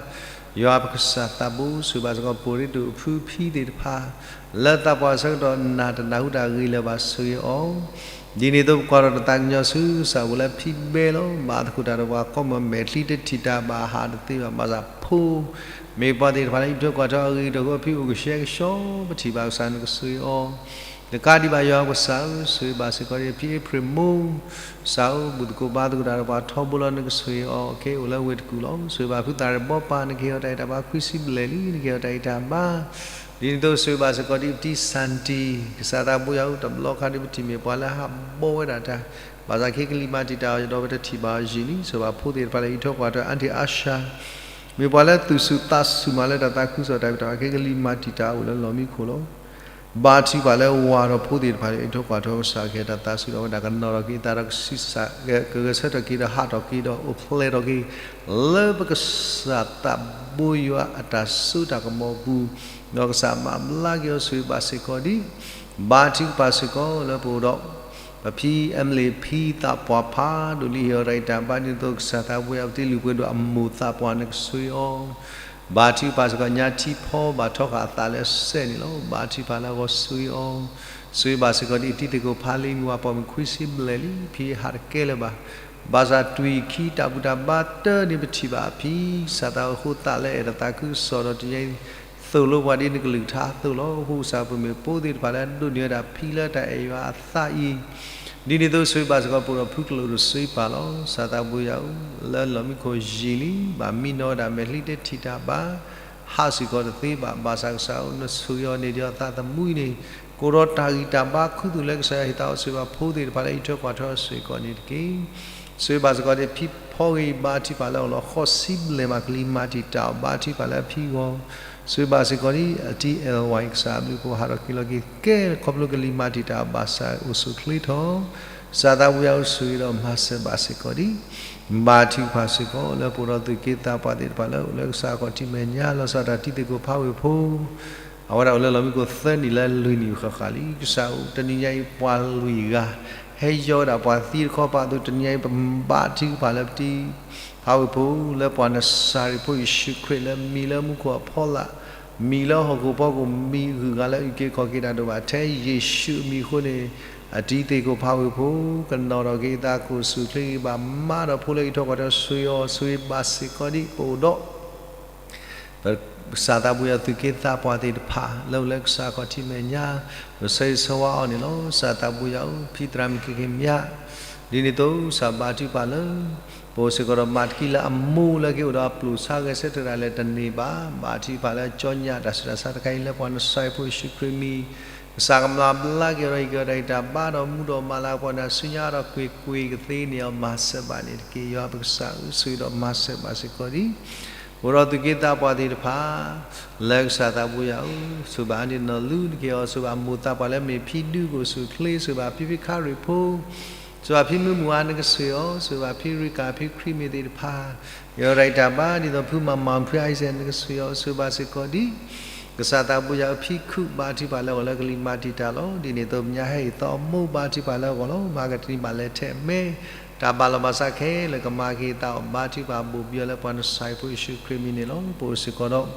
ယွၤပကစၢ်သးဘိ ဆိၣ်ဂ့ၤဘၣ်စ့ၢ်ကီး ပူၤရ့ဒိၣ်အဖုဖံသ့ၣ်တဖၣ် လၢသးပှၢ်ဆၢကတီၢ် နၤတနၢ်ဟူတၢ်ဂ့ၤလၢၤဘၣ် ဆိၣ်ဂ့ၤအီၤ ဒ်န့ၣ်အသိး ပကွၢ်ထီၣ်တၢ်သးကညီၤဆူ ကစၢ်အိၣ်လၢဖံဘဲလီၤ, ဘၣ်သကိးတၢ်ဒီးပှၤကိးမုၢ် မဲာ်ချံတထံၣ်တၢ်ဘၣ်ဟးတသ့ဘၣ် ဘၣ်ဆၣ်ဖိ မ့ၢ်ပှၤသ့ၣ်တဖၣ်လၢအံးထွဲကွၢ်ထွဲအဂ့ၤကတၢၢ်အဃိ အဖံအိၣ်ကဆှဲကဆှီ ပထံၣ်ဘၣ်ကစၢ် နကဆိၣ်ဂ့ၤအီၤ တကးဒံးဘၣ် ယွၤပကစၢ်ဧၢ, ဆိၣ်ဂ့ၤဘၣ်စ့ၢ်ကီးဒံး ဖံအ့ဖြ့ၣ်မိၢ် ကစၢ်ဧၢ, ဘူၣ်သကိးဘါသကိးတၢ်ဒီးပှၤထီဘိလီၤ နကဆိၣ်ဂ့ၤအီၤ ခဲအံၤအိၣ်လၢဝ့ၢ်တကူၣ်လီၤ. ဆိၣ်ဂ့ၤဘၣ်ဖုသးရ့ၣ်ဘီပၢ် နကဟ့ၣ်အီၤတၢ်ဂံၢ်တၢ်ဘါ ခွံဆံဘျဲၣ်လံ နကဟ့ၣ်အီၤတၢ်ဂံၢ်တၢ်ဘါ ဒ်န့ၣ်အသိး ဆိၣ်ဂ့ၤဘၣ်စ့ၢ်ကီးဒံး ပတံၤစၣ်တံၤ ကစၢ်သးဘိယွၤဧၢ, တဘျီခါဒံး ပထံၣ်မ့ၢ်ပှၤလၢဟးဘီဝဲဒၣ်တၢ် ဘၣ်ဆၣ်ခဲကလံၤမၤတံာ်တာ်အီၤဒီး ပတထံၣ်ဘၣ်အီၤယံာ်လံ, ဆိၣ်ဂ့ၤဘၣ်ဖိသ့ၣ်တဖၣ်လၢအံးထွဲကွၢ်ထွဲ အါတံၢ်အါဆၢ မ့ၢ်ပှၤလၢသူၣ်ဆူၣ်သးဆူၣ်မးလၢတၢ်သးခုကစီၣ်တၢ်ဘံၣ်တၢ်ဘၣ် ခဲကလံၤမၤတံာ်တာ်အိၣ်လၢလီၢ်မံခိၣ်လီၤ. ဘါထုကဖၣ်လၢဝၤဒီးဖိသ့ၣ်တဖၣ်လၢ အံးထွဲကွၢ်ထွဲကစၢ်ကဲတၢ်သးဆူၣ်ဒီးဝဲဒၣ် ကနီၤထီၣ်က့ၤ သးဒီးကဆံးစၢ် ကဂဲၤဆၢထၢၣ်က့ၤဒီးဟးထီၣ်က့ၤဒီးအိၣ်ဖျဲၣ်ထီၣ်က့ၤ လၢပကစၢ်သးဘိယွၤအတၢ်စိတၢ်ကမီၤအပူၤ ဒီးကစၢ်မၤဘျါက့ၤအီၤ ဆိၣ်ဂ့ၤဘၣ်စ့ၢ်ကီးဒံး ဘါထုကဖၣ်စ့ၢ်ကီးလၢပအိၣ်ဒီး ပဖံ Emily ဖံသးပှၢ်ဖးဒိၣ်လံ ဟ့ၣ်အီၤတၢ်ဂံၢ်တၢ်ဘါ ဒ်န့ၣ်အသိး ကစၢ်သးဘိယွၤ ပတံၤလုၢ်ပှ့ၤဒိၣ်အမိၢ်သးပှၢ် နကဆိၣ်ဂ့ၤအီၤ ဘါထုကဖၣ်စ့ၢ်ကီး ညါထံဖီ ဘၣ်ထီဃာ်အသးလၢစဲးန့ၣ်လီၤ. ဘါထုကဖၣ်လၢအဂီၢ်ဆိၣ်ဂ့ၤအီၤ ဆိၣ်ဂ့ၤဘၣ်စ့ၢ်ကီးဒ် အတံၤသကိးဖးလံ နဝၤပိာ်မုၣ်ခွံဆံဘျဲၣ်လံ ဖံဟးတကဲလၢၤဘၣ် ဘၣ်ဆၣ်တွံၢ်ခံတၢ်ဘူၣ်တၢ်ဘါတၢ်န့ၣ် ပထံၣ်ဘၣ်အဖံ ကစၢ်သးအိၣ်ဃိသးလၢအဲၣ်တၢ်သးခုကစီၣ်ဒီး တနံၤအံၤ သိၣ်လိပှၤဒ်နကလုၢ်ကထါအသိးလီၤ. အဃိကစၢ်ပမ့ၢ်ပိာ်သ့ၣ်တဖၣ်လၢအဒိးန့ၢ်ဝဲဒၣ်ဖံလၢတၢ်အဲၣ်ယွၤအသးအံၤ ဒ်န့ၣ်အသိး ဆိၣ်ဂ့ၤဘၣ်စ့ၢ်ကီး ပအိၣ်ဒီးဖုကလိာ်ဒိၣ်စ့ပၢ်လီၤ. ကစၢ်သးဘိယွၤဧၢ, လၢလီၢ်မံခိၣ်ယံာ်လံ ဘၣ်မံနီၤဝဲဒၣ် မဲာ်ချံတထံၣ်တၢ်ဘၣ် ဟးစ့ၢ်ကီးတသ့ဘၣ်. ဘၣ်ဆၣ်ကစၢ်ဧၢ, နဆိၣ်ဂ့ၤအီၤန့ၣ်ဒီးအသးသမူအံၤန့ၣ် ကအိၣ်ဒီးတၢ်ဂံၢ်တၢ်ဘါခူသူၣ်လၢကစၢ်ယွၤဟ့ၣ်သးအိၣ်ဆိၣ်ဂ့ၤဘၣ်ဖိသ့ၣ်တဖၣ်လၢအံးထွဲကွၢ်ထွဲအီၤစ့ၢ်ကီးန့ၣ်တက့ၢ်. ဆိၣ်ဂ့ၤဘၣ်စ့ၢ်ကီးဒ်ဖံဖီဂ့ၤ ဘါထုကဖၣ်လၢအဂီၢ်လီၤ. ဃိးဆံဘျဲၣ်မးကလံၤမၤတံာ်တာ်အီၤ ဘါထုကဖၣ်လၢအဖံအဂီၢ် ဆိၣ်ဂ့ၤဘၣ်စ့ၢ်ကီးဒ် အတံၤ L Y ကစၢ်အဘျုးအဖှိၣ်ဟးထီၣ်က့ၤလီၤက့ၤကဲ ခီဖျိကလံၤမၤတံာ်တာ်အီၤဘၣ်ဆၣ်အိၣ်ဆူၣ်အိၣ်ချ့ထီၣ် ကစၢ်သးဘိယွၤဧၢ ဆိၣ်ဂ့ၤဒီးမၤစၢၤဘၣ်စ့ၢ်ကီးဒံး ဘါထုကဖၣ်စ့ၢ်ကီး လၢပအိၣ်ဒီးသူၣ်က့သးပှၢ်သ့ၣ်တဖၣ်လၢအိၣ်လၢကစၢ်အခီၣ်ထံးမဲာ်ညါ လီၤဆီဒၣ်တၢ်တံၤသကိးဖးဝ့ၢ်ဖိ အဝဲဒၣ်အိၣ်လၢလီၢ်မံခိၣ်သၢနံၣ်လၢလွံၢ်နံၣ်ဃၣ်ဃၣ်လံ. ကစၢ်ဧၢ, တနံၤညါအံၤပှၤလွံၢ်ဂၤ ဟဲယီၤဝဲဒၣ်ပှၤသံတခီပၤအသိး တနံၤညါအံၤ ပဘါထုကဖၣ်လၢပတံၤ ဖးဝ့ၢ်ဖိ လၢပှၤနစၤရ့းဖိယ့ၣ်ၡူးခရံာ် လၢမံၤလၢမူခိၣ်အဖီလာ်, မံၤလၢဟီၣ်ခိၣ်ဖီခိၣ်, မံၤဂုၤဂၤလၢအုၣ်က့ၤခီၣ်က့ၤတၢ်ဒိၣ်ဘၣ်, ထဲယ့ၣ်ၡူးအမံၤအဃိန့ၣ် အတံၤသ့ၣ်ခိၣ်ဖးဝ့ၢ်ဖိ ကနီၤထီၣ်က့ၤသးခိၣ်ဆူၣ်ချ့ဂံၢ်ဘါ, မၤဒီးဖိလၢအံးထွဲကွၢ်ထွဲ ဆိၣ်ဂ့ၤအီၤ ဆိၣ်ဂ့ၤဘၣ်စ့ၢ်ကီးဒံး. ပအိၣ်ဒီး ပကစၢ်သးပူၤယၤ သူၣ်က့သးပှၢ်သ့ၣ်တဖၣ် လၢအိၣ်လၢကစၢ်ခီၣ်ထံးမဲာ်ညါ, ပဆၢဂ့ၤဆၢဝါအီၤန့ၣ်လီၤ. ကစၢ်သးပူၤယၤဧၢ, ဖံသရၣ်မုၣ်ခံက့ၤမၠး, ဒ်န့ၣ်အသိး ကစၢ်ဘါထုကဖၣ်လၢ ပအိၣ်စ့ၢ်ကီးဒီးမၤတကံလၢအမိၢ်လၢက့ၤအိၣ်ဒီးအပျိၢ်ဆါဂဲၤဆၢထၢၣ်ဒၣ်လဲာ်တန့ၢ်ဘၣ်. ဘါထုကဖၣ်လၢကၠီညၣ်တၢ်ဆူးတၢ်ဆါတခါအံၤ လၢပှၤနစၤရ့းဖိယ့ၣ်ၡူးခရံာ်မံၤ ကစၢ်ကမၤဘျါက့ၤအီၤဒီး ဟ့ၣ်က့ၤအီၤတၢ်ဂံၢ်တၢ်ဘါ ဒီးမူဒီးမၤလၤပှၤနၢ်ဆူညါဒီး ကွ့ၢ်ကွ့ၢ်ကသ့န့ၢ်အီၤ မၤစၢၤဘၣ်န့ၣ်တက့ၢ်. ယွၤပကစၢ်ဧၢ, ဆိၣ်ဂ့ၤဒီးမၤစၢၤဘၣ်စ့ၢ်ကီးဒံး. ပအိၣ်ဒီးသူၣ်က့သးပှၢ်သ့ၣ်တဖၣ် လၢကစၢ်သးပူၤယၤဧၢ, ဆိၣ်ဂ့ၤဘၣ်အန့ၣ်နီၢ်လူနက့ၤအီၤ, ဆိၣ်ဂ့ၤဘၣ်မိၢ်သးပှၢ်လၢမ့ၢ်ဖံဒုကအိၣ်ဆူၣ်ချ့, ဆိၣ်ဂ့ၤဘၣ်ဖံဖံခါရံၣ်ဖိ ဆိၣ်ဂ့ၤဘၣ်ဖံမုၢ်မုၢ်အါနကဆိၣ်ဂ့ၤအီၤ, ဆိၣ်ဂ့ၤဘၣ်ဖံရ့ကၤ ဖံခရံာ်မ့ၢ်သ့ၣ်တဖၣ်, ဟ့ၣ်အီၤတၢ်ဂံၢ်တၢ်ဘါ ဒ်သိးဖုမၤမၤ ဖုအါအံစဲး နကဆိၣ်ဂ့ၤအီၤ, ဆိၣ်ဂ့ၤဘၣ်စ့ၢ်ကီးဒံး. ကစၢ်သးပူၤယၤဧၢ, ဖံခုၣ်ဘါထုကဖၣ်လၢအဂီၢ်လၢကလံၤမၤတံာ်တာ်လီၤ. ဒ်န့ၣ်အသိး မၠါဟဲအံၤသီအမိၢ် ဘါထုကဖၣ်လၢအဂီၢ်လီၤ. မၤကတနံၤဘၣ်လဲၤထဲးမဲ တၢ်ဘၣ်လီၤဘၣ်စးခဲလၢာ်ကမၤက့ၤသးအီၤ ဘါထုကဖၣ်ဘိၣ်ဘံအီၤလၢပှၤနစၤရ့းဖိယ့ၣ်ၡူးခရံာ်မံၤန့ၣ်လီၤ. ပအိၣ်စ့ၢ်ကီးဒီး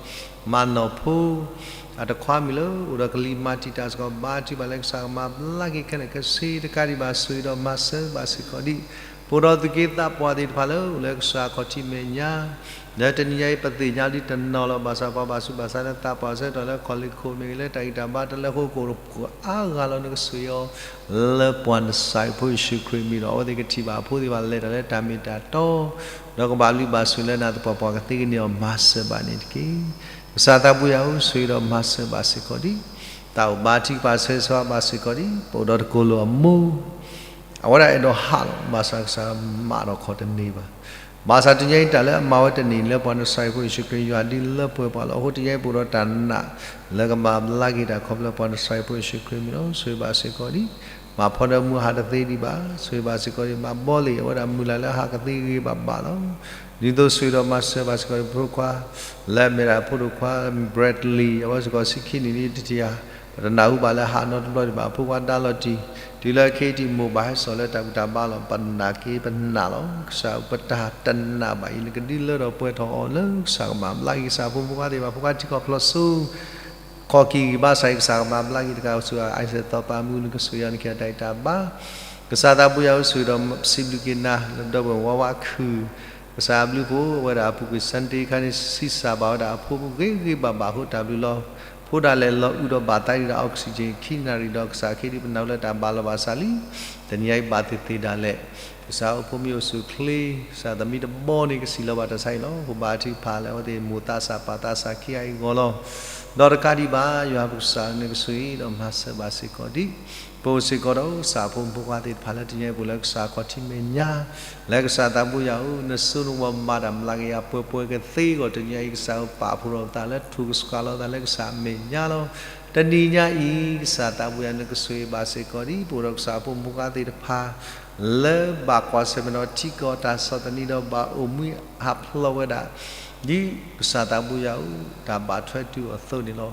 မၤနီၢ်ဖိ အတခွါမံၤလၢအိၣ်ဒီးကလံၤမၤတံာ်တာ်စ့ၢ်ကီး ဘါထုကဖၣ်လၢကစၢ်ကမၤဘျါက့ၤခဲလၢာ်ခဲဆ့တကးဒံးဘၣ် ဆိၣ်ဂ့ၤဒီးမၤစၢၤဘၣ်စ့ၢ်ကီးဒံး. ပအိၣ်ဒီးသူၣ်က့သးပှၢ်သ့ၣ်တဖၣ်လၢ အိၣ်လၢကစၢ်ခီၣ်ထံးမဲာ်ညါ လၢတနံၤညါအံၤ ပသ့ၣ်ညါဒ်တနီၤလီၤ ဘၣ်ဆၣ်ပှၤဘၣ်ဆူးဘၣ်ဆါလၢသးပှၢ်ဆၢကတီၢ်လၢခီၣ်လ့ၣ်ခိၣ်မ့ၢ်ဂ့ၤ လၢတၢ်ဂံၢ်တၢ်ဘါတလၢဃိကအိၣ်အါဂၤလီၤ နကဆိၣ်ဂ့ၤအီၤ လၢပှၤနစၤရ့းဖိယ့ၣ်ၡူးခရံာ်မံၤဒီး အဝဲသ့ၣ်ကထံၣ်ဘၣ်အဖိသ့ၣ်တဖၣ်လဲၤတၢ်လၢတၢ်မ့ၢ်တၢ်တီ ဒီးကဘၣ်ဘျုးဘၣ်ဆိၣ်လၢနၤသပှၢ်ပှၢ်ကသ့ကန့ၢ်အီၤ မၤစၢၤဘၣ်န့ၣ်တက့ၢ်. ကစၢ်သးပူၤယၤဧၢ, ဆိၣ်ဂ့ၤဒီးမၤစၢၤဘၣ်စ့ၢ်ကီးဒံး. သးအိၣ်ဘါထုကဖၣ်ဆၢဂ့ၤဆၢဝါဘၣ်စ့ၢ်ကီးဒံး. ပအိၣ်ဒီးတကိၢ်လိာ်အမိၢ် အဝဲဒၣ်အဲၣ်ဒိးဟးလီၤ ဘၣ်ဆၣ်ကစၢ်မၤထီၣ်ခီၣ်တန့ၢ်ဘၣ်. ဘၣ်ဆၣ်တနံၤညါအံၤ တၢ်လၢအမၤဝဲတန့ၢ်လၢပှၤနစၤရ့းဖိယ့ၣ်ၡူးခရံာ် ယွၤဒုးလၢပှဲၤပှၤလီၤ. အဃိတနံၤညါအံၤ ပအိၣ်ဒီးတၢ်နာ် လၢကမၤဘျါက့ၤတၢ်ခီဖျိပှၤနစၤရ့းဖိယ့ၣ်ၡူးခရံာ်မံၤလီၤ. ဆိၣ်ဂ့ၤဘၣ်စ့ၢ်ကီးဒံး. မၤဖီဒၢမူဟးတသ့ဒံးဘၣ်. ဆိၣ်ဂ့ၤဘၣ်စ့ၢ်ကီးဒံး. မၤဘီလ့ၣ် အဝဲဒၣ်မုၢ်လၢ်လၢဟးကသ့ဂ့ၤဂ့ၤဘၣ်ဘၣ်လီၤ. ဒ်သိးဆိၣ်ဂ့ၤဒီးမၤစၢၤဘၣ်စ့ၢ်ကီးဒံး ဖိဒိၣ်ခွါ လၢအမ့ၢ်ဒၣ်ဖိဒိၣ်ခွါ Bradley အဝဲစ့ၢ်ကီးဆံခံနံၣ်လံတထံၣ်ဧါ ပတနၢ်ဟူဘၣ်လၢဟးနီတဘျီဒံးဘၣ်. ဖိခွါဒါလီၤတံၢ် တုၤလၢခဲအံၤတံၢ်မိၢ်ပၢ်ဟဲစိာ်လၢတၢ်ဘူၣ်တၢ်ဘါလီၤ. ပနာ်က့ ပနာ်လီၤ. ကစၢ်ဧၢ ပတၢ်တနာ်ဘၣ်အံၤ နကဒုးလၢထီၣ်ပှဲၤထီၣ်အီၤလၢကစၢ်ကမၤဘျါက့ၤ ကစၢ်ဖိမုၣ်ဖိခွါသ့ၣ်တဖၣ် ဖိခွါထံကီၢ်ဖျိးစိ ခီၣ်ကံၢ်ဂံၢ်ဘါစ့ၢ်ကီး ကစၢ်ကမၤဘျါက့ၤတကး အိၣ်ဆူၣ်အိၣ်ချ့ သီပာ်မူ နကဆိၣ်ဂ့ၤအီၤ နကဟ့ၣ်အီၤတၢ်ဂံၢ်တၢ်ဘါ ကစၢ်သးပူၤယၤဧၢ ဆိၣ်ဂ့ၤဒီးစံးဘျုးက့ၤနၤ လၢဒီပုၢ်ဝဲၢ်ဝါဝါခုၣ် ကစၢ်အဘျုးအဖှိၣ် အဝဲဒၣ်အပူၤကွံာ် Sunday အခါန့ၣ် ဆံးစၢ်ဘၣ်ဝဲဒၣ်အဖိဂ့ၤဂ့ၤဘၣ်ဘၣ်အဃိ တၢ်ဘျုးလီၤ. ဖိဒၣ်လဲာ်လီၤအုးဒီးဘၣ်သးဒံးဒီး oxygen ခံနၣ်ရံၣ်ဒီး ကစၢ်ခ့ဒံးပနၢ်ဟူလၢတၢ်ဘၣ်လီၤဘၣ်စးလံ. တနံၤအံၤဘၣ်သ့ၣ်သ့ၣ်ဒၣ်လဲာ် ကစၢ်ဧၢ ဖိမ့ၢ်အိၣ်ဆူၣ်အိၣ်ချ့ ကစၢ်သမံသမိးန့ၣ် ကစံၣ်လီၤဘၣ်တၢ်ဆါအံၤလီၤ. ပဘါထုကဖၣ်လၢအဝဲသ့ၣ်မိၢ်သးစၢ်ပၢ်သးစၢ်ခံဂၤအံၤအဂီၢ်လီၤ. ဒီးတကးဒံးဘၣ် ယွၤပကစၢ်နကဆိၣ်ဂ့ၤဒီးမၤစၢၤဘၣ်စ့ၢ်ကီးဒံး ပအိၣ်စ့ၢ်ကီးဒီးကစၢ်ဖိမုၣ်ဖိခွါသ့ၣ်တဖၣ်လၢတနံၤအံၤ ပအိၣ်လၢကစၢ်ခီၣ်ထံးမဲာ်ညါ လၢကစၢ်သးပူၤယၤဧၢ နစိနကမီၤမၤတၢ်မျးကယၤပှဲၤပှဲၤကသ့အဂီၢ် တနံၤအံၤ ကစၢ်ဧၢ ပာ်ဖှိၣ်ထီၣ်ပသးလၢ ထိၣ်ကဆှီလီၤသးလၢကစၢ်အမဲာ်ညါလီၤ. တနံၤညါအံၤ ကစၢ်သးပူၤယၤ နကဆိၣ်ဂ့ၤဘၣ်စ့ၢ်ကီးဒံး ပအိၣ်ဒီးကစၢ်ဖိမုၣ်ဖိခွါသ့ၣ်တဖၣ် လၢဘၣ်ကွၢ်ဆၢၣ်မဲာ်ဒီးထံကီၢ်တၢ်ဆီၣ်သနံးဒီး ဘၣ်အိၣ်မူဟးဖျိးဝဲဒၣ် ဒ်ကစၢ်သးပူၤယၤဧၢ တၢ်ဘၣ်ထွဲတုၤအီၤအသိးန့ၣ်လီၤ.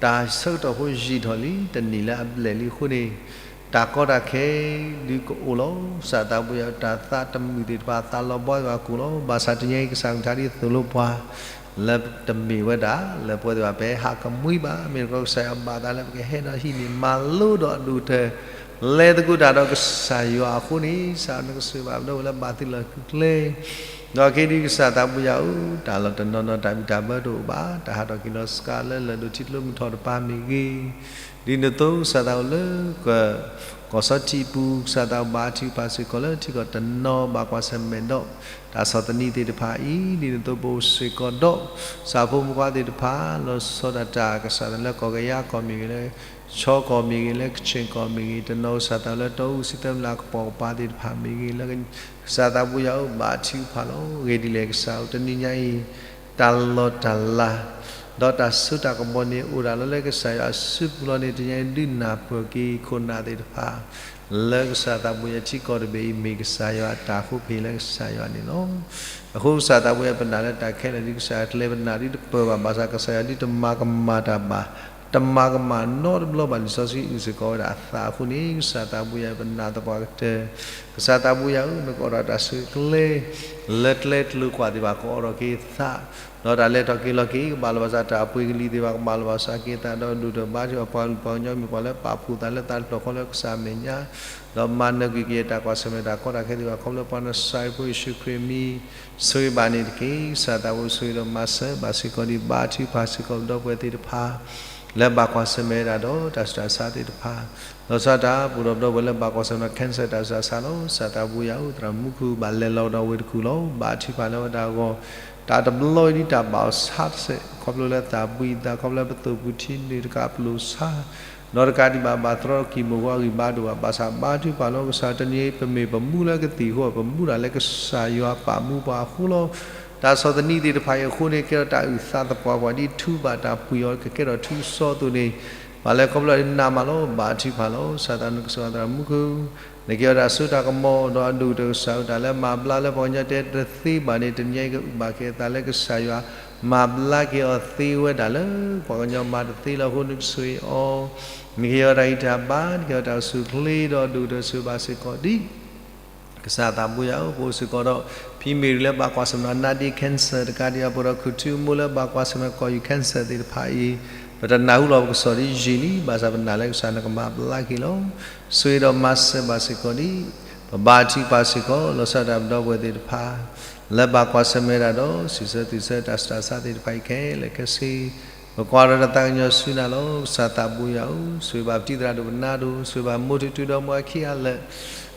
တၢ်ဆၢကတီၢ်ဖိယံာ်ထီၣ်လံ တနံၣ်လၢအဘျဲၣ်လံအဃိန့ၣ် တၢ်ကီတၢ်ခဲဒုးကအိၣ်လီၤ. ကစၢ်သးပူၤယၤဧၢ တၢ်သးတမုာ်သ့ၣ်တဖၣ် သးလီၤဘီသ့ၣ်တဖၣ်ကအိၣ်လီၤ. ဘၣ်ဆၣ်တနံၤအံၤ ကစၢ်ကထါဒ်သိၣ်လိပှၤ လၢတမ့ၢ်ဝဲဒၣ် လၢပဝဲသ့ၣ်တဖၣ်ပဟးကမှံဘၣ်. မ့ၢ်တခီ ကစၢ်ယွၤဘၣ်သးလၢပကဟဲဒီးဟံးန့ၢ်မၤလိဒီးအဒိၣ်ကတၢၢ် လဲၤသကိးတၢ်ဒီးကစၢ်ယွၤအဃိန့ၣ် ကစၢ်နကဆိၣ်ဂ့ၤဘၣ်ပဒီပုၢ်ဝဲၢ်လၢဘၣ်သုးလီၢ်သုးကျဲ ဒီးခဲအံၤဒ်ကစၢ်သးပူၤယၤဧၢ တၢ်လီၢ်တနီၤနီၤ တၢ်ဘံၣ်တၢ်ဘၢတအိၣ်ဘၣ်, တၢ်ဟးထီၣ်က့ၤလီၤစှၤလၢလၢၢ်ဒိၣ်ထံကျိမုၢ်ထီၣ်တပၤမ့ၢ်ဂ့ၤ, ဒ်န့ၣ်အသိးကစၢ်သးအိၣ်လၢ ကီၢ်စီထံပူၤ ကစၢ်သးဘါထုကဖၣ်စ့ၢ်ကီးလၢထံကီၢ်တနီၤဘၣ်ကွၢ်ဆၢၣ်မဲာ်ဒီး တၢ်ဆီၣ်သနံးသ့ၣ်တဖၣ်အံၤ, ဒ်န့ၣ်အသိးပအိၣ်စ့ၢ်ကီးဒီး ကစၢ်ဖိမုၣ်ဖိခွါသ့ၣ်တဖၣ် လီၤဆီဒၣ်တၢ်ကစၢ်သးလၢကီၢ်ကယၤကီၢ်မ့ၢ်ဂ့ၤ, လၢ ခၠ့ၣ်ကီၢ်မ့ၢ်ဂ့ၤ, လၢကခၠ့ၣ်ကီၢ်မ့ၢ်ဂ့ၤ, တနီၤကစၢ်သးလၢတီအူစံသၢမုၢ်လၢ်ကပိာ်ကပၤသ့ၣ်တဖၣ်မ့ၢ်ဂ့ၤ, လၢကစၢ်သးပူၤယၤဧၢ ဘါထုကဖၣ်လီၤ. ဂ့ၤဒ်လဲၣ် ကစၢ်ဧၢ တနံၤညါအံၤ တၢ်လီၢ်တၢ်လၤ ဒီးတၢ်စိတၢ်ကမီၤန့ၣ် အိၣ်ဒၣ်လီၤလၢကစၢ်ယွၤအစုပူၤလီၤန့ၣ် တနံၤညါအံၤ ဒုးနၢ်ပၢၢ်က့ၤခိၣ်နၢ်သ့ၣ်တဖၣ် လၢကစၢ်သးပူၤယၤထံကီၢ်တဘ့ၣ်အံၤ မ့ၢ်ကစၢ်ယွၤအတၢ်ဃိ ပဟ့ၣ်လၢကစၢ်ယွၤန့ၣ်လီၤ. အဃိကစၢ်သးပူၤယၤ ပနာ်လၢတၢ်ခဲလၢာ်ဒ်ကစၢ်ယွၤကျဲ ပနာ်ဒ်တပၢၢ်ဘၣ်, ဘၣ်ဆၣ်ကစၢ်ယွၤဒ်တမၤကမၣ်တၢ်ဘၣ် တမၤကမၣ်နီတဘျီဘၣ်. လံာ်စီဆှံအုၣ်စ့ၢ်ကီးဝဲဒၣ်အသးအဃိန့ၣ် ကစၢ်သးဘိယွၤပနာ်သပှၢ်ကတၢၢ်, ကစၢ်သးဘိယွၤဧၢ နကအိးထီၣ်တၢ်ဆူၣ်ချ့ လၢကျဲတလိၤကွၢ်သ့ၣ်တဖၣ် ကအိးထီၣ်က့ၤသး, ဒီးတၢ်လဲၤထီၣ်က့ၤလီၤက့ၤ ကဘၣ်လီၤဘၣ်ဆၣ် တၢ်ပှ့ၤကလံၤသ့ၣ်တဖၣ် ကဘၣ်လီၤဘၣ်ဆၣ်က့ၤသး ဒီးဒိၣ်ဒီးဘါထုကဖၣ် ပှၤကလုာ်ပှၤကညီမ့ၢ်ပှၤလၢပာ်ဖှိၣ်သးလၢသးတဖျၢၣ်ဃီလၢကစၢ်အမဲာ်ညါ ဒီးမၤနၢၤကွံာ်က့ၤတၢ်ကွၢ်ဆၢၣ်မဲာ်တၢ်ကီတၢ်ခဲသ့ၣ်တဖၣ် ခီဖျိပှၤနစၤရ့းဖိယ့ၣ်ၡူးခရံာ်အမံၤ ဆိၣ်ဂ့ၤဘၣ်န့ၣ်တက့ၢ်. ကစၢ်သးဘိဆိၣ်ဂ့ၤဒီးမၤစၢၤဘၣ်စ့ၢ်ကီးဒံး ဘါထုကဖၣ်စ့ၢ်ကီးပဒီပုၢ်ဝဲၢ်သ့ၣ်တဖၣ် လၢဘၣ်ကွၢ်ဆၢၣ်မဲာ်ဝဲဒၣ်ဒီးတၢ်ဆူးတၢ်ဆါသ့ၣ်တဖၣ်, လီၤဆီဒၣ်တၢ် ပအိၣ်ဒီးပဒီပုၢ်ဝဲၢ်လၢဘၣ်ကွၢ်ဆၢၣ်မဲာ်ဒီး cancer တၢ်ဆူးတၢ်ဆါလီၤ. ကစၢ်သးဘိယွၤဧၢ သရၣ်မုၣ်ခိၣ်ဘၣ်လဲၤလီၤကဒီးဝ့ၢ်တကူၣ်လီၤ. ဘါထုကဖၣ်လၢဝဲဒၣ်အဂီၢ် တၢ်တဘျီအံၤဒ်တၢ်ဘၣ်အီၤဆါတစဲး ခီဖျိလၢသးဘှံးသး ခီဖျိလၢပသိၣ်ပူၤထံနုာ်တကးပျိဆါ ဒီးတကးဒံးဘၣ် ဘၣ်သရီကံၢ်မိၢ်ဂီၤအဂံၢ်ဘါဒိၣ်ဘၣ် ဘၣ်ဆၣ်ဘါထုကဖၣ်လီၤ. ကစၢ်တနံၤအံၤ ပမ့ၢ်ပမူလၢကသံၣ်အဃိ ပမူဒၣ်လၢကစၢ်ယွၤပာ်မူပှၤအဃိလီၤ. တၢ်ဆီၣ်သနံးသ့ၣ်တဖၣ်အံၤအဃိန့ၣ် ကဲထီၣ်တၢ်အုၣ်သးသပှၢ်ပှၢ်ဒ်ထူဘၣ်တၢ်ပှံၤအီၤ ကကဲထီၣ်ထူကစီအသိးန့ၣ် ပှၤလဲၤခီဖျိဒ်နးမးလီၤ. ဘါထုကဖၣ်လီၤ. ကစၢ်သးနကစၢ်သရၣ်မုၣ်ခိၣ် နကဲထီၣ်တၢ်စိတၢ်ကမီၤ ဒီးအဒိၣ်ကတၢၢ်ကစၢ်ဧၢ တၢ်လၢမၤဘျါလၢပှၤကညီတဲတသ့ဘၣ်န့ၣ် တနံၤအံၤကအုၣ်ဘၣ်က့ၤအသးလၢကစၢ်ယွၤ မၤဘျါက့ၤအီၤသ့ဝဲဒၣ်လၢ ပှၤကညီမၤတသ့လၢအဃိ နကဆိၣ်ဂ့ၤအီၤ နကဟ့ၣ်အီၤတၢ်ဂံၢ်တၢ်ဘါ နကဟ့ၣ်အီၤတၢ်အိၣ်ဆူၣ်အိၣ်ချ့ ဒီးအဒိၣ်ကတၢၢ်ဆိၣ်ဂ့ၤဘၣ်စ့ၢ်ကီးဒ် ကစၢ်သးဘိယွၤဧၢ ပအိၣ်စ့ၢ်ကီးဒီး ဖံမ့ၢ်ရံလၢဘၣ်ကွၢ်ဆၢၣ်မဲာ်ဒီး နာဒ့ cancer တကးဒံးဘၣ် ပအိၣ်ဒီးခိၣ်ထူမိၢ်လၢဘၣ်ကွၢ်ဆၢၣ်မဲာ်ကီၢ်ယူၢ် cancer သ့ၣ်တဖၣ်အံၤ ပတနၢ်ဟူလီၤပကစီၣ်ဒ်ယံာ်လံ ဘၣ်ဆၣ်ပနာ်လၢကစၢ်နကမၤဘျါက့ၤလီၤ. ဆိၣ်ဂ့ၤဒီးမၤစၢၤဘၣ်စ့ၢ်ကီးဒ် ပဘါထုကဖၣ်စ့ၢ်ကီး လီၤဆီဒၣ်တၢ်ပဒီပုၢ်ဝဲၢ်သ့ၣ်တဖၣ် လၢဘၣ်ကွၢ်ဆၢၣ်မဲာ်ဒၣ်ဒီး စံးဆၢသုးဆၢတၢ်ဆူးတၢ်ဆါသ့ၣ်တဖၣ်အံၤခဲလၢာ်ခဲဆ့ ပကွၢ်ဒီးတၢ်သးကညီၤဆူနၤလီၤ. ကစၢ်သးဘိယွၤဧၢ ဆိၣ်ဂ့ၤဘၣ်ပတံၤသရၣ်ဒိၣ်ပနါဒိၣ် ဆိၣ်ဂ့ၤဘၣ်မိၢ်ထူထူဒီးမိၢ်အခံဂၤလၢာ်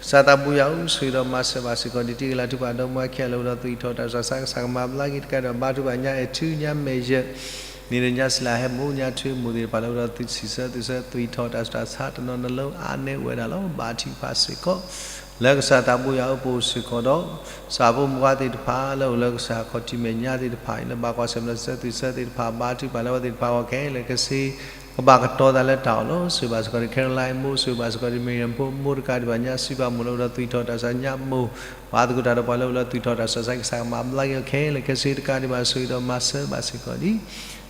ကစၢ်သးဘိယွၤဧၢ ဆိၣ်ဂ့ၤဒီးမၤစၢၤဘၣ်စ့ၢ်ကီး ဒ်တံၤကလၤထူးပှၤဒီးမိၢ်အခံဂၤလၢာ် အိၣ်ဒီးသွံၣ်ထီၣ်တၢ်ဆူးတၢ်ဆါ ကစၢ်ကမၤဘျါက့ၤတကးဒီး ဘါထုကဖၣ်ညါအဲၣ်ထူညါမဲာ်ယဲၢ် နံၤဒီးညါစံးလၢဟဲမိၢ်ညါထွဲမိၢ်သ့ၣ်တဖၣ်လၢအိၣ်ဒီးသွံၣ်စံးဆၢသုးဆၢသွံၣ်ထီၣ်တၢ်ဆူးတၢ်ဆါ တနီၤနီၤလၢအါန့ၢ်ဝဲဒၣ်လီၤ. ဘါထုကဖၣ်စ့ၢ်ကီး လၢကစၢ်သးဘိယွၤဧၢ ပအိၣ်စ့ၢ်ကီးဒီး ကစၢ်ဖိမုၣ်ဖိခွါသ့ၣ်တဖၣ်လၢအိၣ်လၢကစၢ်ခီၣ်ထံးမဲာ်ညါသ့ၣ်တဖၣ်အံၤ လၢဘၣ်ကွၢ်ဆၢၣ်မဲာ်ဒီးစံးဆၢသုးဆၢသ့ၣ်တဖၣ် ဘါထုကဖၣ်လၢအဝဲသ့ၣ်တဖၣ်အဂီၢ်ခဲလၢာ်ခဲဆ့ ကဘၣ်ကတီၤသးလၢတၢ်အီၣ်လီၤ. ဆိၣ်ဂ့ၤဘၣ်စ့ၢ်ကီးဒ် Caroline မိၢ် ဆိၣ်ဂ့ၤဘၣ်စ့ၢ်ကီးဒ် Miriam ဖိ မိၢ်တကးဒံးဘၣ်ညါ စံးဘၣ်မိၢ်လၢအိၣ်ဒီးသွံၣ်ထီၣ်တၢ်ဆူးတၢ်ဆါညါမိၢ် ပှၤသကိးတၢ်ဒီးပှၤလၢအိၣ်လၢသွံၣ်ထီၣ်တၢ်ဆူးတၢ်ဆါ ကစၢ်ကမၤဘျါက့ၤအီၤခဲလၢာ်ခဲဆ့တကးဒံးဘၣ် ဆိၣ်ဂ့ၤဒီးမၤစၢၤဘၣ်စ့ၢ်ကီးဒ်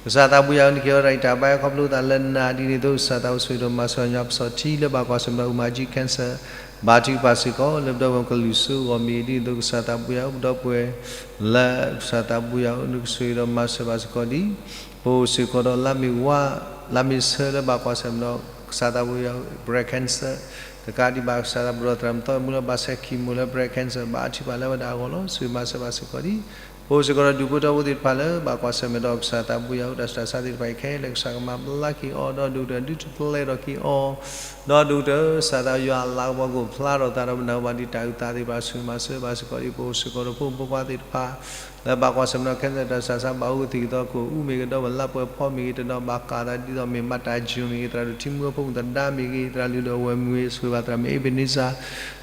ကစၢ်သးဘိယွၤဧၢ နကဟ့ၣ်အီၤတၢ်ဂံၢ်တၢ်ဘါခီဖျိသးလၢနၤ ဒ်န့ၣ်အသိး ကစၢ်သးဘိယွၤဆိၣ်ဂ့ၤဒီးမၤစၢၤညီပစီၣ်ထံလၢဘၣ်ကွၢ်ဆၢၣ်မဲာ်ဒီး အူမၤကၠံ cancer ဘါထုကဖၣ်စ့ၢ်ကီး လၢပဒီပုၢ်ဝဲၢ်ကလုာ်စိအဂီၢ်မ့ၢ်ဂ့ၤ ဒ်န့ၣ်အသိး ကစၢ်သးဘိယွၤဧၢ ပဒီပုၢ်ဝဲၢ် လၢကစၢ်သးဘိယွၤဧၢ နကဆိၣ်ဂ့ၤဒီးမၤစၢၤဘၣ်စ့ၢ်ကီးဒ် ပအိၣ်စ့ၢ်ကီးဒီးလါမ့ၤဝါ လါမ့ၤဆၢလၢဘၣ်ကွၢ်ဆၢၣ်မဲာ်ဒီး ကစၢ်သးဘိယွၤဧၢ breast cancer တကးဒံးဘၣ် ကစၢ်သးဘိဒီးသရၣ်မုၣ်သီမုၢ်လၢဘၣ်ဆဲး chemo လၢ breast cancer ဘါထုကဖၣ်လၢဝဲဒၣ်အဂီၢ်လီၤ. ဆိၣ်ဂ့ၤမၤစၢၤဘၣ်စ့ၢ်ကီးဒ် ပအိၣ်စ့ၢ်ကီးဒီးဒူၣ်ဖိထၢဖိသ့ၣ်တဖၣ်လၢ ဘၣ်ကွၢ်ဆၢၣ်မဲာ်ဒီးကစၢ်သးဘိယွၤဧၢ တၢ်ဆူးတၢ်ဆါသ့ၣ်တဖၣ်အံၤခဲလၢာ် ကစၢ်ကမၤဘျါက့ၤအီၤ ဒီးဒိၣ်ကတၢၢ်ဒုးထူၣ်ဖျဲးထီၣ်က့ၤအီၤ ဒီးဒိၣ်ကတၢၢ် ကစၢ်သးဘိယွၤအလၤကပီၤကအိၣ်ဖျါထီၣ်သးဒီးပနၢ်ဟူဘၣ်ဒံးတၢ်အုၣ်သးသ့ၣ်တဖၣ် ဆိၣ်ဂ့ၤမၤစၢၤဘၣ်စ့ၢ်ကီးဒ် ပအိၣ်စ့ၢ်ကီးဒီးဖိမုၣ်ဖိခွါသ့ၣ်တဖၣ် လၢဘၣ်ကွၢ်ဆၢၣ်မဲာ်ဒီး cancer တၢ်ဆူးတၢ်ဆါ ဘၣ်အိၣ်ကသံၣ်ကသီ ကအိၣ်အူမ့ၢ်ဂ့ၤ ဒီးပလါပှဲၤဖီမ့ၢ်ဂ့ၤ တဒီးဘၣ်ကးသးဒ်သိးမ့ၢ်မၤတၢ်စူၤမ့ၢ်ဂ့ၤ သရၣ်ဒိၣ်ထံမူဖိမုၣ်သဒါမ့ၢ်ဂ့ၤ သရၣ်လုၢ်ဒိၣ်ဝဲၢ်မ့ၢ်ဂ့ၤ ဆိၣ်ဂ့ၤဘၣ်သရၣ်မုၣ် Ebenezer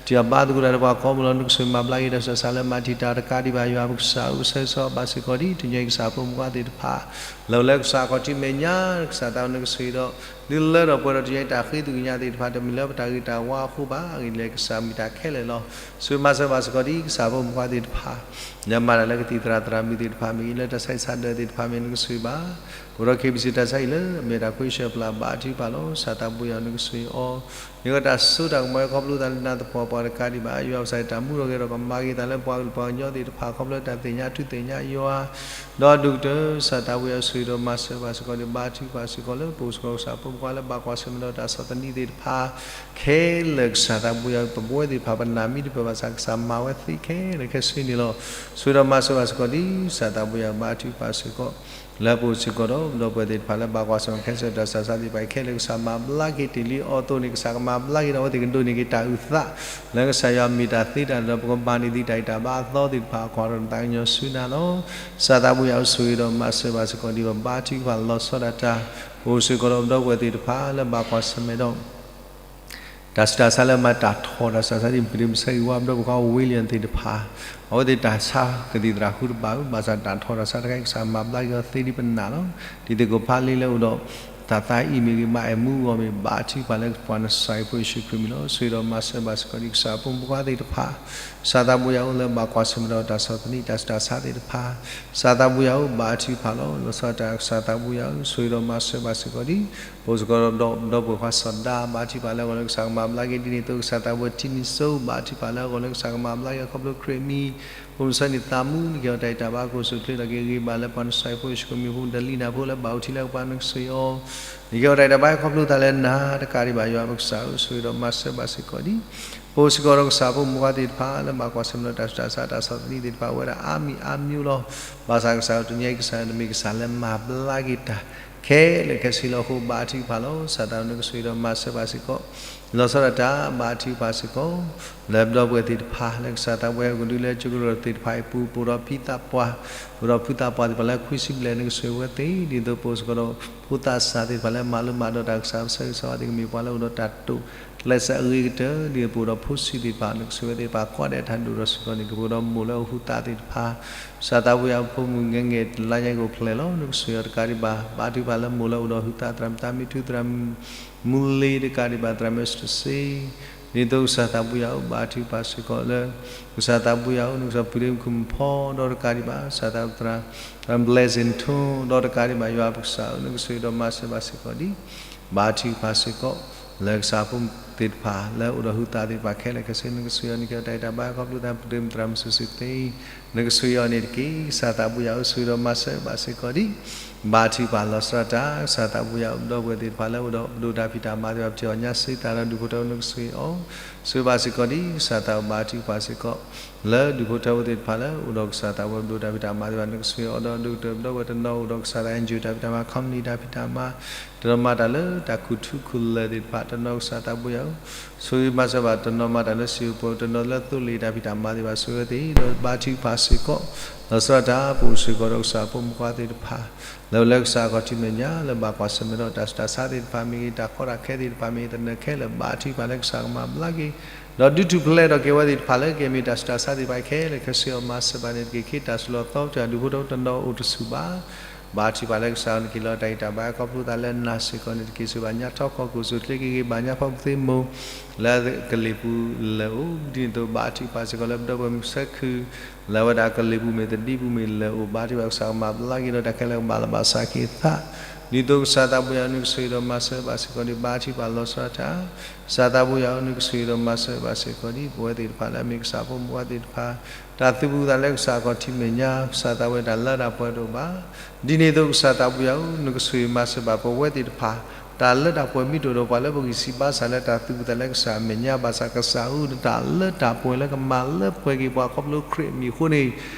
ထံၣ်အဘါသကိးတၢ်ဒီးပှၤကိးမုၢ်လီၤ နကဆိၣ်ဂ့ၤမၤဘျါက့ၤတၢ်ဆူးတၢ်ဆါလၢမၤတံာ်တာ်တကးဒံးဘၣ် ယွၤပကစၢ်ဧၢ ပဆၢဂ့ၤဆၢဝါဘၣ်စ့ၢ်ကီးဒ် တနံၤအံၤကစၢ်ဖိမုၣ်ဖိခွါသ့ၣ်တဖၣ် လၢအိၣ်လၢကစၢ်ခီၣ်ထံးမဲာ်ညါ ကစၢ်သးနကဆိၣ်ဂ့ၤဒီး ဒုးလၢထီၣ်ပှဲၤဒီးတနံၤအံၤတၢ်ဃ့သကွံာ်ညါသ့ၣ်တဖၣ် တမ့ၢ်လၢပတၢ်ဂ့ၤတၢ်ဝါအဃိဘၣ် အဂ့ၢ်ဒ်လဲၣ်ကစၢ်မ့ၢ်တၢ်ခဲလၢာ်လီၤ. ဆိၣ်ဂ့ၤမၤစၢၤဘၣ်စ့ၢ်ကီးဒ်ကစၢ်ဖိမုၣ်ဖိခွါသ့ၣ်တဖၣ် လၢမၤတၢ်လၢကသံၣ်သရၣ်သရၣ်မုၣ်သ့ၣ်တဖၣ်မ့ၢ်ဂ့ၤ လၢတၢ်ဆါဟံၣ်ဆါဒၢးသ့ၣ်တဖၣ်မ့ၢ်ဂ့ၤ နကဆိၣ်ဂ့ၤဘၣ် အိၣ်ဒီး KBC တၢ်ဆါဟံၣ်လၢအမ့ၢ်တၢ်ခွဲးဆၢပျၢ်ဘါထုကဖၣ်လီၤ. ကစၢ်သးဘိယွၤနကဆိၣ်ဂ့ၤအီၤ မ့ၢ်ဝဲတၢ်စိတၢ်ကမီၤခီဖျိသးလၢနၤသပှၢ်ပှၢ်တကးဒံးဘၣ် ယွၤပကစၢ်တၢ်မူထီၣ်ဂဲၤထီၣ်ကမၤဂ့ၤသးလၢပှၤကလုာ်ပှၤကညီသ့ၣ်တဖၣ် ခီဖျိတၢ်သ့ၣ်ညါထူသ့ၣ်ညါယွၤ ဒီးဒိၣ်ကတၢၢ် ကစၢ်သးဘိယွၤဆိၣ်ဂ့ၤဒီးမၤစၢၤဘၣ်စ့ၢ်ကီးဒီး ဘါထုကဖၣ်စ့ၢ်ကီးလၢပအိၣ်စ့ၢ်ကီးကစၢ်ဖိမုၣ်ဖိခွါလၢဘၣ်ကွၢ်ဆၢၣ်မဲာ်ဒီးတၢ်ဆီၣ်သနံးသ့ၣ်တဖၣ် ခဲလၢာ်ကစၢ်သးဘိယွၤ ပဝဲသ့ၣ်တဖၣ်ပနာ်မ့ၢ်တပၢၢ်ဘၣ်ဆၣ် ကစၢ်မၤဝဲသ့ခဲလၢာ်ခဲဆ့န့ၣ်လီၤ. ဆိၣ်ဂ့ၤဒီးမၤစၢၤဘၣ်စ့ၢ်ကီးဒ်ကစၢ်သးဘိယွၤဘါထုကဖၣ်စ့ၢ်ကီး လၢပအိၣ်စ့ၢ်ကီးဒီး ဒီပုၢ်ဝဲၢ်သ့ၣ်တဖၣ်လၢဘၣ်ကွၢ်ဆၢၣ်မဲာ် cancer တၢ်ဆူးတၢ်ဆါသ့ၣ်တဖၣ်အံၤခဲလၢာ် ကစၢ်မၤဘျါက့ၤတ့ၢ်လံအီၤအသိးန့ၣ် ကစၢ်ကမၤဘျါက့ၤဒီးအဝဲသ့ၣ်ကဒိးန့ၢ်က့ၤတၢ်အုၣ်သး လၢကစၢ်ယွၤမ့ၢ်တၢ်သ့တၢ်ဒီး ပကမၤန့ၢ်ဒံးတၢ်ဂံၢ်တၢ်ဘါအသီသ့ၣ်တဖၣ် ကွၢ်ထီၣ်နသးကညီၤဆူနၤလီၤ. ကစၢ်သးဘိယွၤဆိၣ်ဂ့ၤဒီးမၤစၢၤဘၣ်စ့ၢ်ကီးဒ်ပဘါထုကဖၣ်လီၤဆီဒၣ်တၢ် ပအိၣ်စ့ၢ်ကီးဒီးဒီပုၢ်ဝဲၢ်သ့ၣ်တဖၣ်လၢဘၣ်ကွၢ်ဆၢၣ်မဲာ်ဒီး တၢ်ဆူးတၢ်ဆါလၢမၤတၢ်ထီၣ်တၢ်ဆူးတၢ်ဆါဒ် ပကဒုးမဆါအံၤဝါ ပဒီပုၢ်ဝဲၢ် William သ့ၣ်တဖၣ် အဝဲသ့ၣ်တၢ်ဆါကသံၣ်သရၣ်ဃုတဘၣ် ဘၣ်ဆၣ်တၢ်ထီၣ်တၢ်ဆါတခါအံၤ ကစၢ်မၤဘျါက့ၤအီၤသ့ဒ်ပနာ်လီၤ. တံၤသကိးဖးလ့လၢအိၣ်ဒီး တၢ်သးအံၤမ့ၢ်ဂ့ၤ မၤအဲၣ်မူအဂီၢ်မ့ၢ် ဘါထုကဖၣ်လၢပှၤနစၤယၤဖိယ့ၣ်ၡူးခရံာ်မံၤလီၤ. ဆိၣ်ဂ့ၤဒီးမၤစၢၤဘၣ်စ့ၢ်ကီးဒံး ကစၢ်ဖိမုၣ်ဖိခွါသ့ၣ်တဖၣ်, ကစၢ်သးဘိယၤအိၣ်လၢဘၣ်ကွၢ်ဆၢၣ်မဲာ်ဒီးတၢ်ဆီၣ်သနံးတၢ်ဆူးတၢ်ဆါသ့ၣ်တဖၣ်, ကစၢ်သးဘိယၤအိၣ် ဘါထုကဖၣ်လီၤ. လီၤဆီဒၣ်တၢ် ကစၢ်သးဘိယၤအိၣ် ဆိၣ်ဂ့ၤဒီးမၤစၢၤဘၣ်စ့ၢ်ကီးဒံး ပအိၣ်စ့ၢ်ကီးဒီးပဒီပုၢ်ဝဲၢ်ခွါစီၤဒၤ ဘါထုကဖၣ်လၢအဂီၢ်လၢကစၢ်ကမၤဘျါက့ၤ ဒ်န့ၣ်အသိး ကစၢ်သးဘိယၤထံမံၤစိ ဘါထုကဖၣ်လၢအဂီၢ်လၢကစၢ်ကမၤဘျါက့ၤခီဖျိခရံာ်မံၤ ဖိမုၣ်ဆၢန့ၣ်သးမူ နကဟ့ၣ်အီၤတၢ်ဂံၢ်တၢ်ဘါ ကအိၣ်ဆူၣ်အိၣ်ချ့ဒီးက့ၤဂ့ၤဘၣ်လၢပှၤနစၤယၤဖိယ့ၣ်ၡူးခရံာ်မံၤ ဖိမုၣ်ဒလံနၤဖိလၢဘၣ်အိၣ်ထံလၢကပၤ နကဆိၣ်ဂ့ၤအီၤ နကဟ့ၣ်အီၤတၢ်ဂံၢ်တၢ်ဘါခီဖျိသးလၢနၤတကးဒံးဘၣ် ယွၤပကစၢ်ဧၢ ဆိၣ်ဂ့ၤဒီးမၤစၢၤဘၣ်စ့ၢ်ကီးဒံး ပအိၣ်စ့ၢ်ကီးဒီးကစၢ်ဖိမုၣ်ဖိခွါသ့ၣ်တဖၣ် လၢဘၣ်ကွၢ်ဆၢၣ်မဲာ်ဒီးတၢ်ဆူးတၢ်ဆါတၢ်ဆီၣ်သနံးသ့ၣ်တဖၣ် အိၣ်ဝဲဒၣ်အါမံၤအါမံၤလီၤ. ဘၣ်ဆၣ်ကစၢ်ဧၢ တနံၤအံၤကစၢ်ဧၢ နမ့ၢ်ကစၢ်လၢမၤဘျါက့ၤတၢ် ခဲလၢာ်ခဲဆ့လီၤအဃိ ဘါထုကဖၣ်လီၤ. ကစၢ်သးဘိယၤ နကဆိၣ်ဂ့ၤဒီးမၤစၢၤဘၣ်စ့ၢ်ကီး လီၤဆီဒၣ်တၢ် ဘါထုကဖၣ်စ့ၢ်ကီး လၢပဒီပုၢ်ဝဲၢ်သ့ၣ်တဖၣ် လၢကစၢ်သးဘိယၤ ကဒုလၢကၠိကရၢၢ်သ့ၣ်တဖၣ်အံၤပူၤ ပအိၣ်ဒီးဖံသးပှၢ် ပအိၣ်ဒီးဖုသးပှၢ်သ့ၣ်တဖၣ်လၢခွံဆံဘျဲၣ် နကဆိၣ်ဂ့ၤဝဲသ့ၣ် ဒ်သိးပအိၣ်စ့ၢ်ကီးဒီး ဖိသၣ်စၢ်သ့ၣ်တဖၣ်လၢမၤလိမၤဒိးတၢ်ကစၢ် ပဆၢဂ့ၤဆၢဝါသ့ၣ် ကမ့ၢ်ပှၤလၢအိၣ်ဒီးတၢ်တိာ်ကျဲးစၢးအဂ့ၤကတၢၢ် ဒ်သိးပအိၣ်ဒီးဖိဆံးသ့ၣ်တဖၣ် နကဆိၣ်ဂ့ၤဝဲသ့ၣ်တဖၣ် ကိးဂၤဒဲးတၢ်ဒိၣ်ထီၣ်စ့ၢ်ကီးန့ၣ် ကပအိၣ်ဒီးမိၢ်လၢအဟူးသးသ့ၣ်တဖၣ် ကစၢ်သးဘိယၤ ဖိမုၣ်ငဲၤငဲၤတလါညါကအိၣ်ဖျဲၣ်လီၤ နကဆိၣ်ဂ့ၤအီၤတကးဒံးဘၣ် ဘါထုကဖၣ်လၢမိၢ်လၢအိၣ်ဒီးဟူးသး သရၣ်မုၣ်သးမံထူ သရၣ်မုၣ်မူလ့တကးဒံးဘၣ် သရၣ်မုၣ်အ့စတၢၣ်စ့ ဒ်သိးကစၢ်သးဘိယၤအိၣ် ဘါထုကဖၣ်စ့ၢ်ကီးလၢ ကစၢ်သးဘိယၤအိၣ် နကဆိၣ်ဂ့ၤပုၢ်ဒ့မုၣ်ခိၣ်မုၣ်ဖီ ဒီးတကးဒံးဘၣ် ကစၢ်သး သရၣ်မုၣ်ဘျဲၣ်စ့ၣ်ထိ ဒီးတကးဒံးဘၣ် ယွၤပကစၢ်ဧၢ နကဆိၣ်ဂ့ၤဒီးမၤစၢၤဘၣ်စ့ၢ်ကီးဒံး ဘါထုကဖၣ်စ့ၢ်ကီး လၢကစၢ်ဖိသ့ၣ်တဖၣ် လၢအိၣ်ဒီးဟူးသးသ့ၣ်တဖၣ်ခဲလၢာ်ခဲဆ့ နကဆိၣ်ဂ့ၤအီၤ နကဟ့ၣ်အီၤတၢ်ဂံၢ်တၢ်ဘါခီဖျိသး ပုၢ်ဒ့မုၣ်သရၣ်မုၣ်စုာ်စုာ်သ့ နကဆိၣ်ဂ့ၤအီၤန့ၣ်တက့ၢ်. ကစၢ်သးဘိယၤအိၣ် ဆိၣ်ဂ့ၤဒီးမၤစၢၤဘၣ်စ့ၢ်ကီးဒံး ဘါထုကဖၣ်လီၤဆီဒၣ်တၢ် ကစၢ်သးဘိယၤအိၣ် ပဒီပုၢ်ဝဲၢ်သ့ၣ်တဖၣ်လၢအိၣ်ဒီးပဒိၣ်တၢ်ဖံးတၢ်မၤသ့ၣ်တဖၣ် ပထံၣ်အီၣ်ညါစ့တၢ်ဒီးဒူၣ်ဖိထၢဖိ နကဆိၣ်ဂ့ၤအီၤ ဆိၣ်ဂ့ၤဘၣ်စ့ၢ်ကီးဒံး ကစၢ်သးဘိယၤ ဘါထုကဖၣ်စ့ၢ်ကီး လၢဒူၣ်ဖိထၢဖိသ့ၣ်တဖၣ်လၢအိၣ်ဒီးကစၢ်သးဘိယၤ ပဒိၣ်တၢ်ဖံးတၢ်မၤသ့ၣ်တဖၣ် နကဆိၣ်ဂ့ၤအီၤဒီး ဒိၣ်ကတၢၢ်ပဒီပုၢ်ဝဲၢ်တနီၤအိၣ်ဒီးကစၢ်သး အ့ၣ်ကၠိ တၢ်ဖံးတၢ်မၤ ခီပနံၣ်တၢ်ဖံးတၢ်မၤ တနီၤမၤတၢ်လၢတၢ်ခူၣ်ထူခူၣ်လၢၢ်သ့ၣ်တဖၣ် တနီၤကစၢ်သးဘိယၤ ဆိၣ်ဂ့ၤမၤစၢၤဘၣ် တနီၤမၤတၢ်လၢစံာ်ပူၤ တနီၤလၢသိလ့ၣ်တၢ်ဖံးတၢ်မၤသ့ၣ်တဖၣ် ဆိၣ်ဂ့ၤဝဲသ့ၣ် ဒီးဘါထုကဖၣ်စ့ၢ်ကီး လီၤဆီဒၣ်တၢ် ပအိၣ်စ့ၢ်ကီးဒီးကစၢ်ဖိမုၣ်ဖိခွါသ့ၣ်တဖၣ် လၢလၢကစၢ်အခီၣ်ထံးမဲာ်ညါ လၢဘၣ်ကွၢ်ဆၢၣ်မဲာ်ဒီးတၢ်ဆူးတၢ်ဆါသ့ၣ်တဖၣ်မ့ၢ်ဂ့ၤ တၢ်ကီတၢ်ခဲသ့ၣ်တဖၣ်မ့ၢ်ဂ့ၤ သနၢၣ်ခဲလၢာ် ဘါထုကဖၣ်လၢကစၢ်ကမၤဘျါက့ၤ ဒီးဒုးထူၣ်ဖျဲးထီၣ်က့ၤဝဲသ့ၣ်တဖၣ်လၢကမ့ၢ်တၢ်ဆူးတၢ်ဆါသ့ၣ်တဖၣ်ခဲလၢာ်ခဲဆ့အီၤ မၤစၢၤဘၣ်န့ၣ်တက့ၢ်. ခဲအံၤတၢ်ဆူးလီၤသီတၢ် ဒူၣ်ဖိထၢဖိတနီၤအိၣ်တဆူၣ်ဘၣ် ဘါထုကဖၣ်လၢကစၢ်နကဟ့ၣ်လီၤတၢ်ဂံၢ်တၢ်ဘါ ခီဖျိသးလၢနၤစ့ၢ်ကီးန့ၣ်တက့ၢ်. ဆိၣ်ဂ့ၤဘၣ်ညါထီၣ်ခီၣ် ကအိၣ်ဆူၣ်အိၣ်ချ့က့ၤဂ့ၤ ဘၣ်ညါဖီၣ်ဖိသ့ၣ်မိၢ် လၢကလံၤပူၤလၢအိၣ် ဒ်န့ၣ်အသိး ဘါထုကဖၣ်စ့ၢ်ကီးလၢပဒီပုၢ်ဝဲၢ်မုၣ်ဆၢခုၣ် လၢအဝဲဒၣ်ကလံၤပူၤမ့ၢ်သဒံပူၤမ့ၢ်လၢအိၣ် ဘါထုကဖၣ်ကစၢ်ကမၤဘျါက့ၤဒီးတၢ်ခဲလၢာ်ကဘၣ်လီၤဘၣ်စးက့ၤအသး ဒ်သိးကစၢ်သးဘိယၤ နကဆိၣ်ဂ့ၤဒီးမၤစၢၤဘၣ်စ့ၢ်ကီးန့ၣ် ဘါထုကဖၣ်လီၤဆီဒၣ်တၢ် ကစၢ်သးဘိယၤ နကဆိၣ်ဂ့ၤဒီးမၤစၢၤဘၣ်စ့ၢ်ကီးဒံး ပဝဲသ့ၣ်တဖၣ်လၢအမ့ၢ်ကစၢ်ဖိမုၣ်ဖိခွါသ့ၣ်တဖၣ် တၢ်သူၣ်ဖှံသးညီလၢကစၢ်အခီၣ်ထံးမဲာ်ညါ ကစၢ်သးဝဲတၢ်လၢတၢ်ပှဲၤတအိၣ်ဘၣ်. ဒ်န့ၣ်အသိးကစၢ်သးဘိယၤဧၢ နကဆိၣ်ဂ့ၤမၤစၢၤဘၣ်ပဝဲသ့ၣ်တဖၣ် တၢ်လၢတၢ်ပှဲၤမ့ၢ်တအိၣ်ဒီးပှၤလၢပဂံၢ်စၢ်ဘါစၢ်လၢတၢ်သူၣ်ဖှံသးညီလၢကစၢ်အမဲာ်ညါ ဘၣ်ဆၣ်ကစၢ်ဧၢ နတၢ်လၢတၢ်ပှဲၤလၢကမၤလၢပှဲၤက့ၤပှၤခီဖျိခရံာ်အမံၤအဃိန့ၣ်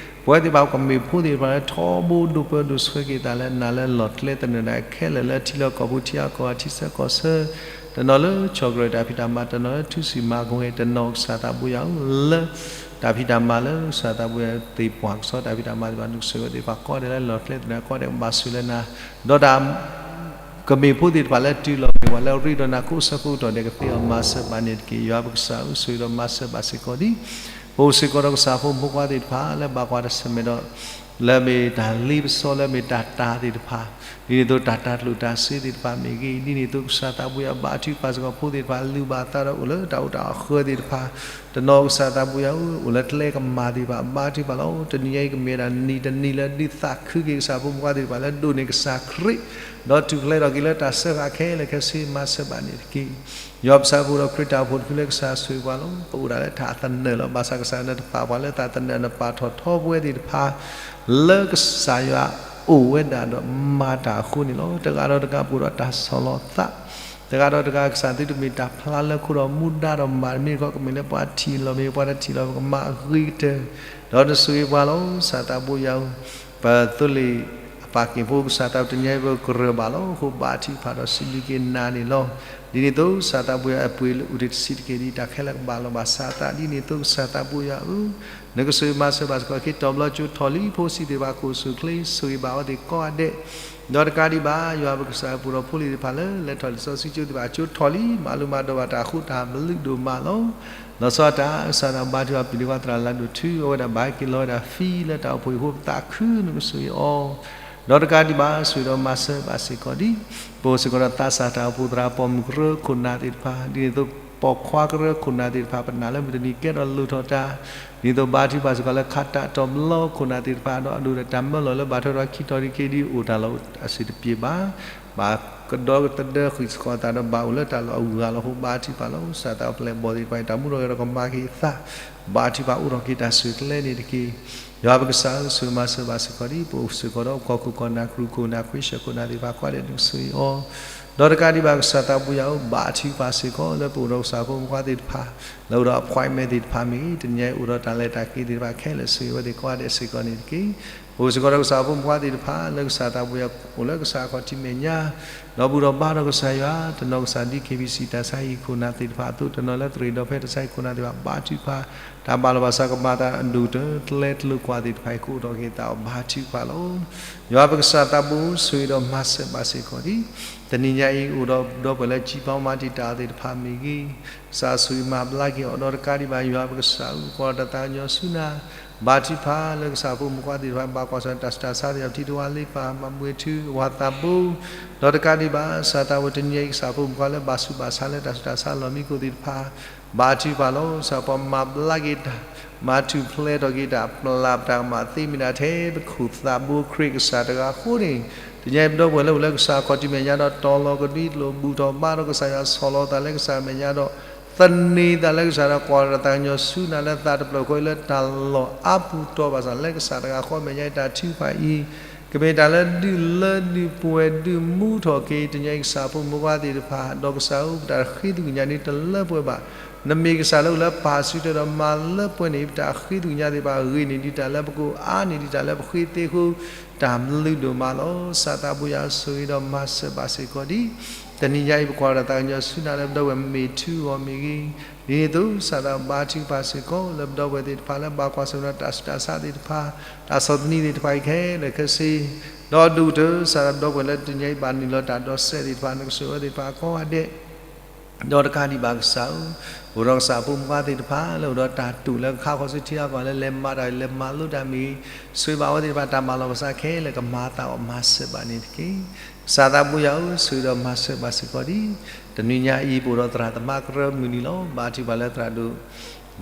ပဝဲသ့ၣ်တဖၣ်ကမ့ၢ်ဖိသ့ၣ်တဖၣ်လၢထီဘိဒိၣ်ပၢဒိၣ်ဆှဲက့ၤသးလၢနၤလၢလီၢ်ကျဲသနၢၣ်ဒၣ်ခဲလၢာ်လၢထံလီၢ်ကီၢ်ပူၤ ထံအကီၢ် ထံဆၢကီၢ်ဆၢ တနီၤလၢဆီၣ်ကရၢၢ်တၢ်ဖံးတၢ်မၤ တနီၤလၢထူစံၣ်မၤကဝဲၤ တနီၤကစၢ်သးဘိယၤဧၢ လၢ တၢ်ဖံးတၢ်မၤလၢကစၢ်သးဘိယၤသ့ၣ်ပှၢ်ကစီတၢ်ဖံးတၢ်မၤသ့ၣ်တဖၣ် နကဆိၣ်ဂ့ၤဝဲသ့ၣ်တဖၣ်ကိးဂၤဒဲးလၢလီၢ်ကျဲသနၢၣ်ကိးဂၤဒဲးကဘၣ်ဆိၣ်လၢနၤ ဒီးတၢ် ကမ့ၢ်ဖိသ့ၣ်တဖၣ်လၢတုၤလီၤမ့ၢ်ပှၤလၢရ့ဒီးနၤကိးဆၢကိးကတီၢ်ဒဲးကသ့အီၤ မၤစၢၤဘၣ်န့ၣ်တက့ၢ်. ယွၤပကစၢ်ဧၢ ဆိၣ်ဂ့ၤဒီးမၤစၢၤဘၣ်စ့ၢ်ကီးဒံး ပအိၣ်စ့ၢ်ကီးဒီးကစၢ်ဖိမုၣ်ဖိခွါသ့ၣ်တဖၣ်လၢဘၣ်ကွၢ်ဆၢၣ်မဲာ်ဒီး လၢမ့ၢ်တၢ်လ့ပစီလၢမ့ၢ်တၢ်တာ်သ့ၣ်တဖၣ် ဒ်န့ၣ်အသိးတၢ်တၤကျိၣ်တၤစ့သ့ၣ်တဖၣ်မ့ၢ်ဂ့ၤ ဒ်န့ၣ်အသိးကစၢ်သးဘိယၤဘါထုကဖၣ်စ့ၢ်ကီးဖိသ့ၣ်တဖၣ် လုၢ်ဘၣ်အသးဒီးအိၣ်လၢတၢ်အိၣ်တၢ်အဃၢသ့ၣ်တဖၣ် တနီၤကစၢ်သးဘိယၤဧၢ အိၣ်လၢကျဲကမၤသ့ၣ်တဖၣ် ဘါထုကဖၣ်လီၤ. တနံၤညါအံၤကမ့ၢ်ဝဲဒၣ်နံၤတနံၤလၢဒုးသးခုက့ၤကစၢ်ဖိမုၣ်ဖိခွါသ့ၣ်တဖၣ်လၢဒိးန့ၢ်ကစၢ်ခရံာ် ဒီးထူၣ်ဖျဲးထီၣ်က့ၤလၢတၢ်စၢဃာ်ခဲလၢာ်ခဲဆ့ မၤစၢၤဘၣ်န့ၣ်တက့ၢ်. ယွၤပကစၢ် ပအိၣ်ဒီးခရံာ်တၢ်အိၣ်ဖှိၣ်တဖုလၢကစၢ်ဆိၣ်ဂ့ၤပှၤလီၤ. ပအိၣ်ဒၣ်လၢတၢ်သနၢၣ်လီၤ. ဘၣ်ဆၣ်ကစၢ်နတပာ်ပှၤလၢတၢ်သနၢၣ် နပာ်ထီၣ်ထီပဝဲသ့ၣ်တဖၣ် လၢကစၢ်ယွၤအိၣ်ဝဲဒၣ်ဒီးမၤတၢ်အဃိန့ၣ်လီၤ. တဂၤဒီးတဂၤပအိၣ်ဒီးတၢ်ဆီၣ်လီၤသး တဂၤဒီးတဂၤကစၢ်သုတမ့ၢ်တၢ်ဖျါလၢခိဒီးမူဒါဒီးမၤ တမ့ၢ်တခီကမ့ၢ်လၢပှၤထံၣ်လီၤ မ့ၢ်ပှၤတထံၣ်လီၤ ပကမၤအဂ့ၤကတၢၢ် ဒီးနဆိၣ်ဂ့ၤပှၤလီၤ. ကစၢ်သးဘိယၤဧၢ ပသိလ့ၣ်အပၢ်က့ၤဖိ ကစၢ်သးတနံၤအံၤပကြၢးဘၣ်လီၤ. အဃိဘါထုကဖၣ်ဒီးစံးဘျုးက့ၤနၤန့ၣ်လီၤ. ဒ်န့ၣ်အသိးကစၢ်သးဘိယၤ အပှ့ၤလၢအူတ့ၢ်တဆံးတက့ၢ်ဒံး တၢ်ခဲလၢာ်ကဘၣ်လီၤဘၣ်စးအသး ဒ်န့ၣ်အသိးကစၢ်သးဘိယၤဧၢ နကဆိၣ်ဂ့ၤမၤစၢၤဘၣ်စ့ၢ်ကီး ခ့တီၤဘျီကၠိထီၣ်လံ ဖိဆံးသ့ၣ်တဖၣ် ကအိၣ်ဆူၣ်အိၣ်ချ့ ဆိၣ်ဂ့ၤဘၣ်အဝဲသ့ၣ်ကိးဂၤဒဲး ဒီးတကးဒံးဘၣ် ယွၤပကစၢ်ပူၤဒီးဖိလံၤသ့ၣ်တဖၣ်လၢ လဲၤထီၣ်လံာ်စီဆှံကၠိသ့ၣ်တဖၣ် ကၠိထီၣ်လံ မၤလိမၤဒိးဘၣ်တၢ်အဃိ တၢ်ဘျုးဒိၣ်မးလီၤ. လီၤဆီဒၣ်တၢ် ကစၢ်သးဘါထုကဖၣ် ပျံၤဒ့ခွါသရၣ်လၢဒိၣ်ထူ အဝဲဒၣ်ဘၣ်ဟဲက့ၤလီၤဝဲဒၣ် fee လၢတၢ်အိၣ်ဖှိၣ်အံၤအဃိ ပသးခု နကဆိၣ်ဂ့ၤအီၤ ဒီးတကးဒံးဘၣ် ဆိၣ်ဂ့ၤဒီးမၤစၢၤဘၣ်စ့ၢ်ကီးဒံး ပအိၣ်စ့ၢ်ကီးဒီးသးစၢ်တၢ်အိၣ်ဖှိၣ်သရၣ်ပိာ်မုၣ်ကရၢခိၣ်နၢ်သ့ၣ်တဖၣ် ဒ်န့ၣ်အသိး ပိာ်ခွါကရၢခိၣ်နၢ်သ့ၣ်တဖၣ် ပနာ်လၢမုၢ်တနံၤကဲထီၣ်လိၣ်ထီၣ်တၢ် ဒ်န့ၣ်အသိး ဘါထုကဖၣ်စ့ၢ်ကီးလၢခးတၢ်တီၤဘျီခိၣ်နၢ်သ့ၣ်တဖၣ် ဒီးအဒိၣ်ဒီးတၢ်မၢလီၤလၢဘၣ်ထွဲဒီးခံတီၤတက့ၢ် ဒ်အိၣ်တၢ်လီၢ်အဆင်တပြေဘၣ် ဘၣ်ကဒီးကတၢၢ်ဃံးစ့ၢ်ကီးအသးဒီးဘၣ်အိၣ်လၢတၢ်လီၢ်အဂၤလီၤအဃိ ဘါထုကဖၣ်လီၤ. ကစၢ်သးပှၢ်ပျဲၢ်အဘီၣ်သ့ၣ်တဖၣ်အံၤ တၢ်မူထီၣ်က့ၤဒီးကမၤက့ၤအသး ဘါထုကဖၣ်အိးထီၣ်က့ၤတၢ်ဆူၣ်ချ့န့ၣ်တက့ၢ်. ယွၤပကစၢ်ဧၢ, ဆိၣ်ဂ့ၤမၤစၢၤဘၣ်စ့ၢ်ကီးဒံး ပအိၣ်စ့ၢ်ကီးဒီးကီၢ်ခိၣ်ကီၢ်နၢ် ကရူၢ်ခိၣ်နၢ် ခရံာ်စၢၣ်ခိၣ်နၢ်သ့ၣ်တဖၣ်ကိးဂၤဒဲး နကဆိၣ်ဂ့ၤအီၤ ဒီးတကးဒံးဘၣ် ကစၢ်သးပှၢ်ယွၤဧၢ, ဘါထုကဖၣ်စ့ၢ်ကီးလၢပအိၣ်ဒီးကစၢ်ဖိမုၣ်ဖိခွါသ့ၣ်တဖၣ် လၢအိၣ်ဒီး appointment သ့ၣ်တဖၣ်မ့ၢ်ဂ့ၤ တနံၤအံၤအိၣ်ဒီးတၢ်လဲၤတၢ်က့ၤသ့ၣ်တဖၣ်ခဲလၢာ် ဆိၣ်ဂ့ၤဝဲသ့ၣ်ကိးဂၤဒဲးစ့ၢ်ကီးန့ၣ်တက့ၢ်. ပအိၣ်စ့ၢ်ကီးဒီးကစၢ်ဖိမုၣ်ဖိခွါသ့ၣ်တဖၣ် လၢကစၢ်သးပှၢ်ယွၤအိၣ်လၢကစၢ်ခီၣ်ထံးမဲာ်ညါ ဒီးဘူၣ်ထီၣ်ဘါထီၣ်ကစၢ်ယွၤ တနီၤကစၢ်ဒ် KBC တၢ်ဆါဟံၣ်ခိၣ်နၢ်သ့ၣ်တဖၣ်အသိး တနီၤလၢသရ့ၣ်ဒီဖဲတၢ်ဆါဟံၣ်ခိၣ်နၢ်သ့ၣ်တဖၣ် ဘါထုကဖၣ် တၢ်ဘၣ်လီၤဘၣ်စးကမၤတၢ်အဒိၣ်ကတၢၢ် ကျဲကျိၤကွာ်သ့ၣ်တဖၣ်အံၤ ကအိးထီၣ်က့ၤသးအီၤ ဘါထုကဖၣ်လီၤ. ယွၤပကစၢ်သးဘိ ဆိၣ်ဂ့ၤဒီးမၤစၢၤဘၣ်စ့ၢ်ကီးဒံး တနံၤညါအံၤ အိၣ်ဒီးပဒီပုၢ်ဝဲၢ်လၢ ကံၢ်ပီမၤတံာ်တာ်သ့ၣ်တဖၣ်မ့ၢ်ဂ့ၤ ကစၢ်ဆိၣ်ဂ့ၤမၤဘျါက့ၤအီၤ ဒီးတကးဒံးဘၣ် ယွၤပကစၢ်ဧၢ ပကိးတၢ်သးကညီၤဆူနၤ ဘါထုကဖၣ်လၢကစၢ်ဖိမုၣ်ဖိခွါသ့ၣ်တဖၣ် ဘၣ်ကွၢ်ဆၢၣ်တၢ်ဆူးတၢ်ဆါသ့ၣ်တဖၣ် ထံတဝါလ့ပၢ် မၤမွဲၢ်ထု အဝၤသးဘိ ဒီးတကးဒံးဘၣ် ကစၢ်သးဝဲတနံၤအံၤ ကစၢ်ဖိမုၣ်ဖိခွါလၢဘၣ်ဆူးဘၣ်ဆါလၢတၢ်ဆူးတၢ်ဆါလီၢ်မံခိၣ်သ့ၣ်တဖၣ် ဘါထုကဖၣ်လီၤ. ကစၢ်ပှၤမၤဘျါက့ၤတၢ် မၤထူၣ်ဖျဲးထီၣ်က့ၤတၢ် ပျၢ်ပတၢ်ကမၣ်သ့မ့ၢ်ဒၣ်ထဲ ပခိၣ်သးဘိခရံာ်ကစၢ်တဂၤအဃိန့ၣ် တနံၤအံၤပဒီပုၢ်ဝဲၢ်လၢအိၣ်လၢကစၢ်ခီၣ်ထံးမဲာ်ညါဒီး တီၤလီၤကဒွံကျိာ် ဘူၣ်ထီၣ်ဘါထီၣ်ကစၢ်ယွၤ ဆီၣ်လီၤသးလၢကစၢ်မဲာ်ညါဒီး သန့ၤသးလၢကစၢ်ဒီးကွၢ်တၢ်သးကညီၤဆူနၤလၢသးတဖျၢၣ်ဃီလၢတၢ်လီၢ်အါပူၤတီၤဘၣ်ဆၣ် လၢကစၢ်တဂၤဃီမဲာ်ညါအံၤ တၢ်ထုကဖၣ်အံၤ ကမ့ၢ်တၢ်လၢဒုးလၢဒုးပှဲၤဒုးမူထီၣ်က့ၤ တနံၤအံၤကစၢ်ဖိမုၣ်ဖိခွါသ့ၣ်တဖၣ် ဒီးကစၢ်ဧၢ ပတၢ်ဃ့သကွံၢ်ကညးန့ၣ်တလၢပှဲၤဘၣ်. နမ့ၢ်ကစၢ်လၢအိၣ်လၢပၢ်စုထွဲဒီးမၤလၢပှဲၤန့ၣ် ပတၢ်ဃ့သကွံၢ်ကညးသ့ၣ်တဖၣ် ဂ့ၤန့ၢ်ဒံးတၢ်လၢပကအိၣ် အါန့ၢ်ဒံးတၢ်လၢပဃ့သ့အဃိ တၢ်ဘျုးဒိၣ်မးလီၤ. ကစၢ်သးဘိယွၤ ဆိၣ်ဂ့ၤဒီးမၤစၢၤဘၣ်စ့ၢ်ကီးဒံး တနံၤညါအံၤ ပကွၢ်ဒီးတၢ်သးကညီၤဆူနၤလၢပဒီပုၢ်ဝဲၢ်မ့ၢ်ထုဂီၢ်မ့ၢ်ဂ့ၤ, ဒ်န့ၣ်အသိး ကစၢ်သးဘိဘါထုကဖၣ်စ့ၢ်ကီးလၢပဒီပုၢ်ဝဲၢ်သ့ၣ်တဖၣ်လၢဘၣ်ကွၢ်ဆၢၣ်မဲာ်ဒီးတၢ်ဆူးတၢ်ဆါသ့ၣ်တဖၣ်, တၢ်ဆီၣ်သနံးသ့ၣ်တဖၣ်အံၤခဲလၢာ်ခဲဆ့, ဒီးဒိၣ်ကတၢၢ် ကစၢ်ဒီးပဒီပုၢ်ဝဲၢ်လၢတနံၤညါအံၤဘၣ်နုာ်လီၤတၢ်ဒီးစဲးသ့ၣ်တဖၣ် နကဆိၣ်ဂ့ၤဝဲသ့ၣ်တဖၣ်ကိးဂၤဒဲး ဒီးတကးဒံးဘၣ်ကစၢ်ဧၢ, အိၣ်ဒီးကစၢ်ဖိမုၣ်ဖိခွါသ့ၣ်တဖၣ်လၢအိၣ်ဒီးတၢ်တိာ်လၢကခါဃီၤဆူထံအါကီၢ်လၢလဲၤမၤတၢ်လဲၤမၤလိတၢ်မ့ၢ်ဂ့ၤ, ဆိၣ်ဂ့ၤဘၣ်ဝဲသ့ၣ်တဖၣ် တၢ်မၤလီၤပသးခဲလၢာ်ကမၤသးအီၤ မၤစၢၤဘၣ်န့ၣ်တက့ၢ်. ကစၢ်သးဘိယွၤဧၢ, ဆိၣ်ဂ့ၤဒီးမၤစၢၤဘၣ်စ့ၢ်ကီးဒံး တနံၤညါအံၤ ပအိၣ်ဒီးသရၣ်သမါကရၢမုၢ်နံၤလီၤ. ဘါထုကဖၣ်လၢသရၣ်ဒိၣ်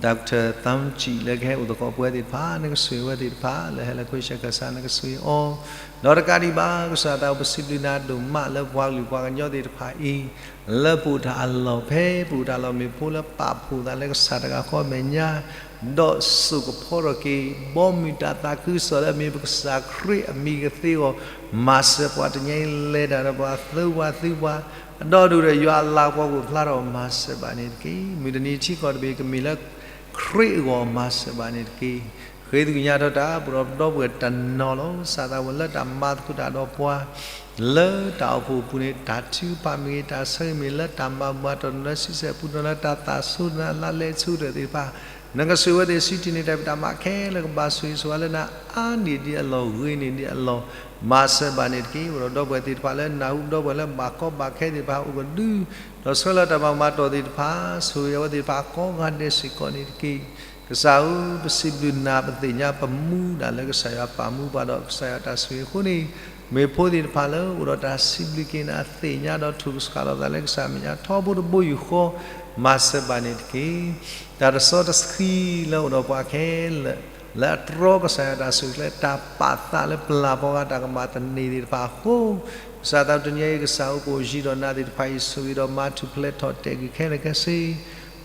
Doctor Thangchi လၢကဟဲအိၣ်သကိးပဝဲသ့ၣ်တဖၣ် နကဆိၣ်ဂ့ၤဝဲသ့ၣ်တဖၣ် လၢဟဲလၢခွဲးဆၢကစၢ် နကဆိၣ်ဂ့ၤအီၤ, ဒီးတကးဒံးဘၣ် ကစၢ်သးဘိ ပစံးဘျုးနၤဒိၣ်မးလၢပှၤကလုာ်ပှၤကညီသ့ၣ်တဖၣ်အံၤ လၢပအိၣ်တၢ်အလီၢ်ဖဲ ပအိၣ်တၢ်လီၢ်မ့ၢ်ဖိလၢပာ်ဖှိၣ်သးလၢကစၢ်တဂၤဃီအမဲာ်ညါ ဒီးစိာ်ကဖီထီၣ်က့ၤ ဘီမုၢ်တၢ်သးခုကစီၣ်လၢအမ့ၢ်ပကစၢ်ခရံာ်အမံၤကသ့အဂီၢ်, မၤစၢၤပှၤတနံၤအံၤ လဲၤတၢ်ဒီးပှၤ သူပှၤသံပှၤ, အဒီဒူၣ်ဒီးယွၤအလၤကပီၤကအိၣ်ဖျါထီၣ် မၤစၢၤဘၣ်န့ၣ်တက့ၢ်. မုၢ်တနံၤထံကီၢ်တဘ့ၣ် ကမ့ၢ်လၢခရံာ်အဂီၢ် မၤစၢၤဘၣ်န့ၣ်တက့ၢ်. ဃ့သကွံၢ်ကညးထီၣ်တၢ် ပဒီပုၢ်ဝဲၢ်တနီၤလီၤ. ကစၢ်သးဝဲလၢတၢ်မၤသကိးတၢ်ဒီးပှၤ လၢတၢ်အိၣ်ဖှိၣ်အပူၤန့ၣ် တၢ်ထုကဖၣ်မ့ၢ်ဂ့ၤ, တၢ်ဆၢဂ့ၤမ့ၢ်ဂ့ၤ လၢတၢ်မၤဘူၣ်မၤတီၢ် တနီၤဆံဆဲၣ်ပူၤ တနီၤလၢတၢ်သးဆိတနီၤလၢလဲၤဆူတၢၣ်သ့ၣ်တဖၣ် နကဆိၣ်ဂ့ၤဝဲသ့ၣ် စံးတ့ၢ်န့ၢ်တၢ်ဖံးတၢ်မၤခဲလၢာ် ကဘၣ်ဆိၣ်ဂ့ၤဆိၣ်ဝါလၢနၤ အါန့ၢ်ဒံးအလီၢ် ဂ့ၤန့ၢ်ဒံးအလီၢ် မၤစၢၤဘၣ်န့ၣ်တက့ၢ်. အိၣ်ဒီးဒီပုၢ်ဝဲၢ်သ့ၣ်တဖၣ်လၢနၢ်ဟူ ဒီပုၢ်ဝဲၢ်လၢဘၣ်ကီဘၣ်ခဲသ့ၣ်တဖၣ် အိၣ်ကဒု ဒီးဆှၢလၢတၢ်မၤဘူၣ်မၤတီၢ်သ့ၣ်တဖၣ် ဆိၣ်ဂ့ၤအဝဲသ့ၣ်တဖၣ်ကိးဂၤဒဲးစ့ၢ်ကီးန့ၣ်တက့ၢ်. ကစၢ်ဧၢ, ပစံးဘျုးနၤ ပသ့ၣ်ညါပမူဒၣ်လၢကစၢ်ယွၤပာ်မူပှၤဒီးကစၢ်ယွၤတၢ်ဆိၣ်ဂ့ၤအဃိန့ၣ် မ့ၢ်ဖိသ့ၣ်တဖၣ်လၢအိၣ်ဒီးတၢ်စံးဘျုးက့ၤနၤ သ့ၣ်ညါဒီးထိၣ်ကစှၤလိာ်သးလၢကစၢ်မဲာ်ညါထီဘိတဘိယူၢ်ဃီ မၤစၢၤဘၣ်န့ၣ်တက့ၢ်. တၢ်တစီတဆှံလၢအိၣ်ဒီးပှၤခဲလၢာ် လၢအတြီကစၢ်ယွၤတၢ်ဆိၣ်ဂ့ၤကျဲ တၢ်ပာ်သးလၢပျၢ်ပှၤဂၤ တၢ်ကမၣ်သန့ၤသ့ၣ်တဖၣ်အဃိ ကစၢ်သးတနံၤအံၤ ကစၢ်အိၣ်ဖှိၣ်ယံၤဒီးနၤသ့ၣ်တဖၣ်အံၤ ဆိၣ်ဂ့ၤဒီးမၤထူၣ်ဖျဲးထီၣ်တဲာ်ကွံာ်ခဲလၢာ်ခဲဆ့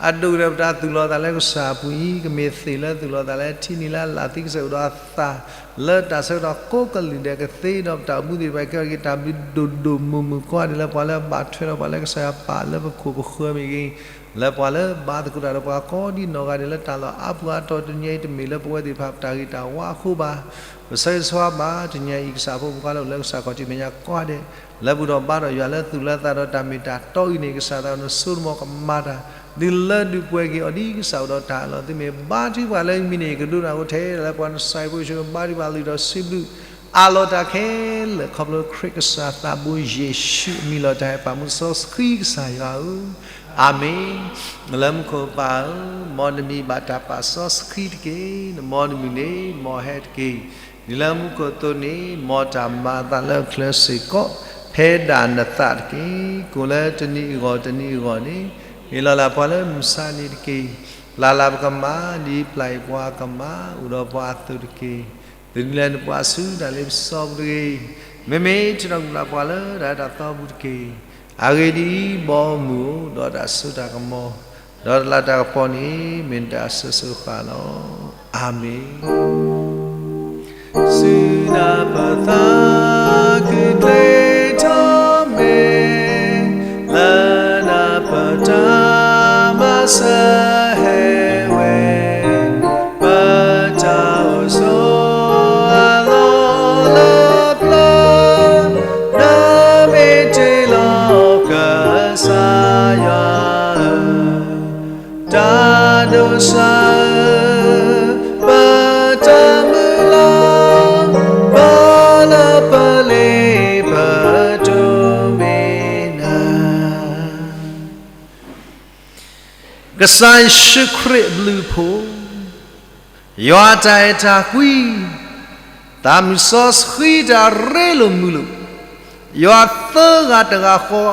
အဒိၣ်ကတၢၢ်ပတၢ်သူၣ်လီၤသးလၢကစၢ်အပူၤအံၤ ကမ့ၢ်သ့ၣ်လၢသူၣ်လီၤသးလၢထံနံၤလၢအလၢ်သံကစၢ်အိၣ်ဒီးအသး လၢတၢ်ဆၢကတီၢ်ကိးကလုာ်ဒဲးကသ့ဒီးပတၢ်အိၣ်မူသ့ၣ်တဖၣ် ကဲထီၣ်က့ၤတၢ်ဘျုးဒိၣ်ဒိၣ်မုၢ်မုၢ်ကိးဂၤဒဲးလၢပှၤလၢအဘၣ်ထွဲဒီးပှၤလၢကစၢ်ယွၤပာ် လၢပခိၣ်ပဃၢၤမ့ၢ်ဂ့ၤ လၢပှၤလၢဘါသကိးတၢ်ဒီးပှၤကိးဒ်နီၢ်ဂၤဒဲးလၢတၢ်လီၢ်အါပူၤအါတီၤ တနံၤအံၤတမ့ၢ်လၢပဝဲသ့ၣ်တဖၣ်ပတၢ်ဂ့ၤတၢ်ဝါအဃိဘၣ်. ပဆၢဂ့ၤဆၢဝါဘၣ် တနံၤအံၤ ကစၢ်ဖိမုၣ်ဖိခွါလၢအိၣ်လၢကစၢ်ခီၣ်ထံးမဲာ်ညါကိးဂၤဒဲး လၢဘူၣ်ထီၣ်ဘါထီၣ်ယွၤလၢသူၣ်လၢသးဒီးတၢ်မ့ၢ်တၢ်တီအံၤန့ၣ် ကစၢ်သးနဆိကမိၣ်ကမၤတၢ် ဒုးလၢဒုးပှဲၤက့ၤအီၤဒ်ကစၢ်အိၣ်ဒီးတၢ်အလီၢ် သုမ့ၢ်ဘါထုကဖၣ်လၢမံၤန့ၣ် ကဒိးနၢ်အိၣ်ထဲလၢပှၤနစၢ်ဖိ ယ့ၣ်ၡူးဘါထုကဖၣ်လုၢ်ဒီးစံးဘျုး အးလီၤတၢ်ခဲလၢာ် ခီဖျိခရံာ်ကစၢ်သးဘိယ့ၣ်ၡူးအမံၤလီၤတၢ်ဟဲပာ်မူ စီဆှံကစၢ်ယွၤဧၢ, အၤမ့ၣ်. လၢမူခိၣ်ပၢ်ဧၢ, မ်နမံၤဘၣ်တၢ်ပာ်စီဆှံတက့ၢ်. နမ်နမုၢ်န့ၣ် မ်ဟဲတက့ၢ်. ဒ်လၢမူခိၣ်အသိးန့ၣ်, မ်တၢ်မၤအသးလၢအချၢစ့ၢ်ကီး, ဖဲဒၣ်နသးတက့ၢ်. ကိၣ်လၢတနံၤအဂီၢ်တနံၤအဂီၢ်န့ၣ်, ဟ့ၣ်လီၤလၢပှၤလၢမုၢ်ဆါနံၤတက့ၢ်. ပျၢ်လၢပကမၤ, ဒ်ပျၢ်အီၤပှၤကမၤ, အိၣ်ဒီးပှၤအသိးတက့ၢ်. သနံၤလၢနပှၤဆူတၢ်လ့ပစီပူၤတဂ့ၤ. မ့မ့ၢ်ထံၣ်ထီၣ်က့ၤပျၢ်ပှၤလၢ တၢ်အဲၣ်တၢ်သီပူၤတက့ၢ်. အဂ့ၢ်ဒ်အံၤ, ဘီမုၢ်ဧၢ, ဒီးတၢ်စိတၢ်ကမီၤ, ဒီးတၢ်လၤတၢ်ကပီၤန့ၣ်, မ့ၢ်နတၢ်အစိၤစိၤဃၣ်ဃၣ်လီၤ. အၤမ့ၣ်. စူၢ်နၤပသးခုကျ့ထီၣ်မ့ၢ်, လၢနၢ်ပၢၢ်တၢ်မၤစၢၤဟဲဝဲ, ပတၢ်အိၣ်ဆိးအလီၢ်လၢပျၢၤ, နမ့ၢ်တ့လီၤကစၢ်ယွၤဧၢ, တၢ်ဒိးစၢ်ဧၢ, ပတၢ်မုၢ်လၢ်, ဘၣ်လၢပလ့ပတိၢ်မ့ၢ်နၤ. ကစၢ်ယ့ၣ်ၡူးခရံာ်အဘျုးအဖှိၣ်, ယွၤအတၢ်အဲၣ်တၢ်ကွံ, သးမုၢ်စီဆှံတၢ်ရ့လိာ်မုာ်လိာ်, ယွၤသၢဂၤတဂၤဃီ,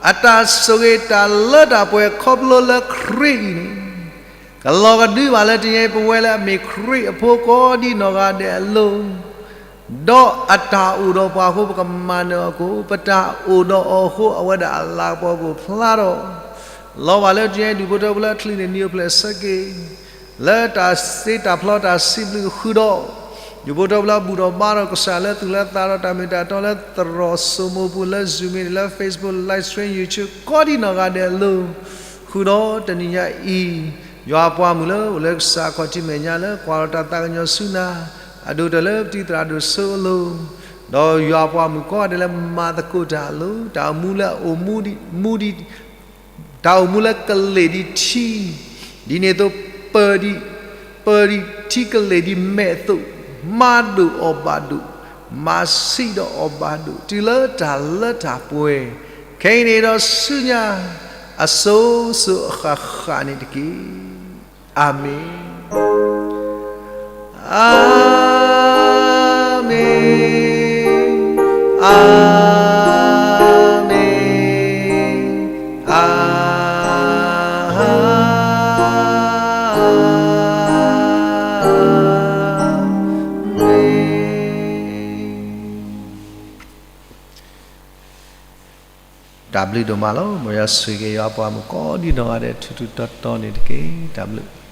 အတၢ်ဆိၣ်ဂ့ၤတၢ်လၢတၢ်ပှဲၤခီဖျိလၢခရံာ်အံၤန့ၣ်, ကလီၤကဒုဘၣ်လၢတနံၤအံၤပဝဲလၢအမ့ၢ်ခရံာ်အဖိကိးဒံနီၢ်ဂၤဒဲးအလိၤ ဒီးအတၢ်အိၣ်ဒီးပှၤအဃိ ပကမၤနၢၤအီၤကိး, ပတၢ်အိၣ်ဒီးအီၤအဃိ အဝဲဒၣ်အလၤကပီၤကအိၣ်ဖျါထီၣ်, လီၤဘၣ်လၢတနံၤအံၤဒုးဖိထၢဖိလၢအချံန့ၣ် နံၤအိၣ်ဖျဲၣ်ဆၢက့ၤ, လၢတၢ်စ့တၢ်ဖျီတၢ်စံးဘျုးဃုာ်ဒီး, ဒုးဖိထၢဖိလၢအဘူၣ်ထီၣ်ဘါထီၣ်ကစၢ်လၢသူၣ်လၢသးဒီးတၢ်မ့ၢ်တၢ်တီလၢသရိာ်စိမိပူၤလၢ Zoom န့ၣ် လၢ Facebook, live stream, YouTube ကိးဒံနီၢ်ဂၤဒဲးအလိၤ, ဃုာ်ဒီးတနံၤညါအံၤ, ယွၤအပှၤမုၣ်လၢအိၣ်လၢကစၢ်ခီၣ်ထံးမဲာ်ညါလၢကွၢ်လီၤတၢ်သးကညီၤဆူနၤ, အဒိၣ်တၢၢ်လၢပတံၤသရၣ်ဒိၣ်စိအလိၤ, ဒီးယွၤအပှၤမုၣ်ကိးဂၤဒဲးလၢမၤသကိးတၢ်အလိၤ, တၢ်အိၣ်မူလၢအအိၣ်မူဒံး, မူဒံး, တၢ်အိၣ်မူလၢကလ့ၣ်ဒံးထံ, ဒ်န့ၣ်အသိးပၢၢ်ဒံး, ပၢၢ်ဒံးထံကလ့ၣ်ဒ်မဲးအသိး, မၤဒိၣ်အီၤဘၣ်ဒိၣ်, မၤဆံးဒီးအီၤဘၣ်ဒိၣ်, တုၤလၢတၢ်လၢတၢ်ပှဲၤ, ခဲအံၤန့ၣ်ဒီးဆူညါ, အစိၤစိၤအဃၣ်ဃၣ်န့ၣ်တက့ၢ်. အၤမ့ၣ်. အၤမ့ၣ်, အၤမ့ၣ်, အၤမ့ၣ်. တၢ်ဘျုးဒိၣ်မးလီၤ. မ်ယွၤဆိၣ်ဂ့ၤက့ၤယွၤအပှၤမုၣ်ကိးဒံနီၢ်ဂၤဒဲး ထူးထူးတီၤတီၤန့ၣ်တက့ၢ်. တၢ်ဘျုး.